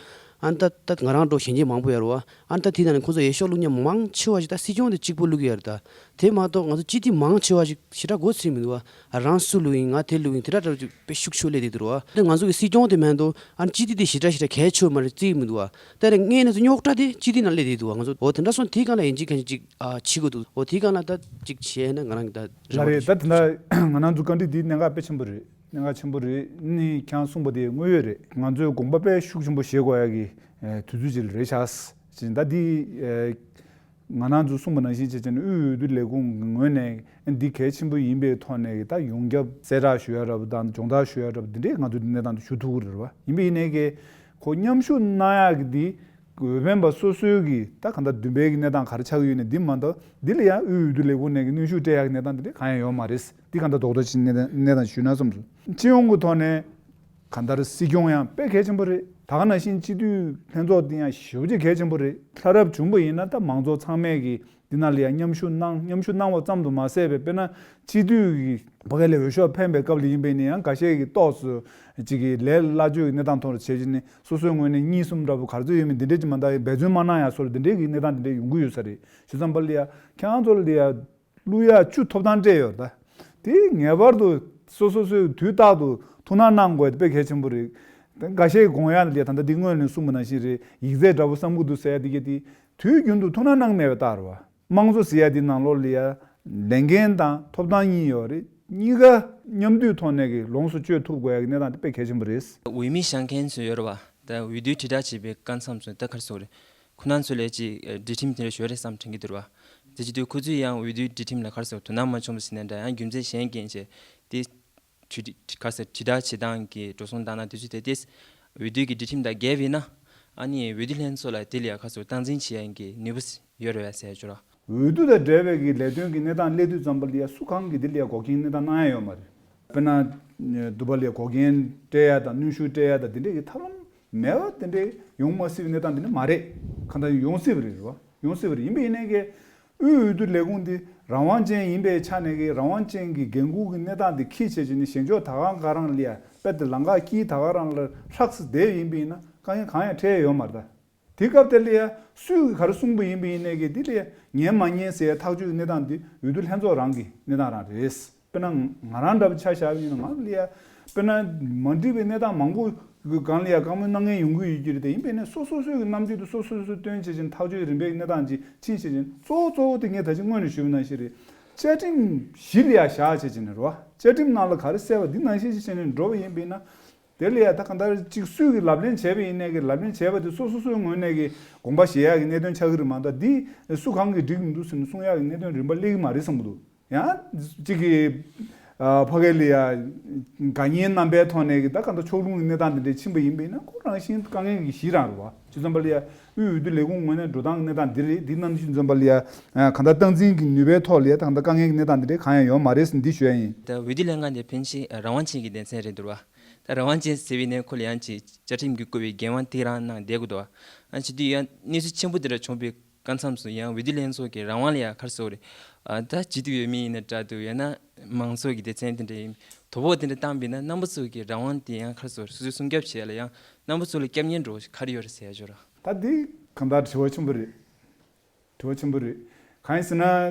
ཨ་ནི་ད་ད་ང་རང་འགྲོ་གཞན་སྐྱེས་མང་པོ་ཡོད་རེད་བ། ཨ་ནི་ད་དེ་ནང་ནས་ཁོང་ཚོ་འོས་ཤོག་བླུག་མཁན་མང་ཆེ་བ་ཞིག་ད་སྲིད་སྐྱོང་དེ་གཅིག་པོ་བླུག་གི་ཡོད་རེད་ད། དེ་མ་གཏོགས་ང་ཚོ་སྤྱི་འཐུས་མང་ཆེ་བ་ཞིག་ཞེ་དྲག་མགོ་ཚོས་མི་འདུག་བ། རང་སུ་བླུག་ཡིན་ང་དེ་བླུག་ཡིན་དེ་འདྲ་འདྲ་ཅིག་དཔེ་ཤུགས་ཤུགས་སླེབས་བསྡད་འདུག་རེད་བ། དེ་ང་ཚོ་གི་སྲིད་སྐྱོང་དེ་མ་གཏོགས་ཨ་ནི་སྤྱི་འཐུས་དེ་ཞེ་དྲག་ཞེ་དྲག་གལ་ཆེ་བ་མ་རེད་བརྩི་གི་མི་འདུག་བ། ད་རེས་དངོས་གནས་སུ་རྙོག་དྲ་དེ་སྤྱི་འཐུས་ནང་སླེབས་བསྡད་འདུག་བ། ང་ཚོ་འོ་དེ་འདྲ་སོང་དེའི་སྒང་ལ་ཡིན་གཅིག་མིན་གཅིག་ཨ་བྱེད་དགོས་འདུག་འོ་དེའི་སྒང་ལ་ད་ཅིག་བྱས་ན་ང་རང་གི་ད་ལགས་རེད། ད་དེ་འདྲ་ང་རང་ཚོ་བཀའ་འདྲི་འདི་གནད་འགག་དཔེ་ཆེན་པོ་རེད། གནད་འགག་ཆེན་པོ་རེད། ནི་ཁྱེད་རང་གསུངས་པ་དེ་དངོས་ཡོད་རེད། ང་ཚོས་དགོངས་པ་དཔེ་ཤུགས་ཆེན་པོ་བཞེས་དགོས་ཡ་གི་ཨེ་དུས་ཚོད་ཅིག་རེད་ཤག་ཅེས་ད་འདི་ཨེ་ང་རང་ཚོས་གསུངས་པ་ནང་བཞིན་བྱས་བྱས་ནས་དབུས་འོས་བསྡུ་ལས་ཁུངས་ཀྱི་ངོས་ནས་འདི་གལ་ཆེན་པོ་ཡིན་པའི་ཐོག་ནས་ད་ཡོངས་ཁྱབ་གསལ་བསྒྲགས་ཞུ་ཡ་འདྲ་པོ་དང་སྦྱོང་བརྡར་ཞུ་ཡ་འདྲ་པོ་འདི་འདྲས་ང་ཚོས་འདི་གནས་སྟངས་དུ་ཞུ་ཐུབ་ཀྱི་རེད་བ། ཡིན་པ་ཡིན་ནའི་གི་ཁོ་མཉམ་ཞུགས་གནང་ཡག་གི་འདི། འོས་འཕེན་པ་སོ་སོའི་གི་ད་གང་ལྟར་འདུན་པའི་གི་གནས་སྟངས་ག་རེ་ཆགས་ཀྱི་ཡོད་ནས་འདི་མ་གཏོགས་འདི་ལ་ཡང་དབུས་འོས་བསྡུ་ལས་ཁུངས་ནས་གི་གནོན་ཤུགས་སྤྲད་ཡག་གི་གནས་སྟངས་འདི་འདྲ་གང་ཡང་ཡོད་མ་རེད། འདི་གང་ལྟར་རྡོག་རྡོག་ཅིག་གནས་སྟངས་གནས་སྟངས་ཞུས་ན་བསམ་སོང་། སྤྱི་ཡོངས་ཀྱི་ཐོག་ནས་གང་ལྟར་སྲིད་སྐྱོང་ཡང་དཔེ་གལ་ཆེན་པོ་རེད། ད་ག་ནང་བཞིན་སྤྱི་འཐུས་ལྷན་ཚོགས་འདི་ཡང་ཞེ་པོ་ཅིག་གལ་ཆེན་པོ་རེད། ལྷ་རབ་བྱུང་པ་ཡིན་ན་ད་མང་ཚོགས་ཚང་མས་གི་འདི་ནང་ལ་ཡང་མཉམ་ཞུགས་གནང་མཉམ་ཞུགས་གནང་བ་ཙམ་དུ་མ་ཟད་པའི་དཔེར་ན་སྤྱི་འཐུས་ཀྱི་ཕ་གི་ལ་འོས་ཤོག་འཕེན་པའི་སྐབས་ལ་ཡིན་པས་ནི་ཡང་འགའ་ཤས་ཀྱི་ཏོག་ཙམ་ཅིག་གི་ལས་སླ་བཅོས་ཀྱི་གནས་སྟངས་ཐོག་ལ་བྱས་ཀྱི་ནི་སོ་སོའི་ངོས་ནས་གཉིས་གསུམ་འདྲ་པོ་ག་ཚོད་ཡོད་མེད་འདི་འདྲས་ཀྱི་མ་འདང་ཡང་འབད་བརྩོན་མ་གནང་ཡང་སོགས་འདི་འདྲས་ཀྱི་གནས་སྟངས་འདི་འདྲས་ཡོང་གི་ཡོད་ས་རེད། བྱས་ཙང་པ་ལ་ཡ་ཁྱེད་རང་ཚོ་ལ་ལ་ཡ་བླུག་ཡ་བཅུ་ཐོབ་ཐང་སྤྲད་ཡོད་ད། དེ་ངེས་པར་དུ་སོ་སོ་སོའི་དུས་རྟག་ཏུ་ཐུགས་སྣང་གནང་དགོས་དེ་དཔེ་གལ་ཆེན་པོ་རེད། འགའ་ཤས་ཀྱི་དགོངས་ཡ་ལ་ལ་ཡ་ད་ལྟ་འདི་སྔོན་ནས་གསུངས་པ་ནང་བཞིན་རེད། ཡིག་ཚད་འདྲ་པོ་བསམ་གྱི་འདུག་ཟེར་ཡ་དེ་ག་དེ་དུས་རྒྱུན་དུ་ཐུགས་སྣང་གནང་མེད་པ་ལྟར་བ། དམངས་གཙོ་ཟེར་ཡ་དེ་ནང་ལོགས་ལ་ཡ་ལས་འགན་དང་ཐོབ་ཐང་གཉིས་ཡོད་རེད། གཉིས་ཀ་མཉམ་འདུས་ཐོག་ནས་ཀྱི་ལོངས་སུ་སྤྱོད་ཐུབ་དགོས་ཡ་གི་གནས་སྟངས་དེ་དཔེ་གལ་ཆེན་པོ་རེད། འོས་མི་བཞེངས་མཁན་ཚོ་ཡོད་རེད་བ། ད་འོས་བསྡུའི་དྲིལ་བསྒྲགས་བྱེད་པའི་སྐབས་མཚམས་སུ་ད་ག་རེ་ཟེར་དགོས་རེད། ཁོ་རང་ཚོ་ལ་ཅིག་སྒྲིག་ཁྲིམས་དེ་འདྲ་ཞུ་ཡ་རེད་བསམ་དྲན་གྱི་འདུག་རེད་བ། དེ་བྱེད་དུས་ཁོ་ཚོས་ཡང་འོས་བསྡུའི་སྒྲིག་ཁྲིམས་ལ་ག་རེ་ཟེར་དགོས་དོ་སྣང་མ་བྱུང་བ་ཟེར་ནས་འདྲ་ཡང་རྒྱུ་མཚན་གཞན་རྐྱེན་བྱས་ཏེ། དྲིལ་ག་ཟེར་དྲིལ་བསྒྲགས་བྱེད་སྟངས་ཀྱི་འགྲོ་སོང་བཏང་ན་དུས་ཚོད་དེ་ཏེས་འོས་བསྡུ་གི་སྒྲིག་ཁྲིམས་དང་འགལ་བས་ན། ཨ་ནི་འོས་བསྡུ་ལྷན་ཚོགས་ལ་དེ་ལ་ཡ་ཁ་སོ་སྟངས་འཛིན་བྱེད་ཡ་གི་ནུས་པ་ཡོད་རེད་བས་ཟེར་ཡ་ཅོ་ར། འོས་བསྡུ་དང་འབྲེལ་བའི་གི་ལས་དོན་གྱི་གནས་སྟངས་སླེབས་དུས་ཙམ་པ་ལ་ཡ་སུ་གང་གིས་དེ་ལ་ཡ་འགོག་རྐྱེན་གནས་སྟངས་གནང་ཡ་ཡོད་མ་རེད། དཔེར་ན། འདུག་པ་ལ་ཡ་འགོག་རྐྱེན་སྤྲད་ཡ་དང་གནོན་ཤུགས་སྤྲད་ཡ་དང་དེ་འདྲས་ཀྱི་ཐབས་ལམ་མེད་པ་དེ་འདྲས་ཡོང་མ་སྲིད་པའི་གནས་སྟངས་དེ་འདྲས་མ་རེད། གང་ལྟར་ཡོང་སྲིད་པ་རེད་རེད་བ། ཡོང་སྲིད་པ་རེད། ཡིན་པ་ཡིན་ནའི་གི་དབུས་འོས་བསྡུ་ལས་ཁུངས་འདི་རང་དབང་ཅན་ཡིན་པའི་ཆ་ནས་ཀྱི་རང་དབང་ཅན་གྱི་འགན་འཁུར་གྱི་གནས་སྟངས་འདི་འཁྱེར་བྱས་བྱས་ནས་བཞེངས་ཕྱོགས་ད་ག་ག་རང་ལ་ཡ་དཔེ་དེ་ལམ་ཁ་དཀྱིལ་ད་ག་རང་ལ་ཧྲག་སེ་བསྡད་ཡིན་པ་ཡིན་ན་དཀའ་ངལ་གང་ཡང་འཕྲད་ཡོད་མ་རེད་ད། དེ་སྐབས་དེ་ལ་ཡ་སུས་ག་རེ་གསུངས་པ་ཡིན་པ་ཡིན་ནའི་གི་འདི་ལ་ཡ་ཉན་མ་ཉན་ཟེར་ཡ་ཐག་གཅོད་ཀྱི་གནས་སྟངས་འདི་འོས་བསྡུ་ལྷན་ཚོགས་རང་གི་གནས་སྟངས་རང་རེད། དཔེར་ན་ང་རང་འདྲ་པོ་ཆ་བཞག་པ་ཡིན་ན་ང་ལ་ཡ་དཔེར་ན་མ་འགྲིག་པའི་གནས་སྟངས་མང་པོ་གི་སྒང་ལ་ཡ་བཀའ་མོལ་གནང་མཁན་ཡོང་གི་ཡོད་ཀྱི་རེད་དེ། ཡིན་པས་ནས་སོ་སོ་སོའི་གི་རྣམ་དཔྱོད་དེ་སོ་སོ་སོས་བཏོན་བྱས་ཅིང་ཐག་གཅོད་རིམ་པའི་གནས་སྟངས་ཅིག་ཕྱིན་བྱས་ཅིང་གཙོ་བོ་གཙོ་བོ་དེ་ངས་ད་ཅི་སྔོན་ནས་ཞུས་པ་ནང་བཞིན་རེད། བཅའ་ཁྲིམས་གཞི་ལ་ཡ་བཞག་བྱས་ཅིང་རེད་བ། བཅའ་ཁྲིམས་ནང་ལ་ག་རེ་གསལ་བ་འདི་ནང་བཞིན་ཅིག་བྱས་ནས་འགྲོ་བ་ཡིན་པས་ན། དེ་ལ་ཡ་ད་གང་ལྟར་གཅིག་སུས་ཀྱི་ལབ་གླེང་བྱས་པ་ཡིན་ནའི་གི་ལབ་གླེང་བྱས་པ་དེ་སོ་སོ་སོའི་ངོས་ནས་ཀྱི་དགོངས་པ་བཞེས་ཡག་གི་གནད་དོན་ཆགས་ཀྱི་རེད་མ་གཏོགས་འདི་སུ་གང་གིས་འགྲིག་མི་འདུག་ཟེར་ནས་གསུང་ཡག་གི་གནད་དོན་རིམ་པ་སླེབས་ཀྱི་མ་རེད་བསམ་གྱི་འདུག། ཡང་གཅིག་གི་ཨ་ཕ་གི་ལ་ཡ་དགའ་ཉེའི་རྣམ་པའི་ཐོག་ནས་ཀྱི་ད་གང་ལྟར་ཕྱོགས་ལྷུང་གི་གནས་སྟངས་འདི་འདྲའི་ཕྱིན་པ་ཡིན་པ་ཡིན་ན་ཁོ་རང་བཞིན་དཀའ་ངལ་གྱི་གཞི་རང་རེད་བ། བྱས་ཙམ་པ་ལ་ཡ་དབུས་འོས་བསྡུ་ལས་ཁུངས་ངོས་ནས་འགྲོ་སྟངས་ཀྱི་གནས་སྟངས་འདི་རེད། འདི་ནང་བཞིན་བྱས་ཙམ་པ་ལ་ཡ་ཨ་གང་ལྟར་སྟངས་འཛིན་གྱི་ནུས་པའི་ཐོག་ལ་ཡ་ད་གང་ལྟར་དཀའ་ངལ་གྱི་གནས་སྟངས་འདི་འདྲའི་གང་ཡང་ཡོད་མ་རེད་ཟེར་འདི་ཞུ་ཡ་ཡིན། ད་འོས་བསྡུ་ལྷན་ཁང་དེ་ཕན་ཆད་རང་དབང་ཅན་གྱི་སྡེ་ཚན་རེད་འདུག་བ། ད་རང་དབང་ཅན་ཟེར་བའི་ནས་ཁོ་ལ་ཡང་ཅིག་བཅའ་ཁྲིམས་ཀྱིས་བཀོད་པའི་འགན་དབང་དེ་རང་གནང་བསྡད་དགོས་འདུག་བ། ཨ་བྱེད་དུས་ཡང་གནས་ཚུལ་ཆེན་པོ་དེ་འདྲ་བྱུང་བའི་སྐབས་མཚམས་སུ་ཡང་འོས་བསྡུ་ལྷན་ཚོགས་ཀྱི་རང་དབང་ལ་ཡང་ཁ་གསོ་རེད། ཨ་ད་བྱེད་དུ་ཡོད་མི་ཡིན་ན་འདྲ་འདུག། ཡང་ན་མང་ཚོགས་ཀྱི་སྡེ་ཚན་དེ་འདྲ་ཡིན་དོ་ཕོག་དེ་འདྲ་བཏང་བས་ན་རྣམ་པ་ཚོ་གི་རང་དབང་དེ་ཡང་ཁ་གསོ་རེད། སོ་སོའི་སྲུང་སྐྱོབ་བྱེད་ཡ་ལ་ཡང་རྣམ་པ་ཚོ་ལ་སྐྱབས་གནས་འགྲོ་ག་རེ་ཡོད་རེད་ཟེར་ཡ་ཅོ་ར། ད་འདི་གང་ལྟར་དྲི་བ་ཆེན་པོ་རེད། དྲི་བ་ཆེན་པོ་རེད། གང་ཡིན་ཟེར་ན་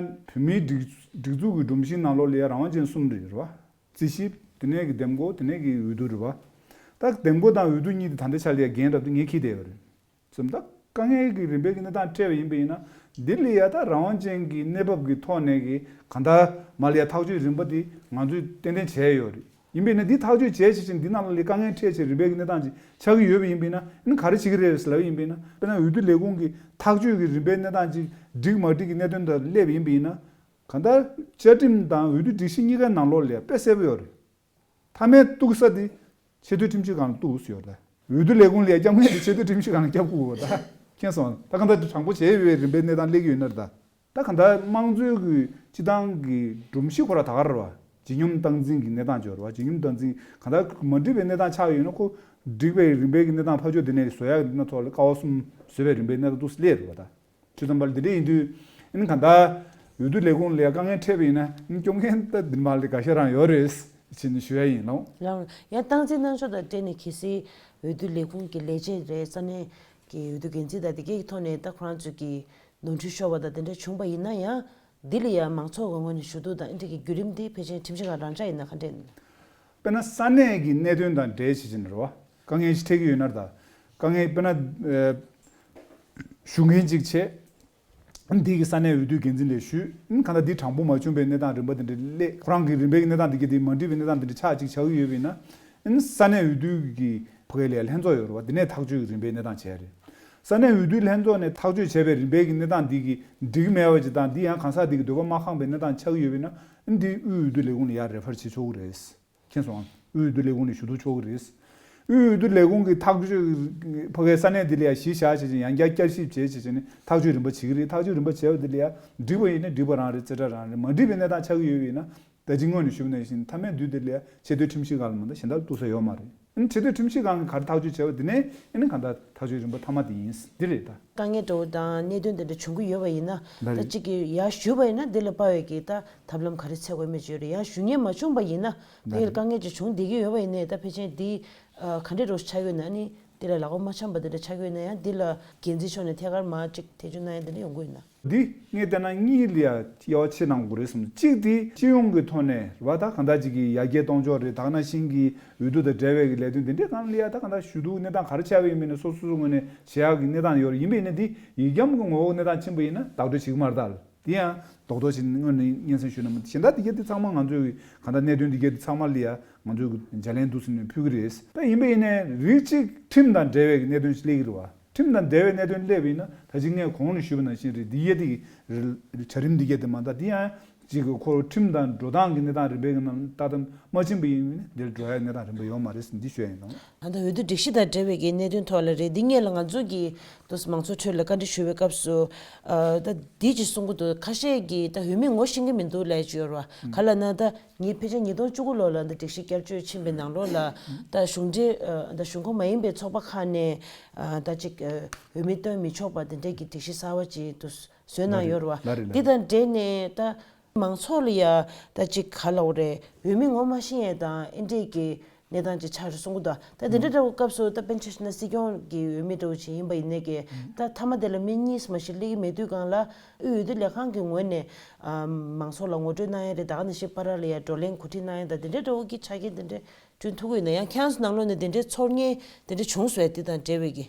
བོད་མིའི་སྒྲིག་སྒྲིག་འཛུགས་ཀྱི་སྒྲོམ་གཞིའི་ནང་ལོགས་ལ་ཡ་རང་དབང་ཅན་གསུམ་རེད་རེད་བ། རྩིས་ཞིབ། དེ་ནས་ཀྱི་འདེམས་བསྐོ། དེ་ནས་ཀྱི་འོས་བསྡུ་རེད་བ། ད་འདེམས་བསྐོ་དང་འོས་བསྡུ་གཉིས་དེ་ད་ལྟའི་ཆ་ལ་ཡ་འགན་རབ་ཏུ་ངས་འཁྱེར་བསྡད་ཡོད་རེད། བསམ་ད་དཀའ་ངལ་གྱི་རིམ་པའི་གི་གནས་སྟངས་འཕྲད་པ་ཡིན་པ་ཡིན་ན། འདི་ལ་ཡ་ད་རང་དབང་ཅན་གྱི་གནས་བབ་ཀྱི་ཐོག་ནས་ཀྱི་གང་ལྟར་མ་ལ་ཡ་ཐག་གཅོད་རིམ་པ་འདི་ང་ཚོས་ཏན་ཏན་བྱས་ཡོད་རེད། ཡིན་པས་ན་འདི་ཐག་གཅོད་བྱས་བྱས་ཤིང་འདི་ནང་ལ་ལས་དཀའ་ངལ་འཕྲད་བྱས་རིམ་པའི་གི་གནས་སྟངས་ཅིག་ཆགས་ཀྱི་ཡོད་པ་ཡིན་པས་ན། ཨ་ནི་ག་རེ་བྱེད་ཀྱི་རེད་ཟེར་ལབ་པ་ཡིན་པས་ན། དཔེར་ན་འོས་བསྡུ་ལས་ཁུངས་ཀྱི་ཐག་གཅོད་ཀྱི་རིམ་པའི་གནས་སྟངས་ཅིག་འགྲིག་མ་འགྲིག་གི་གནད་དོན་དུ་སླེབས་པ་ཡིན་པས་ན། གང་ལྟར་བཅའ་ཁྲིམས་དང་འོས་བསྡུ་སྒྲིག་གཞི་གཉིས་ཀའི་ནང་ལོགས་ལ་དཔེ་གསལ་པོ་ཡོད་རེད། མཐའ་མའི་གཏུག་ས་དེ་ཆེས་མཐོའི་ཁྲིམས་ཞིབ་ཁང་ལ་གཏུགས་ཡོད་རེད། འོས་བསྡུ་ལས་ཁུངས་ལ་སྐྱབས་མགོན་དེ་ཆེས་མཐོའི་ཁྲིམས་ཞིབ་ཁང་ལ་སྐྱབས་བཅོལ་དགོས་པ་ད། མཁྱེན་སོང་། ད་གང་ལྟར་དྲང་པོ་བྱས་ཡོད་པའི་རིམ་པའི་གནས་སྟངས་སླེབས་ཀྱི་ཡོད་ན་རེད་ད། ད་གང་ལྟར་དམངས་གཙོའི་གི་སྤྱི་བཏང་གི་སྒྲོམ་གཞི་ཁོ་ར་ད་ག་རེ་རེད་བ། ཇི་སྙོམས་སྟངས་འཛིན་གྱི་གནས་སྟངས་ཅིག་ཡོད་རེད་བ། ཇི་སྙོམས་སྟངས་འཛིན་གང་ལྟར་མ་འགྲིག་པའི་གནས་སྟངས་ཆགས་ཡོད་ན་ཁོ་འགྲིག་པའི་རིམ་པའི་གི་གནས་སྟངས་ཕར་ཕྱོགས་དེ་ནས་བཟོ་ཡག་གི་སྣ་ཚོགས་ལ་ཀ་བ་གསུམ་བཟོ་བའི་རིམ་པའི་གནས་སྟངས་འདུག་སེ་སླེབས་རེད་བ་ད། བྱས་ཙམ་པ་ལ་འདི་འདྲ་ཡིན་དུས། ཨ་ནི་གང་ལྟར་འོས་བསྡུ་ལས་ཁུངས་ལ་དཀའ་ངལ་འཕྲད་པ་ཡིན་ན། ཨ་ནི་སྐྱོབ་མཁན་ད་འདི་མ་ལས་འགའ་ཤས་རང་ཡོད་རེད་ཅེས་ནས་ཞུ་ཡ་ཡིན་ལགས། ལགས། ཡང་སྟངས་འཛིན་གནང་ཕྱོགས་དང་འབྲེལ་ནས་གལ་སྲིད་འོས་བསྡུ་ལས་ཁུངས་ཀྱི་ལས་བྱེད་རེད། ས་གནས་ཀྱི་འོས་བསྡུ་འགན་འཛིན་དང་དེ་གའི་ཐོག་ནས་ད་ཁོ་རང་ཚོས་ཀྱི་ནོར་འཁྲུལ་ཤོར་བ་དང་དེ་འདྲ་བྱུང་བ་ཡིན་ན་ཡང་། འདི་ལ་ཡང་མང་ཚོགས་ཀྱི་ངོས་ནས་ཞུ་གཏུག་དང་ཨ་འདྲ་གི་བརྒྱུད་རིམ་འདི་ཕལ་ཆེར་ཁྲིམས་ཞིབ་ཁང་རང་འཇགས་ཡིན་ན་ག་འདྲས་ཡིན། དཔེར་ན་ས་གནས་ཀྱི་གནད་དོན་དང་འབྲེལ་བྱེད་ཀྱི་ཡིན་རེད་བ། དཀའ་ངལ་ཞིག་འཕྲད་ཀྱི་ཡོད་ན་རེད་ད། དཀའ་ངལ་དཔེར་ན་ཨ་ཞུ་མཁན་ཅིག་བྱས། འདི་གི་ས་གནས་འོས་བསྡུའི་འགན་འཛིན་ལ་ཞུས། གང་ལྟར་འདི་དྲང་པོ་མ་བྱུང་བའི་གནས་སྟངས་རིམ་པ་འདི་འདྲ་སླེབས། ཁོ་རང་གི་རིམ་པའི་གནས་སྟངས་འདི་གི་འདི་མ་འགྲིག་པའི་གནས་སྟངས་འདི་འདྲ་ཆགས་ཅིག་ཆགས་ཀྱི་ཡོད་པ་ཡིན་ན། ས་གནས་འོས་བསྡུ་གི་ཕ་གི་ལ་ལྷན་ཚོགས་ཡོད་རེད་བ། འདི་ནས་ཐག་གཅོད་ཀྱི་རིམ་པའི་གནས་སྟངས་བྱས་རེད། ས་གནས་འོས་བསྡུ་ལྷན་ཚོགས་ནས་ཐག་གཅོད་བྱས་པའི་རིམ་པའི་གི་གནས་སྟངས་འདི་གི་འགྲིག་མེད་པ་ཅིག་དང་། འདི་ཡང་གང་ཟག་འདི་གི་འདོད་པ་མ་ཁེངས་པའི་གནས་སྟངས་ཆགས་ཀྱི་ཡོད་པ་ཡིན་ན། འདི་དབུས་འོས་བསྡུ་ལས་ཁུངས་ལ་ཡར་རེ་ཕར་བྱེད་ཆོག་གི་རེད། མཁྱེན་སོང་། དབུས་འོས་བསྡུ་ལས་ཁུངས་ནས་ཞུ་གཏུག་ཆོག་གི་རེད། དབུས་འོས་བསྡུ་ལས་ཁུངས་ཀྱིས་ཐག་གཅོད་ཕ་གིའི་ས་གནས་འདི་ལ་ཡ་གཞི་བཞག་བྱས་ཅིང་ཡང་བསྐྱར་བསྐྱར་ཞིབ་བྱས་བྱས་བྱས་ནས་ཐག་གཅོད་རིམ་པ་བྱེད་ཀྱི་རེད། ཐག་གཅོད་རིམ་པ་བྱས་པ་འདི་ལ་ཡ་འགྲིག་པ་ཡིན་ན་འགྲིག་པ་རང་རེད། རྩེ་གྲ་རང་རེད། མ་འགྲིག་པའི་གནས་སྟངས་ཆགས་ཀྱི་ཡོད་པ་ཡིན་ན། ད་ཅི་སྔོན་ནས་ཞུས་པ་ནང་བཞིན་མཐའ་མའི་དུས་འདི་ལ་ཡ་ཆེས་མཐོའི་ཁྲིམས་ཞིབ་ཁང་ལ་མ་གཏོགས་གཞན་དག་གཏུག་ས་ཡོད་མ་རེད། ཨ་ནི་ཆེས་མཐོའི་ཁྲིམས་ཞིབ་ཁང་གིས་ག་རེ་ཐག་གཅོད་བྱས་པ་འདི་ནས་ཨ་ནི་གང་ལྟར་ཐག་གཅོད་རིམ་པ་མཐའ་མ་འདི་ཡིན། འདི་རེད་ད། དཀའ་ངལ་འདྲ་བོ་དང་གནད་དོན་དེ་འདྲ་བྱུང་གི་ཡོད་པ་ཡིན་ན། ད་རེད། ད་གཅིག་གིས་ཡར་ཞུས་པ་ཡིན་ན་འདི་ལ་དཔག་པའི་གི་ད་ཐབས་ལམ་ག་རེ་འཚོལ་དགོས་མེད་ཅིག་ཡོད་རེད། ཡར་ཞུ་མཁན་མ་བྱུང་བ་ཡིན་ན། ད་ཕ་གི་ལ་རེད། དཀའ་ངལ་ཅིག་བྱུང་བསྡད་ཀྱི་ཡོད་པ་ཡིན་ནའི་ད་ཕལ་ཆེར་འདི་ཨ་ག་འདྲས་འདྲ་བོ་ཆགས་ཡོད་ན། ཨ་ནི་འདི་ལ་ལག་པ་མ་འཆང་པ་འདི་འདྲ་ཆགས་ཡོད་ན་ཡང་འདི་ལ་འགན་འཛིན་ཕྱོགས་ནས་ཐད་ཀར་མར་ཅིག་ཐེ་བྱུས་གནང་ཡ་འདི་འདྲ་ཡོང་གི་ཡོད་ན། འདི་ངས་བལྟས་ན་གཉིས་ལ་ཡ་དབྱེ་བ་ཕྱེ་གནང་དགོས་རེད་བསམ། གཅིག་དེ་སྤྱི་ཡོངས་ཀྱི་ཐོག་ནས་རེད་བ། ད་གང་ལྟར་ཅིག་གི་ཡར་རྒྱས་གཏོང་ཕྱོགས་རེད། ད་ག་ནང་བཞིན་གྱི་འོས་བསྡུ་དང་འབྲེལ་བའི་གི་ལས་དོན་དེ་འདྲའི་སྒང་ལ་ཡ་ད་གང་ལྟར་ཞུ་གཏུག་གནས་སྟངས་ག་རེ་ཆགས་པ་ཡིན་མིན་ནས་སོ་སོ་སོའི་ངོས་ནས་བྱེད་ཡག་གི་གནས་སྟངས་ཡོད་རེད། ཡིན་པ་ཡིན་ན་འདི་ཡིག་སྐྱོང་གི་ངོ་བོ་གནས་སྟངས་ཕྱིན་པ་ཡིན་ན་བདག་སྤྲོད་བྱེད་ཀྱི་མ་རེད་ད། དེ་ཡང་རྡོག་རྡོག་བྱས་ནས་སྔོན་ནས་སྙན་སེང་ཞུས་ན་མི་འདུག། གཞན་དག་དེ་གྱད་དེ་ཚང་མ་ང་ཚོའི་གང་ལྟར་གནད་དོན་དེ་གྱད་དེ་ཚང་མ་ལ་ཡ་ང་ཚོས་འཇལ་ལན་འདུག་ཟེར་ནས་ཕུལ་གྱི་རེད། ད་ཡིན་པ་ཡིན་ནའི་རིགས་གཅིག་ཁྲིམས་དང་འབྲེལ་བའི་གནད་དོན་ཞིག་སླེབས་ཀྱི་རེད་བ། ཁྲིམས་དང་འབྲེལ་བའི་གནད་དོན་སླེབས་པ་ཡིན་ན་ད་ཅི་ངས་གོང་ནས་ཞུས་པ་ནང་བཞིན་རེད། འདི་གྱད་དེ་གི་བྱ་རིམ་འདི་གྱད་དེ་མ་འདའ། འདི་ཡང་ གཅིག་གི་ཁོ་ཁྲིམས་དང་འགྲོ་སྟངས་ཀྱི་གནས་སྟངས་རིམ་པའི་གི་ནང་ལྟ་སྟངས་མ་ཕྱིན་པ་ཡིན་ན་འདིར་འགྲོ་ཡ་གནས་སྟངས་རིམ་པ་ཡོད་མ་རེད་ཟེར་འདི་ཞུ་ཡ་ཡིན་ནོ། ད་ལྟ་འོས་བསྡུ་སྒྲིག་གཞི་དང་འབྲེལ་བའི་གི་གནད་དོན་ཐོག་ལ་རེད། འདི་སྔོན་ལ་ང་ཚོ་གི་དུས་མང་ཚོགས་ཁྲོད་ལ་བཀའ་འདྲི་ཞུ་བའི་སྐབས་སུ། ཨ་ད་འདི་ཅིག་གསུང་གི་འདུག་ཁ་ཤས་ཀྱིས་ད་འོས་མི་ངོ་ཤེས་ཀྱི་མི་འདུག་ལབ་ཀྱི་ཡོད་རེད་བ། ག་ལབ་ན་ད་ངས་ཕལ་ཆེར་ཉིས་སྟོང་བཅུ་དགུ་ལོ་ལ་འདི་སྒྲིག་གཞི་བསྐྱར་བཅོས་ཕྱིན་པའི་ནང་ལོགས་ལ་ད་གཞུང་འབྲེལ་ཨ་ད་གཞུང་ཁོངས་མ་ཡིན་པའི་ཚོགས་པ་ཁག་ནས་ཨ་ད་ཅིག་ཨ་འོས་མི་བཏོན་མི་ཆོག་པ་དེ་འདྲས་ཀྱི་སྒྲིག་གཞི་གསར་བ་ཅིག་ཏུ་བཟོས་གནང་ཡོད་རེད་བ། ལ་རེད་ལ་འདི་རེད། དང་འབྲེལ་ནས་ད་མང་ཚོགས་ལ་ཡ་ད་ཅིག་ག་ལབ་དགོས་རེད། འོས་མི་ངོ་མ་ཤེས་ཡས་དང་ཨེ་འདྲས་ཀྱི་གནས་སྟངས་ཅིག་ཆགས་རེད་གསུང་གི་འདུག་ད་དེ་འདྲ་འདྲ་བོ་སྐབས་སུ་ད་དཔེར་ན་ཆ་བཞག་ན་སྲིད་སྐྱོང་གི་འོས་མི་འདྲ་བོ་ཅིག་ཡིན་པ་ཡིན་ནའི་གི་ད་མཐའ་མ་དེ་ལ་མི་གཉིས་མ་ཞིག་སླེབས་ཀྱི་མེད་དུས་སྒང་ལ་དབུས་འོས་བསྡུ་ལས་ཁང་གི་ངོས་ནས་ཨ་མང་ཚོགས་ལ་ངོ་སྤྲོད་གནང་ཡ་རེད། ད་ག་ནང་བཞིན་པར་ལ་ཡ་བགྲོ་གླེང་གོ་སྒྲིག་གནང་ཡ་ད་དེ་འདྲ་འདྲ་བོ་གི་ཆ་རྐྱེན་དེ་འདྲ་བསྐྲུན་ཐུབ་ཀྱི་ཡོད་ན། ཡང་ཁྱེད་རང་ཚོ་ནང་ལོགས་ནས་དེ་འདྲའི་ཚོར་སྣང་དེ་འདྲ་བྱུང་སོང་ཡ་དེ་དང་འབྲེལ་བའི་གི་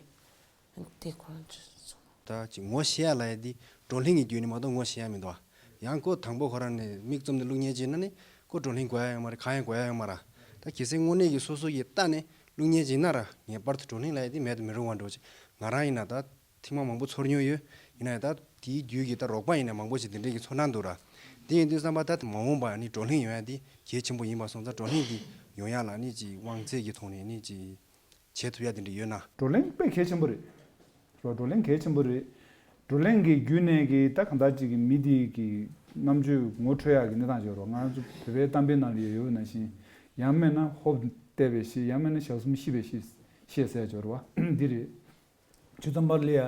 དེ་ཁོ་རང་ཚོ། ད་ཅིག་ངོ་ཤེས་ཡ་ལབ་ཡ་འདི་བགྲོ་གླེང་གི་བརྒྱུད་ནས་མ་གཏོགས་ངོ་ཤེས་ཡ་མི་འདུག་ཨ། ཡང་ཁོ་དང་པོ་ཁོ་རང་ནས་མིག་བཙུམ་ནས་བླུག་མཁན་ཅིག་ཡིན་ན་ནི་ཁོ་བགྲོ་གླེང་དགོས་ཡ་ཡོད་མ་རེད། གང་ཡང་དགོས་ཡ་ཡོད་མ་རེད། ད་གལ་སྲིད་དངོས་གནས་ཀྱི་སོ་སོ་ཡི་ལྟ་ནས་བླུག་མཁན་ཅིག་ཡིན་ན་ར་ངེས་པར་དུ་བགྲོ་གླེང་ལབ་ཡ་འདི་མེད་དུ་མི་རུང་བ་འགྲོ་ཅིག་ང་རང་ཡིན་ན་ད་ཐེངས་མ་མང་པོ་ཚོར་མྱོང་ཡོད། ཡིན་ན་ཡང་ད་དེའི་བརྒྱུད་ཀྱི་ད་རོགས་པ་ཡིན་ན་མང་པོ་ཞིག་འདི་འདྲས་ཀྱི་ཚོར་སྣང་འདུག་ར། དེ་ཡིན་དུས་ཙམ་པ་ད་མ་འོངས་པ་ནི་བགྲོ་གླེང་ཡོང་ཡ་འདི་གལ་ཆེན་པོ་ཡིན་པ་སོང་ཙང་བགྲོ་གླེང་འདི་ཡོང་ཡ་ལ་ནི་ཅིག་དབང་ཚད་ཀྱི་ཐོག་ནས་ནི་ཅིག་བྱེད་ཐུབ་ཡ་དེ་འདྲ་ཡོད་ན། བགྲོ་གླེང་དཔེ་གལ་ཆེན་པོ་རེད། རོ་བགྲོ་གླེང་གལ་ཆེན་པོ་རེད། བགྲོ་གླེང་གི་བརྒྱུད་ནས་ཀྱི་ད་གང་ལྟར་ཅིག་གི་མི་དེ་གི་རྣམ་དཔྱོད་ངོ་འཕྲོད་ཡག་གི་གནས་སྟངས་ཅིག་ཡོད་རོ། ང་ཚོ་བོད་པའི་གཏམ་དཔེ་ནང་ལ་ཡོད་ན་བཞིན་ཡང་མིན་ན་ཧོབ་བལྟས་པས་ཤེས། ཡང་མིན་ན་ཞག་གསུམ་ཤི་བས་ཤེས་ཤེས་ཟེར་ཅིག་ཡོད་རོ་བ་འདི་རེད། ཆུ་ཚང་པར་ལ་ཡ་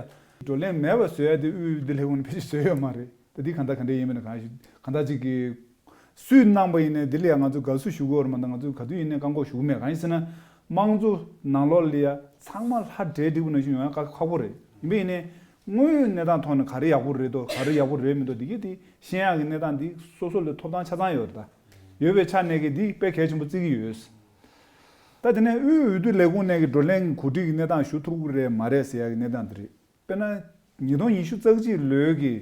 བགྲོ་གླེང་མེད་པ་བཟོ་ཡ་དེ་དབུས་འོས་བསྡུ་ལས་ཁུངས་ནས་ཕལ་ཆེར་བཟོས་ཡོད་མ་རེད། ད་འདི་གང་ལྟར་ག་འདྲ་ཡིན་མིན་ན་གང་ཞིག་གང་ལྟར་ཅིག་གི་སུས་གནང་པ་ཡིན་ནའི་འདི་ལ་ཡང་ང་ཚོས་དགའ་བསུ་ཞུ་དགོས་རེད་མ་གཏོགས་ང་ཚོས་ག་དུས་ཡིན་ནའི་བཀག་འགོག་ཞུ་གི་མེད། གང་ཡིན་ཟེར་ན་དམངས་གཙོ་ནང་ལོགས་ལ་ཡ་ཚང་མ་ལྷ་འདྲེ་འགྲིག་པ་ནང་བཞིན་ཡོང་ཡ་དཀའ་ཁག་པོ་རེད། ཡིན་པ་ཡིན་ནའི་དངོས་ཡོད་གནས་སྟངས་ཐོག་ནས་ག་རེ་ཡག་པོ་རེད་འདུག་ག་རེ་ཡག་པོ་རེད་མི་འདུག་འདི་གས་དེ་ཤེས་ཡག་གི་གནས་སྟངས་འདི་སོ་སོ་ལ་ཐོབ་ཐང་ཆ་ཚང་ཡོད་རེད། ད་ཡོད་པའི་ཆ་ནས་ཀྱི་འདི་དཔེ་གལ་ཆེན་པོ་བརྩི་གི་ཡོད། ད་དེ་ནས་དབུས་འོས་བསྡུ་ལས་ཁུངས་ནས་ཀྱི་བགྲོ་གླེང་གོ་སྒྲིག་གི་གནས་སྟངས་ཞུ་ཐུབ་ཀྱི་རེད་མ་རེད་ཟེར་ཡག་གི་གནས་སྟངས་འདི་རེད། དཔེར་ན་ཉིས་སྟོང་ཉི་ཤུ་རྩ་གཅིག་ལོའི་གི་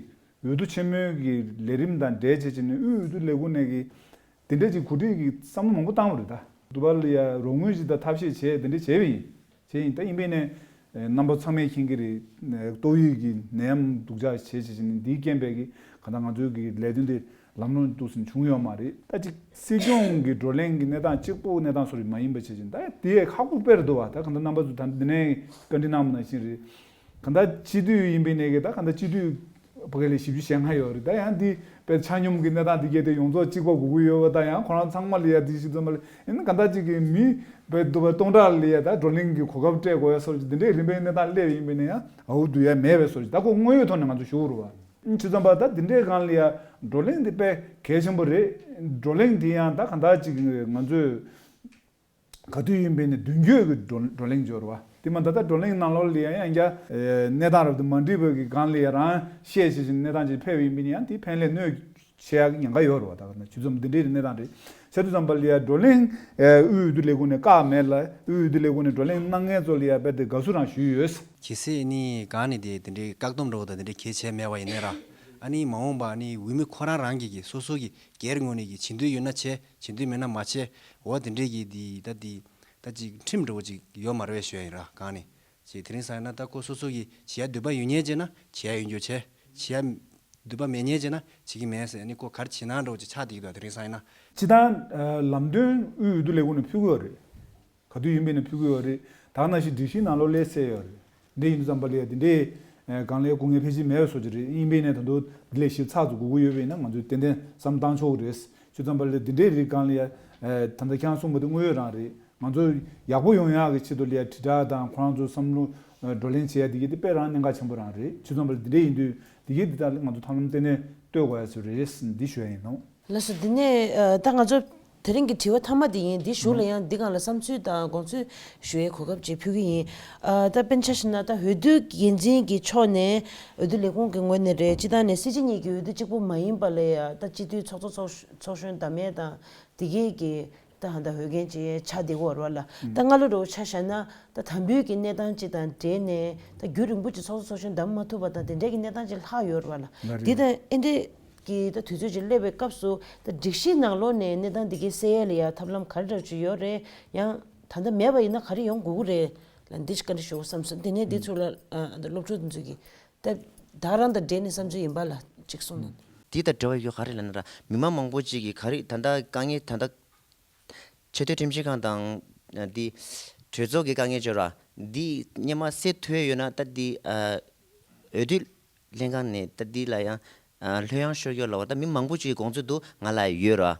འོས་བསྡུ་ཆེན་མོའི་གི་ལས་རིམ་དང་འབྲེལ་བྱས་བྱས་ནས་དབུས་འོས་བསྡུ་ལས་ཁུངས་ནས་གི་དེ་འདྲ་ཅིག་གོ་སྒྲིག་གི་བསམ་བློ་མང་པོ་བཏང་བ་རེད། ད་འདུག་པ་ལ་ཡ་རོགས་དངུལ་ཞིག་དང་ཐབས་ཤེས་བྱས་དེ་འདྲ་བྱས་པ་ཡིན། བྱས་ཡིན། ད་ཡིན་པས་ནས་རྣམ་པ་ཚང་མས་མཁྱེན་གྱི་རེད། ཏོག་དབྱིབས་ཀྱི་ནད་ཡམས་སྡུག་ཅག་བྱས་བྱས་བྱས་ནས་འདིའི་རྐྱེན་པས་གི་གང་ལྟར་ང་ཚོའི་གི་ལས་དོན་དེ་ལམ་ལྷོང་འདུག་སེ་བྱུང་ཡོད་མ་རེད། ད་ཅིག་སྲིད་སྐྱོང་གི་བགྲོ་གླེང་གི་གནས་སྟངས་གཅིག་པོ་གནས་སྟངས་སུ་རེད་མ་ཡིན་པ་བྱས་ཅིང་ད་དེ་ཡས་ཁག་པོ་དཔེ་རེད་འདུག་བ། ད་གང་ལྟར་རྣམ་པ་ཚོ་ད་འདི་ནས་བཀའ་འདྲི་གནང་བ་ནང་བཞིན་རེད། གང་ལྟར་སྤྱི་འཐུས་ཡིན་པའི་ནས་ཀྱི་ད་གང་ལྟར་སྤྱི་འཐུས་ཕ་གི་ལ་བཞི་བཅུ་ཞེ་ལྔ་ཡོད་རེད། ད་ཡང་འདི་དཔེ་ཆ་སྙོམས་ཀྱི་གནས་སྟངས་འདི་གས་དེ་ཡོངས་རྫོགས་གཅིག་པ་དགོས་ཀྱི་ཡོད་པ། ད་ཡང་ཁོ་རང་ཚང་མ་ལ་ཡ་འདི་ཞིག་ཙམ་པ་ལ་ཡིན་ན་གང་ལྟར་ཅིག་གི་མི་དཔེ་འདུག་པ་སྟོང་ཕྲག་ལ་ཡ་ད་བགྲོ་གླེང་གི་གོ་སྐབས་སྤྲད་དགོས་ཡ་སོགས་ཀྱི་འདི་འདྲའི་རིམ་པའི་གནས་སྟངས་སླེབས་ཡིན་པའི་ནས་ཡང་ཨའུ་འདུག་ཡ་མེད་པའི་སོགས་ཀྱི་ད་ཁོ་དངོས་ཡོད་ཐོག་ནས་ང་ཚོ་ཞུ་དགོས་རེད་བ། ཅི་ཙམ་པ་ད་འདི་འདྲའི་སྒང་ལ་ཡ་བགྲོ་གླེང་འདི་དཔེ་གལ་ཆེན་པོ་རེད། བགྲོ་གླེང་འདི་ཡང་ད་གང་ལྟར་ཅིག་ང་ཚོས་ག་དུས་ཡིན་པའི་ནི་མདུན་སྐྱོད་ཀྱི་བགྲོ་བགྲོ་གླེང་འབྱོར་བ། དེ་མ་ད་ལྟ་བགྲོ་གླེང་ནང་ལོགས་ལ་ཡང་ཡང་བསྐྱར་གནས་སྟངས་རབ་ཏུ་མ་འགྲིག་པ་གི་སྒང་ལ་ཡང་རང་བཤད་བྱེད་ཀྱི་གནས་སྟངས་ཅིག་ཕེབས་ཡིན་པའི་ནི་ཡང་དེ་ཕན་ལས་གནོད་བྱེད་ཡག་གི་ཉེན་ཁ་ཡོད་རེད་བ། ད་ག་ན་ཆུ་ཚོད་འདི་འདྲའི་གནས་སྟངས་རེད། བྱས་དུས་ཙམ་པ་ལ་ཡང་བགྲོ་གླེང་དབུས་འོས་བསྡུ་ལས་ཁུངས་ནས་བཀག་མེད་ལ་དབུས་འོས་བསྡུ་ལས་ཁུངས་ནས་བགྲོ་གླེང་གནང་མཁན་ཚོ་ལ་ཡང་རྦད་དེ་དགའ་བསུ་རང་ཞུས་ཡོད། གལ་སྲིད་ནི་གང་ནས་དེ་དེ་འདྲའི་བཀག་སྡོམ་འདྲ་བོ་དང་དེ་འདྲའི་གལ་ཆེ་མེད་པ་ཡིན་ན་ར། ཨ་ནི་མ་འོངས་པ་ནི་འོས་མི་ཁོ་རང་རང་གིས་ཀྱིས་སོ་སོ་གི་སྒེར་ངོས་ནས་ཀྱི་བྱེད་འདོད་ཡོད་ན་བྱེད། བྱེད་འདོད་མེད་ན་མ་བྱེད། འོ་དེ་འདྲས་ཀྱི་འདི་ད་འདི་ད་ཅིག་ཁྲིམས་འདྲ་བོ་ཅིག་ཡོད་མ་རེད་པས་ཞུ་ཡ་ཡིན་ར་གང་ནས། ཅིག་དེ་རིང་སང་ཡིན་ན་ད་ཁོ་སོ་སོ་གི་བྱེད་ཡ་འདོད་པ་ཡོད་ཉེན་བྱས་ན་བྱེད་ཡ་ཡོད་འགྱོ་བྱས། བྱེད་ཡ་འདོད་པ་མེད་ཉེན་བྱས་ན་བྱེད་ཀྱི་མེད་ཟེར་ནི་ཁོ་ག་རེ་བྱེད་ན་འདྲ་བོ་ཅིག་ཆགས་བསྡད་ཀྱི་འདུག་དེ་རིང་སང་ཡིན་ན། སྤྱི་བཏང་ལམ་སྟོན་དབུས་འོས་བསྡུ་ལས་ཁུངས་ནས་ཕུལ་གྱི་ཡོད་རེད། ག་དུས་ཡིན་པའི་ནས་ཕུལ་གྱི་ཡོད་རེད། ད་ག་ནང་བཞིན་སྒྲིག་གཞིའི་ནང་ལོགས་སླེབས་ཚར་ཡོད་རེད། འདི་ཡིན་དུས་ཙམ་པ་ལ་ཡ་འདི་འདྲའི་ཨ་གང་ལས་དཀའ་ངལ་ཕལ་ཆེར་མེད་པའི་བཟོ་ཅིག་རེད། ཡིན་པའི་ནས་ད་དུང་འདི་ལས་ཞིབ་ཚགས་ཚུད་དགོས་ཀྱི་ཡོད་པས་ན་ང་ཚོས་ཏན་ཏན་བསམ་བཏང་ཆོག་གི་རེད། བྱས་ཙམ་པ་ལ་འདི་འདྲའི་རིགས་སྒང་ལ་ཡ་ཨ་ད་ལྟ་ཁྱེད་རང་གསུངས་པ་འདི་དངོས་ཡོད་རང་རེད། ང་ཚོ་ཡག་པོ་ཡོང་ཡག་གི་ཆེད་དུ་ལ་ཡ་དྲིལ་བསྒྲགས་དང་ཁོ་རང་ཚོ་བསམ་བློ་ཨ་བགྲོ་གླེང་བྱེད་ཡ་འདི་གས་འདི་དཔེ་རང་གནད་འགག་ཆེན་པོ་རང་རེད། བྱས་ཙམ་པ་ལ་འདི་འདྲའི་ཡིན་དུས་འདི་གས་འདི་དག་ལ་ང་ཚོ་ཐབས་ལམ་ཏན་ཏན་གཏོད་དགོས་ཡ་ཚོད་རེད་འདི་ཞུ་ཡ་ཡིན་ནོ། ལགས་སོ། འདི་ནས་ཨ་ད་ང་ཚོ་དེ་རིང་གི་དྲི་བ་མཐའ་མ་དེ་ཡིན། འདི་གཞུག་ལ་ཡང་འདི་སྒང་ལ་བསམ་ཚུལ་དང་དགོངས་ཚུལ་ཞུ་ཡའི་གོ་སྐབས་ཅིག་ཕུལ་གྱི་ཡིན། ཨ་ད་དཔེར་ན་ཆ་བཞག་ན་ད་འོས་བསྡུ་འགན་འཛིན་གྱི་ཕྱོགས་ནས་འོས་བསྡུ་ལས་ཁུངས་ཀྱི་ངོས་ནས་རེད། སྤྱི་བཏང་ནས་སྲིད་སྤྱི་གཉིས་ཀྱི་འོས་བསྡུ་གཅིག་པུ་མ་ཡིན་པ་ལ་ཡ་ད་སྤྱི་འཐུས་ཚོགས་གཙོ་ཚོགས་ཚོགས་གཞོན་འདེམས་ཡས་དང་དེ་གས་ཀྱི་ད་ཧ་ད་འོས་འགན་ཅིག་ཆགས་བསྡད་ཀྱི་ཡོད་རེད་བ་ལ། ད་སྔ་ལོ་འདྲ་བོ་ཆ་བཞག་ན་ད་དམ་འབུལ་གྱི་གནས་སྟངས་ཅིག་དང་འབྲེལ་ནས་ད་རྒྱུན་རིང་པོ་ཅིག་ཚོགས་གཙོ་ཚོགས་གཞོན་འདེམས་མ་ཐུབ་པ་དང་དེ་འདྲས་ཀྱི་གནས་སྟངས་ཅིག་ལྷག་ཡོད་རེད་བ་ལ། ལགས་རེད། འདི་དང་ཨེ་འདྲས་ཀྱི་ད་དུས་ཚོད་ཅིག་སླེབས་པའི་སྐབས་སུ་ད་སྒྲིག་གཞི་ནང་ལོགས་ནས་གནས་སྟངས་འདི་གའི་སེལ་ཡས་ལ་ཡ་ཐབས་ལམ་ག་རེ་འདྲ་ཅིག་ཡོད་རེད། ཡང་ད་ལྟ་མེད་པ་ཡིན་ན་ག་རེ་ཡོང་དགོས་ཀྱི་རེད་ལ་འདི་ཞིག་བཀའ་འདྲི་ཞུ་དགོས་བསམ་སོང་། དེ་ནས་འདི་ཚོ་ལ་ཨ་ད་སློབ་ཕྲུག་འདི་ཚོ་གིས་ད་ད་རང་དང་འབྲེལ་ནས་བསམ་ཚུལ་ཡིན་པ་ལ་ཅིག་གསུངས་གནང་། འདི་དང་འབྲེལ་བ་ཡོད་ག་རེ་ལབ་ན་ར། མི་མང་མང་པོ་ཅིག་གིས་ག་རེ་ད་ལྟ་དཀའ་ངལ་ད་ལྟ་ཆེས་མཐོའི་ཁྲིམས་ཞིབ་ཁང་དང་འདི་གྲོས་ཚོགས་ཀྱི་དཀའ་ངལ་བྱོས་ར། འདི་སྔོན་མ་སེལ་ཐུབ་ཡོད་ན་ད་འདི་འོས་བསྡུ་ལྷན་ཁང་ནས་ད་འདི་ལ་ཡང་ལྷོད་ཡངས་ཤོར་ཡོད་ལབ་པ་ད་མི་མང་པོ་ཅིག་གི་དགོངས་ཚུལ་འདུག་ང་ལ་ཡོད་ར།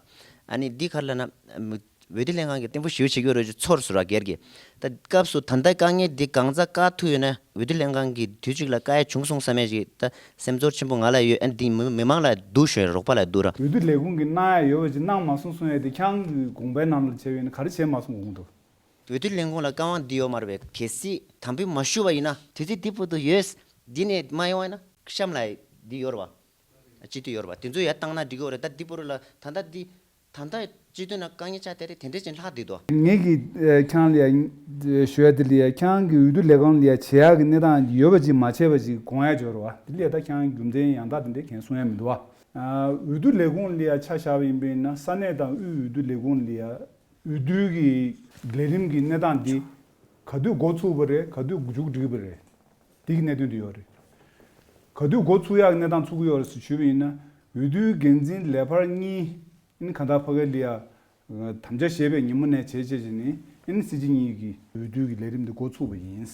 ཨ་ནི་འདི་ག་རེ་ལབ་ན། འོས་བསྡུ་ལྷན་ཁང་གིས་བརྟན་པོ་ཞེ་པོ་བྱེད་ཀྱི་ཡོད་རེད། ཚོར་སོང་ར་སྒེར་གྱི། ད་སྐབས་སུ་ད་ལྟ་དཀའ་ངལ་འདི་གང་ཙམ་བཀག་ཐུབ་ཡོད་ན་འོས་བསྡུ་ལྷན་ཁང་གིས་དུས་གཅིག་ལ་བཀག་ཡ་བྱུང་སོང་བསམ་ཡས་ཞིག་ད་སེམས་ཚོར་ཆེན་པོ་ང་ལ་ཡོད། ཨ་ནི་འདི་མི་མི་མང་ལ་སྡུག་ཞུ་ཡ་རོགས་པ་ལ་སྡུག་ར། འོས་བསྡུ་ལས་ཁུངས་ཀྱིས་གནང་ཡ་ཡོད་པ་ཅིག་གནང་མ་སོང་གསུང་ཡ་དེ་ཁྱེད་རང་གི་དགོངས་པའི་ནང་ལ་བྱས་པ་ཡིན་ན་ག་རེ་བྱས་མ་སོང་དགོངས་འདུག་འོས་བསྡུ་ལས་ཁུངས་ལ་བཀའ་དབང་འདི་ཡོད་མ་རེད་པས། གལ་སྲིད་དམ་འབུལ་མ་ཞུས་པ་ཡིན་ན་དུས་ཚོད་འདི་བར་དུ་ཡོད། འདི་ནས་མ་ཡོང་བ་ཡིན་ན་གཤམ་ལ་འདི་ཡོད་རེད་པ། སྤྱི་འཐུས་ཡོད་རེད་པ། དེ་ཚོ་ཡར་བཏང་ན་འགྲིག་གི་ཡོད་རེད། ད་འདི་བར་ལ་ད་ལྟ་འདི་ད་ལྟ་སྤྱི་འཐུས་ནང་དཀའ་ངལ་ཆགས་བསྡད་རེད། དེ་འདྲས་ཅིག་ལྷག་བསྡད་འདུག་ངེད་ཀྱིས་ཨ་ཁྱེད་རང་ལ་ཡ་ཞུ་ཡ་དེ་ལ་ཡ་ཁྱེད་རང་གི་འོས་བསྡུ་ལས་ཁང་ལ་ཡ་བྱེད་ཡག་གི་གནས་སྟངས་ཡོད་པ་ཅིག་མ་བྱས་པ་ཅིག་དགོངས་ཡ་འབྱོར་བ་དེ་ལ་ཡ་ད་ཁྱེད་རང་རྒྱུ་མཚན་ཡང་དག་དེ་འདྲས་གང་གསུང་ཡ་མི་འདུག་བ། ཨ་འོས་བསྡུ་ལས་ཁུངས་ལ་ཡ་ཆ་བཞག་པ་ཡིན་པས་ན་ས་གནས་དང་དབུས་འོས་བསྡུ་ལས་ཁུངས་ལ་ཡ་འོས་བསྡུ་གི་ལས་རིམ་གྱི་གནས་སྟངས་འདི་ག་དུས་འགོ་ཚུགས་པ་རེད། ག་དུས་མཇུག་སྒྲིལ་བ་རེད། འདི་གི་གནད་དོན་འདི་ཡོད་རེད། ག་དུས་འགོ་ཚུགས་ཡག་གི་གནས་སྟངས་ཚུགས་ཀྱི་ཡོད་རེད་ཟེར་ཞུས་པ་ཡིན་ན་འོས་བསྡུའི་འགན་འཛིན་ལས་འཕར་གཉིས་ཨིན་གང་ལྟར་ཕ་གི་ལ་ཡ་དམ་བཅའ་བཞེས་པའི་ཉིན་མོ་ནས་བྱས་བྱས་བྱས་ནས་ཨིན་སྲིད་སྤྱི་གཉིས་ཀྱི་འོས་བསྡུ་གི་ལས་རིམ་འདི་འགོ་ཚུགས་པ་ཡིན།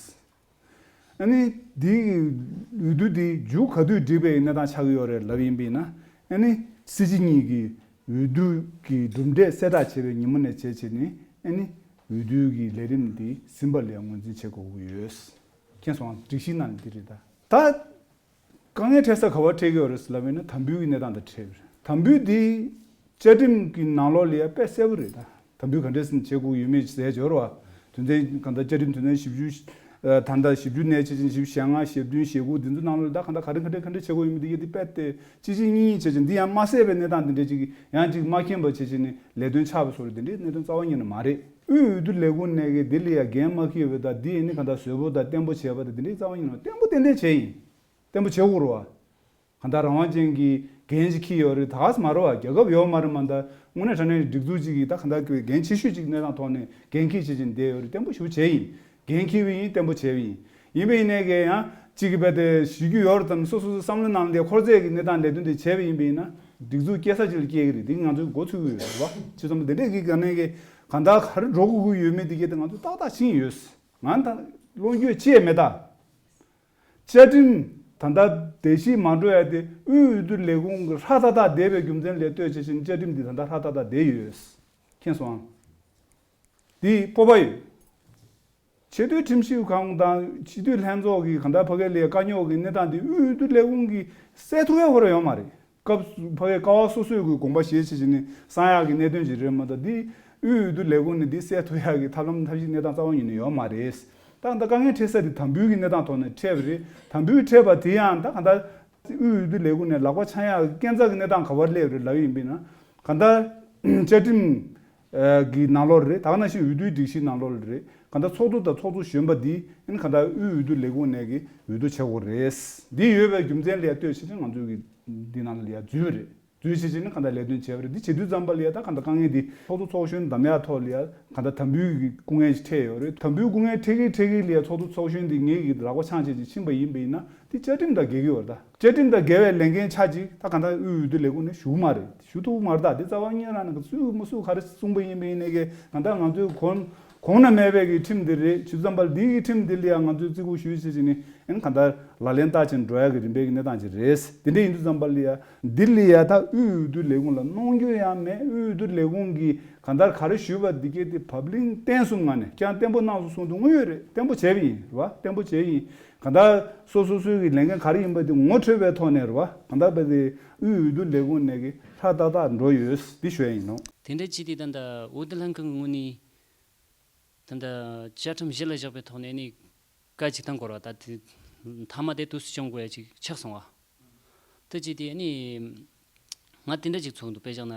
ཨ་ནི་འདི་གི་འོས་བསྡུ་འདི་མཇུག་ག་དུས་སྒྲིལ་བའི་གནས་སྟངས་ཆགས་ཀྱི་ཡོད་རེད་ལབ་ཡིན་པ་ཡིན་ན་ཨ་ནི་སྲིད་སྤྱི་གཉིས་ཀྱི་འོས་བསྡུ་གི་གྲུབ་འབྲས་གསལ་བསྒྲགས་བྱས་པའི་ཉིན་མོ་ནས་བྱས་བྱས་ནས་ཨ་ནི་འོས་བསྡུ་གི་ལས་རིམ་འདི་ཟིན་པ་ལ་ཡ་ངོས་འཛིན་བྱེད་དགོས་ཀྱི་ཡོད། མཁྱེན་སོང་ང་། སྒྲིག་གཞིའི་ནང་ལ་འདི་རེད་ད། ད། དཀའ་ངལ་འཕྲད་ས་ག་པར་འཕྲད་ཀྱི་ཡོད་རེད་ཟེར་ལབ་པ་ཡིན་ན་དམ་འབུལ་གྱི་གནས་སྟངས་དང་འཕྲད་པ་རེད། དམ་འབུལ་འདི་བཅའ་ཁྲིམས་ཀྱི་ནང་ལོགས་ལ་ཡ་དཔེ་གསལ་པོ་རེད་ད། དམ་འབུལ་ག་འདྲས་ཟིན་བྱེད་དགོས་ཡོད་མེད་ཟེར་འབྱོར་བ། དོན་ཚན་གང་ལྟར་བཅའ་ཁྲིམས་དོན་ཚན་བཞི་བཅུ། ད་ལྟ་བཞི་བཅུ་ནས་བྱས་ཅིང་བཞི་བཅུ་ཞེ་ལྔ་ཞེ་བདུན་ཞེ་དགུ་འདི་ཚོ་ནང་ལོགས་ལ་ད་གང་ལྟར་ག་རེ་ག་འདྲས་ག་འདྲས་བྱེད་དགོས་ཡོད་མེད་འདི་ག་འདི་དཔེ་དེ་གཅིག་གཅིག་གཉིས་གཉིས་བྱས་ཅིང་འདི་ཡང་མ་གསལ་བའི་གནས་སྟངས་འདི་འདྲས་ཅིག་ཡང་ཅིག་མ་མཁྱེན་པ་བྱས་ཅིང་ནས་ལས་དོན་ཆགས་པ་སོགས་ལ་འདི་འདྲས་གནད་དོན་རྩ་བ་ཉིད་ནས་མ་རེད། དབུས་འོས་བསྡུ་ལས་ཁུངས་ནས་གི་འདི་ལ་ཡ་འགན་མ་འཁྱེར་བ་དང་འདི་ཡིན་ནི་གང་ལྟར་བཟོས་པོ་དང་བརྟན་པོ་བྱས་པ་དང་འདི་འདྲས་རྩ་བ་ཉིད་ནས་བརྟན་པོ་ཏན་ཏན་བྱས་ཡིན། བརྟན་པོ་བྱེད་དགོས་རེད་བ། གང་ལྟར་རང་དབང་ཅན་གྱི་འགན་ཞིག་འཁྱེར་ཡོད་རེད། ད་ག་སེ་མ་རེད་བ། རྒྱལ་ཁབ་ཡོད་མ་རེད་མ་གཏོགས་དངོས་གནས་དྲང་གནས་སྒྲིག་འཛུགས་ཅིག་གིས་ད་གང་ལྟར་གྱི་འགན་ཆེ་ཤོས་ཅིག་གནས་སྟངས་ཐོག་ནས་འགན་འཁྱེར་བྱེད་ཅིང་བསྡད་ཡོད་རེད། བརྟན་པོ་ཞེ་པོ་བྱས་ཡིན། འགན་འཁྱེར་བ་ཡིན། བརྟན་པོ་བྱས་པ་ཡིན། ཡིན་པ་ཡིན་ནའི་གི་ཡང་གཅིག་གི་རྦད་དེ་ཞུ་རྒྱུ་ཡོད་རེད་དམ། སོ་སོ་སོ་བསམ་བློ་ནང་ལ་འཁོར་ཚད་ཀྱི་གནས་སྟངས་ལས་དོན་དེ་བྱས་པ་ཡིན་པ་ཡིན་ན་སྒྲིག་འཛུགས་སྐྱེ་ས་ཅིག་ལ་སྐྱེ་གི་རེད། འདི་ང་ཚོས་འགོ་ཚུགས་ཀྱི་ཡོད་རེད་བ། ཅི་ཙམ་དེ་འདྲས་ཀྱི་ག་ནས་གི་གང་ལྟར་ག་རེ་འགྲོ་དགོས་ཀྱི་ཡོད་མེད་འདི་གས་དེ་ང་ཚོས་ཏག་ཏག་ཕྱིན་ཡོད། ང་ད་བློ་འགྱོད་ཅི་ཡང་མེད་ད། བཅའ་ཁྲིམས་ད་ལྟ་བརྡལ་བཤིག་མ་འགྲོ་ཡ་དེ་དབུས་འོས་བསྡུ་ལས་ཁུངས་ཀྱི་ཧྲ་ཏག་ཏག་བསྡད་པའི་རྒྱུ་མཚན་ལས་ལྟོས་བྱས་ཤིང་བཅའ་ཁྲིམས་འདི་ད་ལྟ་ཧྲ་ཏག་ཏག་བསྡད་ཡོད། མཁྱེན་སོང་ཨང་། འདི་སྤོབས་པ་ཡོད། ཆེས་མཐོའི་ཁྲིམས་ཞིབ་ཁང་དང་སྤྱི་འཐུས་ལྷན་ཚོགས་ཀྱི་གང་ལྟར་ཕ་གི་ལ་དཀའ་རྙོག་གི་གནས་སྟངས་འདི་དབུས་འོས་བསྡུ་ལས་ཁུངས་ཀྱིས་སེལ་ཐུབ་ཡ་ཁོ་རང་ཡོད་མ་རེད། སྐབས་སུ་ཕ་གིའི་ཀ་བ་སོ་སོའི་གི་དགོངས་པ་བཞེས་བྱས་བྱས་ནས་གསང་ཡག་གི་གནད་དོན་ཅིག་རེད་མ་གཏོགས་འདི་དབུས་འོས་བསྡུ་ལས་ཁུངས་ནས་འདི་སེལ་ཐུབ་ཡག་གི་ཐབས་ལམ་ཐབས་ཤེས་གནས་སྟངས་རྩ་བ་ཉིད་ནས་ཡོད་མ་རེད། ད་ད་དཀའ་ངལ་འཕྲད་ས་དེ་དམ་འབུལ་གྱི་གནས་སྟངས་ཐོག་ནས་འཕྲད་པ་རེད། དམ་འབུལ་འཕྲད་པ་དེ་ཡང་ད་གང་ལྟར་དབུས་འོས་བསྡུ་ལས་ཁུངས་ནས་ལག་པ་འཆང་ཡག་གི་སྐས་འཛེག་གི་གནས་སྟངས་ག་པར་སླེབས་རེད་ལབ་ཡིན་པས་ན་གང་ལྟར་བཅའ་ཁྲིམས་གི་ནང་ལོགས་རེད། ད་ག་ནང་བཞིན་འོས་བསྡུའི་སྒྲིག་གཞིའི་ནང་ལོགས་རེད། གང་ལྟར་ཚོགས་གཙོ་དང་ཚོགས་གཙོ་གཞོན་པ་འདི་ཨིན་གང་ལྟར་དབུས་འོས་བསྡུ་ལས་ཁུངས་ནས་གི་འོས་བསྡུ་བྱེད་དགོས་རེད། འདི་ཡོད་པའི་རྒྱུ་མཚན་ལ་ཡ་ལྟོས་བྱས་ཙང་ང་ཚོས་གི་འདི་ནང་ལ་ཡ་འཛུལ་བ་རེད། འཛུལ་བྱས་བྱས་ནས་གང་ལྟར་ལས་དོན་བྱས་པ་རེད། འདི་བྱེད་དུས་ཙམ་པ་ལ་ཡ་ད་གང་ལྟར་དཀའ་ངལ་འདི་ཚོགས་གཙོ་ཚོགས་གཞོན་འདེམས་ཡག་ཐོག་ལ་ཡ་གང་ལྟར་དམ་འབུལ་གི་སྐུ་ངལ་ཞིག་འཕྲད་ཡོད་རེད། དམ་འབུལ་སྐུ་ངལ་འཕྲད་གི་འཕྲད་གི་ལ་ཡ་ཚོགས་གཙོ་ཚོགས་གཞོན་འདི་ངེད་ཀྱི་ལག་པ་འཆང་བྱས་ཀྱི་ཕྱིན་པ་ཡིན་པ་ཡིན་ན་འདི་བཅའ་ཁྲིམས་དང་འགལ་གི་ཡོད་རེད་ད། བཅའ་ཁྲིམས་དང་འགལ་བའི་ལས་འགན་ཆ་གཅིག་ད་གང་ལྟར་དབུས་འོས་བསྡུ་ལས་ཁུངས་ནས་ཞུ་གི་མ་རེད། ཞུ་ཐུབ་ཀྱི་མ་རེད་ད། འདི་རྩ་བ་ཉིད་རང་ནས་སུས་མ་སུས་ག་རེ་གསུངས་པ་ཡིན་པ་ཡིན་ནའི་གི་གང་ལྟར་ང་ཚོའི་གོང་གོང་ན་མེད་པའི་གི་ཁྲིམས་འདི་རེད། བྱེད་དུས་ཙམ་པ་ལ་འདི་གི་ཁྲིམས་འདི་ལ་ཡང་ང་ཚོས་བརྩི་བཀུར་ཞུས་བྱས་བྱས་ནས་ཨན་གང་ལྟར་ལག་ལེན་བསྟར་བྱས་ནས་འགྲོ་ཡག་གི་རིམ་པའི་གི་གནས་སྟངས་ཅིག་རེད། འདི་འདྲ་ཡིན་དུས་ཙམ་པ་ལ་ཡ་འདི་ལ་ཡ་ད་དབུས་འོས་བསྡུ་ལས་ཁུངས་ལ་གནོང་རྒྱུ་ཡང་མེད། དབུས་འོས་བསྡུ་ལས་ཁུངས་ཀྱིས་གང་ལྟར་ག་རེ་ཞུས་པ་འདི་གས་དེ་བབ་བརླིང་བརྟན་གསུམ་ངང་ནས་ཀྱང་བརྟན་པོ་གནང་སོང་གསུངས་དུས་དངོས་ཡོད་རེད། བརྟན་པོ་བྱས་པ་ཡིན་རེད་བ། བརྟན་པོ་བྱས་ཡིན། གང་ལྟར་སོ་སོ་སོའི་གི་ལས་འགན་ག་རེ་ཡིན་པ་དེ་ངོ་འཕྲོད་པའི་ཐོག་ནས་རེད་བ། གང་ལྟར་བས་དེ་དབུས་འོས་བསྡུ་ལས་ཁུངས་ནས་གི་ཧྲ་ཏག་ཏག་འགྲོ་ཡོད་འདི་ཞུ་ཡ་ཡིན་ནོ། དེ་འདྲ་ཅིག་དེ་ད་ལྟ་འོས་བསྡུ་ལྷན་ཁང་གི་ངོས་ནས་ད་ལྟ་བཅའ་ཁྲིམས་གཞི་ལ་བཞག་པའི་ཐོག་ནས་ནི་བཀའ་ཅིག་བཏང་དགོས་ར། ད་དེ་མཐའ་མ་དེ་དུས་སུ་སྐྱོང་དགོས་ཡ་ཅིག་ཆགས་སོང་བ། ད་ཅིག་དེ་ནི་ང་དེ་འདྲ་ཅིག་ཚོར་འདུག་དཔེ་བཞག་ན།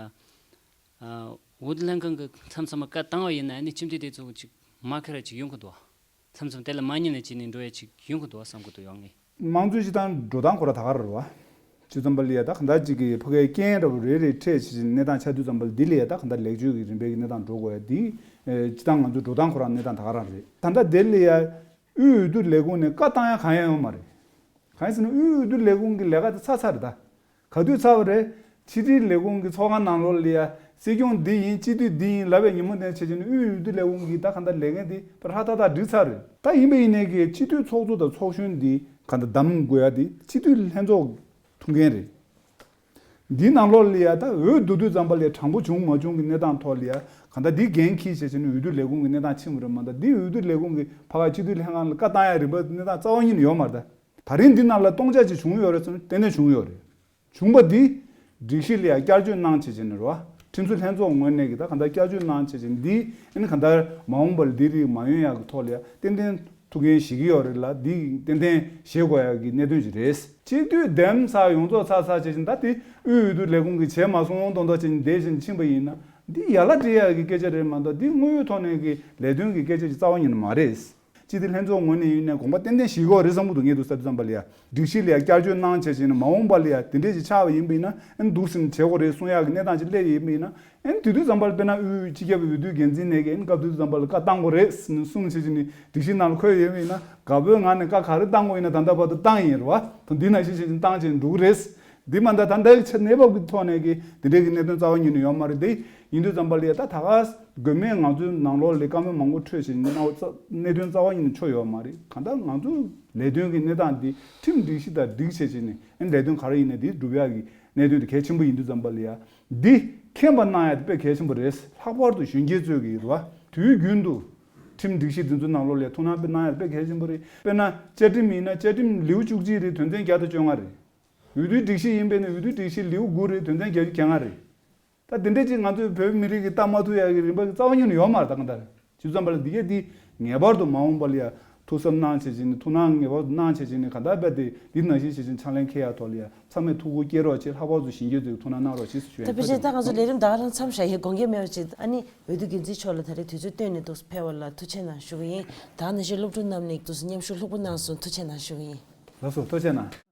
འོས་བསྡུ་ལྷན་ཁང་གི་མཚམས་མཚམས་མ་བཀའ་བཏང་བ་ཡིན་ན་ནི་སྤྱི་འཐུས་དེ་ཚོ་ཅིག་མ་ཁེར་ར་ཅིག་ཡོང་གི་འདུག་མཚམས་མཚམས་དེ་ལ་མ་ཉན་ནས་བྱས་ནས་འགྲོ་ཡ་ཅིག་ཡོང་གི་འདུག་བསམ་གི་འདུག་ཡང་ངས། དམངས་གཙོའི་སྤྱི་བཏང་འགྲོ་སྟངས་ཁོ་ར་ད་ག་ར་རེད་བ། སྤྱི་ཙམ་པ་ལ་ཡ་ད་ག་འདྲ་ཅིག་གི་ཕ་གའི་རྐྱེན་འདྲ་བོ་རེ་རེ་འཕྲད་བྱེད་བཞིན་གནས་སྟངས་ཆགས་དུས་ཙམ་པ་ལ་འདི་ལ་ཡ་ད་ག་འདྲ་ལེགས་བཅོས་ཀྱི་རིམ་པའི་གི་གནས་སྟངས་འགྲོ་དགོས་ཡ་འདི། སྤྱི་བཏང་ང་ཚོའི་འགྲོ་སྟངས་ཁོ་ར་གནས་སྟངས་ད་ག་རང་རེད། ད་ལྟ་འདི་ལ་ཡ་དབུས་འོས་བསྡུ་ལས་ཁུངས་ནས་བཀའ་བཏང་ཡ་གང་ཡང་ཡོད་མ་རེད། གང་ཡིན་ཟེར་ན་དབུས་འོས་བསྡུ་ལས་ཁུངས་ཀྱི་ལས་ཀ་དེ་ཚར་ཚར་རེད་ད། ག་དུས་ཚར་བ་རེད། ཕྱི་དྲིལ་ལས་ཁུངས་ཀྱི་ཚོགས་ཁང་ནང་ལོགས་ལ་ཡ་སྲིད་སྐྱོང་འདི་ཡིན། སྤྱི་འཐུས་འདི་ཡིན་ལབ་པའི་ཉིན་མོ་ནས་བྱས་བྱས་ནས་དབུས་འོས་བསྡུ་ལས་ཁུངས་ཀྱི་ད་ག་འདྲ་ལས་འགན་འདི་ཧྲ་ཏག་ཏག་བསྒྲིགས་ཚར་རེད། ད་ཡིན་པ་ཡིན་ནའི་གི་སྤྱི་འཐུས་ཚོགས་གཙོ་དང་ཚོགས་གཞོན་འདི་ག་འདྲ་གདམ་དགོས་ཡ་འདི་སྤྱི་འཐུས་ལྷན་ཚོགས་ཐུགས་འགན་རེད། འདིའི་ནང་ལོགས་ལ་ཡ་ད་འོས་བསྡུ་དུས་ཙམ་པ་ལ་དྲང་པོ་བྱུང་མ་བྱུང་གི་གནས་སྟངས་ཐོག་ལ་ཡ་ག་འདྲ་འདི་འགན་འཁྱེར་བྱས་བྱས་ནས་འོས་བསྡུ་ལས་ཁུངས་ཀྱི་གནས་སྟངས་ཕྱིན་པ་རེད་མ་གཏོགས། འདི་འོས་བསྡུ་ལས་ཁུངས་ཀྱི་ཕ་ག་སྤྱི་འཐུས་ལྷན་ཁང་ལ་བཀའ་བཏང་ཡ་རིམ་པ་གནས་སྟངས་རྩ་བ་ཉིད་ནས་ཡོད་མ་རེད། ད་དེ་རིང་འདི་ནང་ལ་སྟོང་ཆ་ཅིག་བྱུང་ཡོད་རེད་ཟེར་ན་ཏན་ཏན་བྱུང་ཡོད་རེད། བྱུང་བ་འདི་སྒྲིག་གཞི་ལ་ཡང་བསྐྱར་བཅོས་གནང་བྱས་བྱས་ནས་རེད་བ། ཁྲིམས་བཟོ་ལྷན་ཚོགས་ངོས་ནས་ཀྱི་ད་གང་ལྟར་བསྐྱར་བཅོས་གནང་བྱས་བྱས་ནས་འདི་ཨ་ནི་གང་ལྟར་མ་འོངས་པར་འདི་རིགས་མ་ཡོང་ཡག་གི་ཐོག་ལ་ཡང་ཏན་ཏན་ཐུགས་འགན་བཞེས་ཀྱི་ཡོད་རེད་ལ། འདི་ཏན་ཏན་བཞེས་དགོས་ཡག་གི་གནད་དོན་ཞིག་རེད། སྤྱི་འཐུས་འདེམས་ས་ཡོངས་རྫོགས་ཚར་ཚར་བྱས་བྱས་ནས་ད་དེ་དབུས་འོས་བསྡུ་ལས་ཁུངས་ཀྱིས་བྱས་མ་སོང་མདོག་མདོག་བྱས་ནས་བསྡད་བྱས་ནས་ཕྱིན་པ་ཡིན་ན། འདི་ཡ་ལ་འདྲེ་ཡག་གི་སྐད་ཆ་རེད་མ་གཏོགས་འདི་དངོས་ཡོད་ཐོག་ནས་ཀྱི་ལས་དོན་གྱི་སྐད་ཆ་ཞིག་རྩ་བ་ཉིད་ནས་མ་རེད། སྤྱི་འཐུས་ལྷན་ཚོགས་ངོས་ནས་ཡིན་ནའི་དགོངས་པ་ཏན་ཏན་བཞེས་ཀྱི་ཡོད་རེད་བསམ་གྱི་འདུག་ངས་འདུག་ས་དུས་ཙམ་པ་ལ་ཡ། སྒྲིག་གཞི་ལ་ཡ་བསྐྱར་བཅོས་གནང་བྱས་བྱས་ནས་མ་འོངས་པ་ལ་ཡ་དེ་འདྲས་ཅིག་ཆགས་པ་ཡིན་པ་ཡིན་ན། ཨ་ནི་འདུག་སེ་བྱེད་དགོས་རེད་གསུང་ཡག་གི་གནས་སྟངས་ཅིག་སླེབས་ཡོད་པ་ཡིན་ན། ཨ་ནི་དེ་དུས་ཙམ་པ་ལ་དཔེར་ན་དབུས་སྤྱི་ཁྱབ་འོས་བསྡུའི་འགན་འཛིན་ནས་ཀྱི་ཨ་ནི་སྐབས་དེ་དུས་ཙམ་པ་ལ་བཀའ་བཏང་དགོས་རེད་ཟེར་ནས་གསུངས་བྱས་བྱས་ནས་སྒྲིག་གཞིའི་ནང་ལ་འཁོད་ཡོད་པ་ཡིན་ན། དགའ་པོའི་ངང་ནས་བཀའ་ག་རེ་བཏང་དགོས་ཡིན་ན་ད་ལྟ་བར་དུ་བཏང་ཡིན་རེད་བ། ད་འདི་ནང་བཞིན་བྱས་བྱས་ནས་བཏང་བྱས་འགྲོ་གི་རེད། འདི་མ་ད་ད་ལྟའི་ཆ་གནས་བབ་ཀྱི་ཐོག་ནས་ཀྱི་འདི་འདྲའི་གི་གནད་དོན་རྩ་བ་ཉིད་ནས་ཡོད་མ་རེད། དེ་ཡིན་དུས་ཙམ་པ་ལ་ཡ་ད་ད་ག་དགོས་མེད་ང་ཚོའི་ནང་ལོགས་ལ་བཀའ་མོལ་མང་པོ་འཕྲོད་བྱས་ནས་གནད་དོན་རྩ་བ་ཉིད་ནས་ཆོ་ཡོད་མ་རེད། གང་ལྟར་ང་ཚོའི་ལས་དོན་གྱི་གནས་སྟངས་འདི་ཁྲིམས་སྒྲིག་གཞི་དང་སྒྲིག་བྱས་བྱས་ནས་ཨ་ནི་ལས་དོན་ག་རེ་ཡིན་ན་འདི་སྒྲུབ་ཡག་གི་གནད་དོན་དེ་གལ་ཆེན་པོ་ཡིན་དུས་ཙམ་པ་ལ་ཡ། འདི་མཁྱེན་པ་གནང་ཡ་དེ་དཔེ་གལ་ཆེན་པོ་རེད། ལྷག་པར་དུ་གཞོན་སྐྱེས་ཚོས་ཀྱི་རེད་བ། དུས་རྒྱུན་དུ་ཁྲིམས་སྒྲིག་གཞི་འདི་ཚོའི་ནང་ལོགས་ལ་ཐུགས་སྣང་དཔེ་གནང་ཡ་དཔེ་གལ་ཆེན་པོ་རེད། དཔེར་ན་བཅའ་ཁྲིམས་ཡིན་ན་བཅའ་ཁྲིམས་ལེའུ་བཅུ་གཅིག་རེད། དོན་ཚན་བརྒྱ་དང་བཅོ་ལྔ་རེད། འོས་བསྡུའི་སྒྲིག་གཞི་ཡིན་པས་ན་འོས་བསྡུའི་སྒྲིག་གཞི་ལེའུ་དགུ་རེད། དོན་ཚན་བརྒྱད་ཅུ་གྱ་ལྔ་རེད། ད་དེ་འདྲ་ཅིག་ང་ཚོས་བོད་མི་རིགས་ཀྱིས་ལྟ་མ་ཐུབ་ཡ་གི་རིམ་པ་གི་རྩ་བ་ཉིད་ནས་ཡོད་མ་རེད། ད་གང་ལྟར་བྱས་ཙམ་པ་ལ་འདི་གས་འདི་ངེས་པར་དུ་མ་འོངས་པ་ལ་ཡ་ཐུགས་བསམ་གནང་བྱས་བྱས་ནས་ཐུགས་སྣང་ངེས་པར་དུ་གནང་བྱས་བྱས་ནས་གང་ལྟར་རྦད་དེ་འདི་ནང་བཞིན་བྱས་བྱས་ཕྱག་ལེན་འཁེལ་ཡ་ཐོག་ལ་ཡ་ཚང་མས་ཐུགས་ཁུར་སྐྱེད་རོགས་བྱེད། ལྷག་པར་དུ་གཞོན་སྐྱེས་ཚོས་ཐུགས་སྣང་གནང་རོགས་བྱེད་ཟེར་ཞུ་ཡ་ད་ཡིན། ཕལ་ཆེར་ད་ང་ཚོ་ལས་རིམ་ད་ག་རང་མཚམས་བཞག་ཡས་དགོངས་འགལ་མེད་པ་ཅིག་ཨ་ནི་འོས་བསྡུ་འགན་འཛིན་མཆོག་ལ་ད་རེས་དུས་ཚོད་བཏོན་ནས་འདུག་སེ་ཕེབས་པ་ལ་ཐུགས་ཆེ་གནང་ཞུ་གི་ཡིན། ད་ནང་བཞིན་སློབ་ཕྲུག་རྣམས་ནས་འདུག་སེ་མཉམ་ཞུགས་ལྷུག་པོ་གནང་སོང་། ཐུགས་ཆེ་གནང་ཞུ་གི་ཡིན། ལགས་སོ། ཐུགས་ཆེ་གནང་།